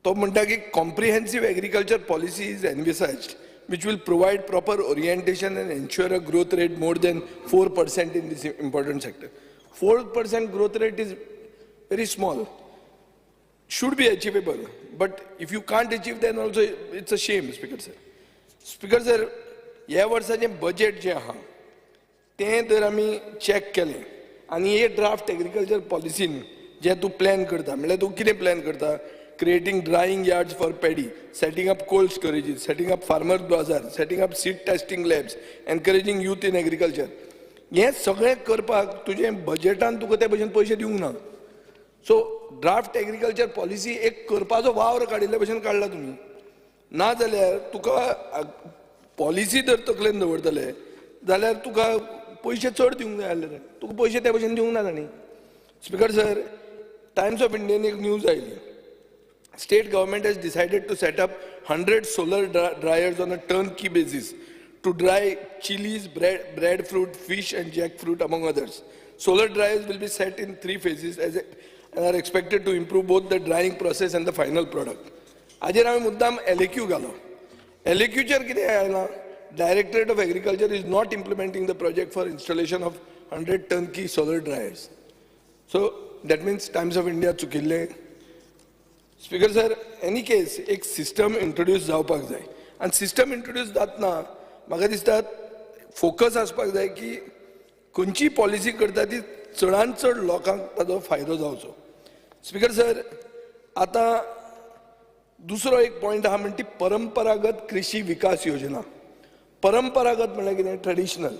तो म्हणटा की comprehensive agriculture policy is envisaged which will provide proper orientation and ensure a growth rate more than 4% in this important sector. 4% growth rate is very small, should be achievable, but if you can't achieve then also it's a shame, Speaker sir. Speaker sir, ह्या वर्साचें बजेट जें आहा तें जर आमी चॅक केलें आनी हे ड्राफ्ट एग्रीकल्चर पॉलिसीन जें तूं प्लॅन करता, म्हणल्यार तूं कितें प्लॅन करता, creating drying yards for paddy, setting up cold storages, setting up farmer bazaar, setting up seed testing labs, encouraging youth in agriculture. हें सगळें करपाक तुजें बजेटान तुका ते भशेन पयशे दिवंक ना. सो ड्राफ्ट एग्रीकल्चर पॉलिसी एक करपाचो वावर काडिल्ले भशेन काडला तुमी. ना जाल्यार तुका पॉलिसी जर तकलेन दवरतले जाल्यार तुका पयशे चड दिवंक जाय आसले, तुका पयशे ते भशेन दिवंक ना तांणी. Speaker sir, Times of Indian एक न्यूज आयली, state government has decided to set up 100 solar dryers on a turnkey basis to dry chilies, breadfruit, fish and jackfruit among others. Solar dryers will be set in 3 phases and are expected to improve both the drying process and the final product. आजेर हांवें मुद्दाम LAQ घालो. LAQचेर कितें आयलां, Directorate of Agriculture is not implementing the project for installation of 100 turnkey solar dryers. So that means Times of India चुकिल्लें. Speaker sir, any case एक सिस्टम इंट्रोड्यूस जावपाक जाय आनी सिस्टम इंट्रोड्यूस जातना म्हाका दिसता फोकस आसपाक जाय की खंयची पॉलिसी करता ती चडान चड लोकांक ताजो फायदो जावचो. स्पीकर सर, आतां दुसरो एक पॉयंट आहा म्हणटा ती परंपरागत कृषी विकास योजना. परंपरागत म्हणल्यार कितें, ट्रेडिशनल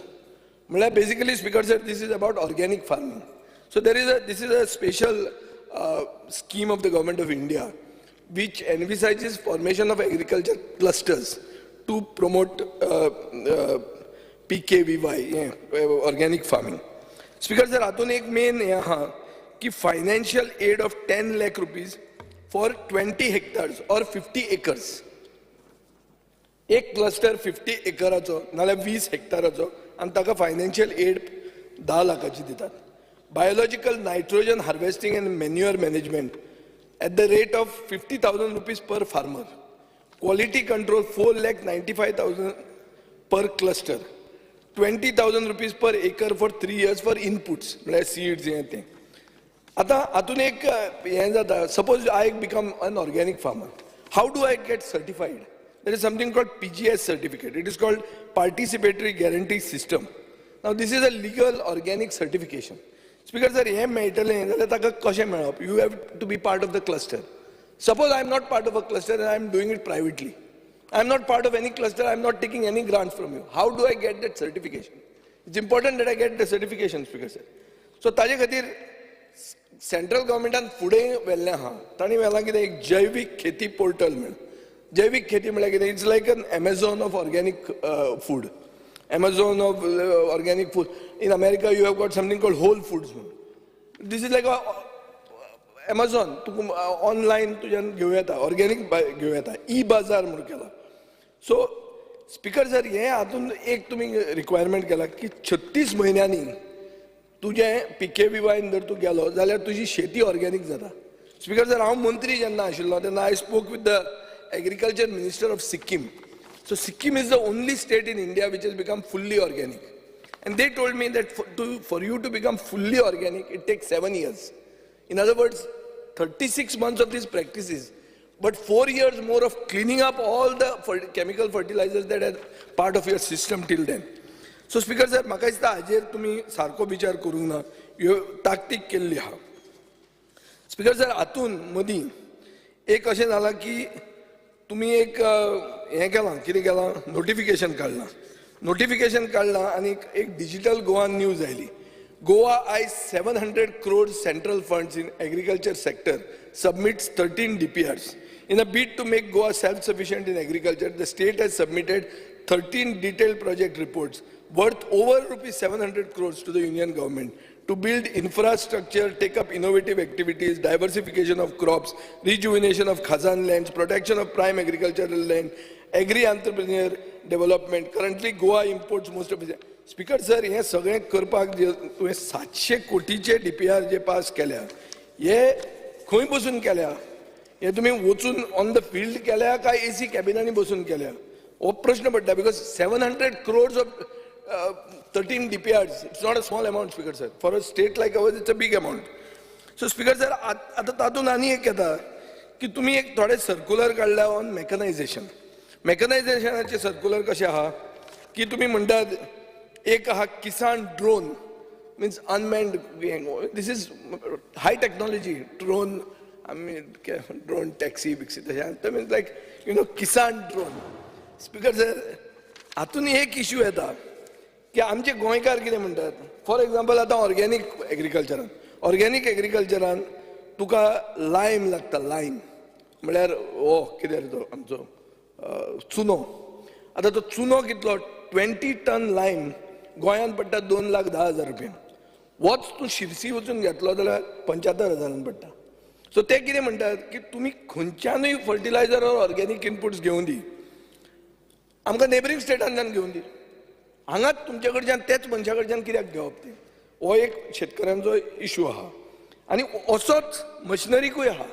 म्हणल्यार basically speaker sir, this is about organic farming. So there is a this is a special scheme of the government of India which envisages formation of agriculture clusters to promote PKVY, organic farming. Speaker sir, हातून एक मेन हें आहा की financial aid of 10 lakh rupees for 20 hectares or 50 acres. एक क्लस्टर 50 एकराचो नाल्यार 20 हेक्टराचो आनी ताका फायनान्शियल एड 10 लाखाची दितात. Biological nitrogen harvesting and manure management at the rate of 50,000 rupees per farmer. Quality control 4,95,000 per cluster. 20,000 rupees per acre for 3 years for inputs, म्हळ्यार seeds हें तें. आतां हातून एक हें जाता, suppose I become an organic farmer, how do I get certified? There is something called PGS certificate. It is called Participatory Guarantee System. Now this is a legal organic certification. Speaker sir, हें मेळटलें जाल्यार ताका कशें मेळप? You have to be part of the cluster. Suppose I am not part of a cluster and I am doing it privately. I am not part of any cluster, I am not taking any grants from you. How do I get that certification? It's important that I get the certification, Speaker sir. So ताजे खातीर सेंट्रल गव्हर्मेंटान फुडें व्हेल्लें आहा. तांणी व्हेलां कितें, एक जैवीक खेती पोर्टल म्हण. जैवीक खेती म्हळ्यार कितें, it's like an Amazon of organic food. Amazon of organic food. In America you have got something called Whole Foods म्हण. This is like Amazon, तुका ऑनलायन तुज्यान घेवं येता, ऑर्गेनीक घेवं येता. ई बाजार म्हूण केला. सो स्पीकर सर, हें हातून एक तुमी रिक्वायरमेंट केला की 36 म्हयन्यांनी तुजें PKVY जर तूं गेलो जाल्यार तुजी शेती ऑर्गेनीक जाता. स्पीकर सर, हांव मंत्री जेन्ना आशिल्लो तेन्ना I spoke with the agriculture minister of Sikkim. So Sikkim is the only state in India which has become fully organic. And they told me that for you to become fully organic, it takes 7 years. In other words, 36 months of these practices, but 4 years more of cleaning up all the chemical fertilizers that are part of your system till then. So Speaker sir, म्हाका दिसता हाजेर तुमी सारको विचार करूंक ना, ह्यो ताकतीक केल्ली आहा. स्पीकर सर, हातून मदीं एक अशें जालां की तुमी एक हें केलां, कितें केलां, नोटिफिकेशन काडलां. नोटिफिकेशन काडलां आनी एक डिजिटल गोवा न्यूज आयली. Goa eyes 700 crore central funds in agriculture sector, submits 13 DPRs. In a bid to make Goa self-sufficient in agriculture, the state has submitted 13 detailed project reports worth over rupees 700 crores to the union government to build infrastructure, take up innovative activities, diversification of crops, rejuvenation of Khazan lands, protection of prime agricultural land, agri-entrepreneur development. Currently, Goa imports most of it. Speaker sir, हें सगळें करपाक तुवें 700 कोटीचे DPR जे पास केल्या, हे खंय बसून केल्या? हे तुमी वचून ऑन the field केल्या काय एसी कॅबिनांनी बसून केल्या? हो प्रश्न पडटा because 700 crores of 13 DPRs, it's not a small amount, Speaker sir. For a state like ours, it's a big amount. So Speaker sir, आतां तातूंत आनी एक येता की तुमी एक थोडे सर्कुलर काडल्या ऑन मॅकनायझेशन. मॅकनायझेशनाचे सर्कुलर कशें आहा की तुमी म्हणटात एक आहा Kisan drone, means unmanned, this is high technology drone. आमी ड्रोन टॅक्सी बिक्सी तशें means like you know Kisan drone. Speaker sir, हातून एक इश्यू येता की आमचे गोंयकार कितें म्हणटात, फॉर एग्जाम्पल आतां ऑर्गेनीक एग्रीकल्चरान, ऑर्गेनीक एग्रीकल्चरान तुका लायम लागता. लायम म्हळ्यार हो कितें रे तो आमचो चुनो. आतां तो चुनो कितलो, 20 टन लायम गोंयांत पडटा 2,10,000 रुपया. वच तूं शिरसी वचून घेतलो जाल्यार 75,000 पडटा. सो ते कितें म्हणटात की तुमी खंयच्यानूय फर्टिलायझर ऑर ऑर्गेनीक इनपुट्स घेवन दी, आमकां नेबरींग स्टेटांतल्यान घेवन दी, हांगाच तुमचे कडच्यान तेच मनशा कडच्यान कित्याक घेवप तें? हो एक शेतकऱ्यांचो इशू आहा. आनी असोच मशिनरीकूय आहा.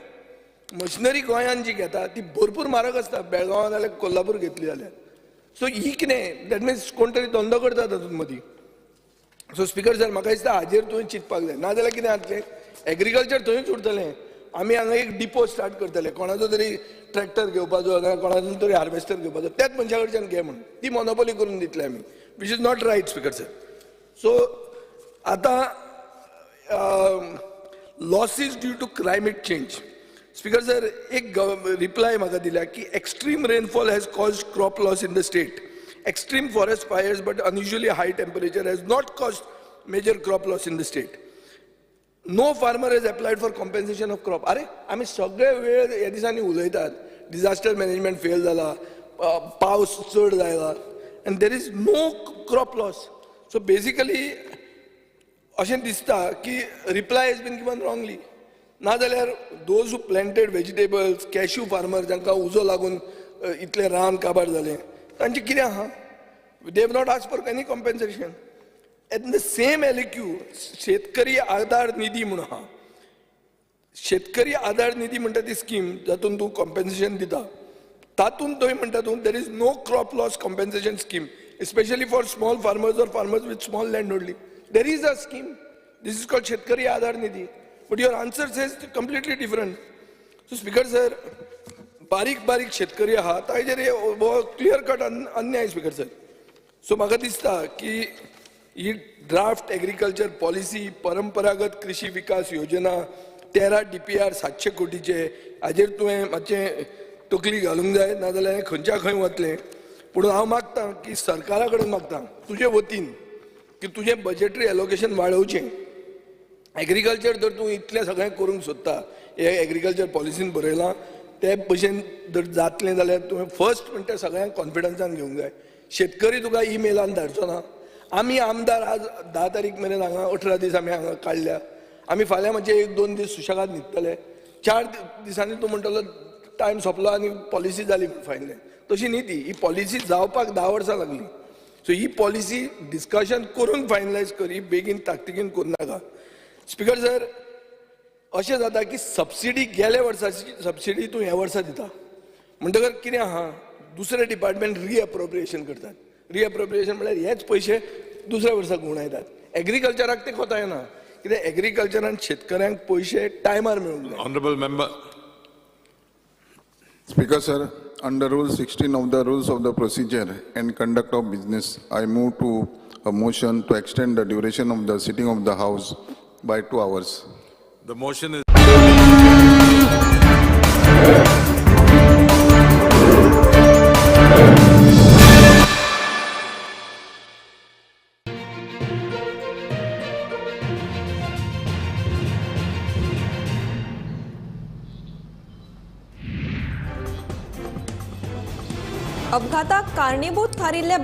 मशिनरी गोंयांत जी घेता ती भरपूर म्हारग आसता, बेळगांवां जाल्यार कोल्हापूर घेतली जाल्यार. सो ही कितें, that means कोण तरी धंदो करता तातूंत मदीं. सो स्पीकर सर, म्हाका दिसता हाजेर तुवें चिंतपाक जाय. नाजाल्यार कितें जातलें, एग्रीकल्चर थंयच उरतलें. आमी हांगा एक डिपो स्टार्ट करतले, कोणाचो तरी ट्रॅक्टर घेवपाचो जाल्यार कोणाचो तरी हार्वेस्टर घेवपाचो, त्याच मनशा कडच्यान घे म्हणून ती मोनोपोली करून दितले आमी, which is not right, Speaker sir. So आतां losses due to climate change. Speaker sir, एक रिप्लाय म्हाका दिल्या की extreme rainfall has caused crop loss in the state. Extreme forest fires but unusually high temperature has not caused major crop loss in the state. No farmer has applied for compensation of crop. अरे आमी सगळे वेळ ह्या दिसांनी उलयतात, डिझास्टर मॅनेजमेंट फेल जाला, पावस चड जायला, and there is no crop loss. So basically अशें दिसता की reply has been given wrongly. नाजाल्यार those who planted vegetables, cashew farmer जांकां उजो लागून इतलें रान काबार जालें, तांचें कितें आहा? They have not ask for any compensation. At the same LAQ Shetkari Aadhar Nidhi म्हूण आहा. शेतकरी आधार निधी म्हणटा ती स्कीम जातून तूं कॉम्पेन्सेशन दिता, तातूंत थंय म्हणटा तूं there is no crop loss compensation scheme, especially for small farmers or farmers with small land only. There is a scheme, this is called Shetkari Aadhar Nidhi, but your answer says completely different. So Speaker sir, बारीक बारीक शेतकरी आहा ताजेर हो क्लियर कट अन्याय स्पीकर सर. सो म्हाका दिसता की ही ड्राफ्ट एग्रीकल्चर पॉलिसी, परंपरागत कृषी विकास योजना, 13 DPR 700 कोटीचे, हाजेर तुवें मातशें तकली घालूंक जाय, नाजाल्यार खंयच्या खंय वतलें. पूण हांव मागता की सरकारा कडेन मागता तुजे वतीन की तुजें बजेटरी एलोकेशन वाडोवचें. एग्रीकल्चर जर तूं इतलें सगळें करूंक सोदता, हे एग्रीकल्चर पॉलिसीन बरयलां ते भशेन जर जातलें जाल्यार तुवें फर्स्ट म्हणटा सगळ्यांक कॉन्फिडन्सान घेवंक जाय. शेतकरी तुका ईमेलान धाडचो ना. आमी आमदार आज 10 तारीख मेरेन हांगा 18 दीस आमी हांगा काडल्या. आमी फाल्यां मातशे 1-2 दीस सुशेगाद न्हिदतले. 4 दिसांनी तूं म्हणटलो टायम सोंपलो आनी पॉलिसी जाली फायनल. तशी न्ही ती, ही पॉलिसी जावपाक 10 वर्सां लागली. सो ही पॉलिसी डिस्कशन करून फायनलायज करी, बेगीन ताकतिकेन करूं नाका. स्पीकर सर, अशें जाता की सबसिडी गेल्या वर्साची सबसिडी तूं ह्या वर्सा दिता, म्हणटकर कितें आहा, दुसरें डिपार्टमेंट रिअप्रोप्रिएशन करतात. रिअप्रोप्रिएशन म्हळ्यार हेच पयशे दुसऱ्या वर्सा घुंवडायतात. एग्रीकल्चराक तें कोता येना, कित्याक एग्रीकल्चरान शेतकऱ्यांक पयशे टायमार मेळूंक जाय. Honourable member. Speaker sir, under Rule 16 of the Rules of the Procedure and Conduct of Business, I move to a motion to extend the duration of the sitting of the House by 2 hours. The motion is अपघाताक कारणीभूत थारिल्ले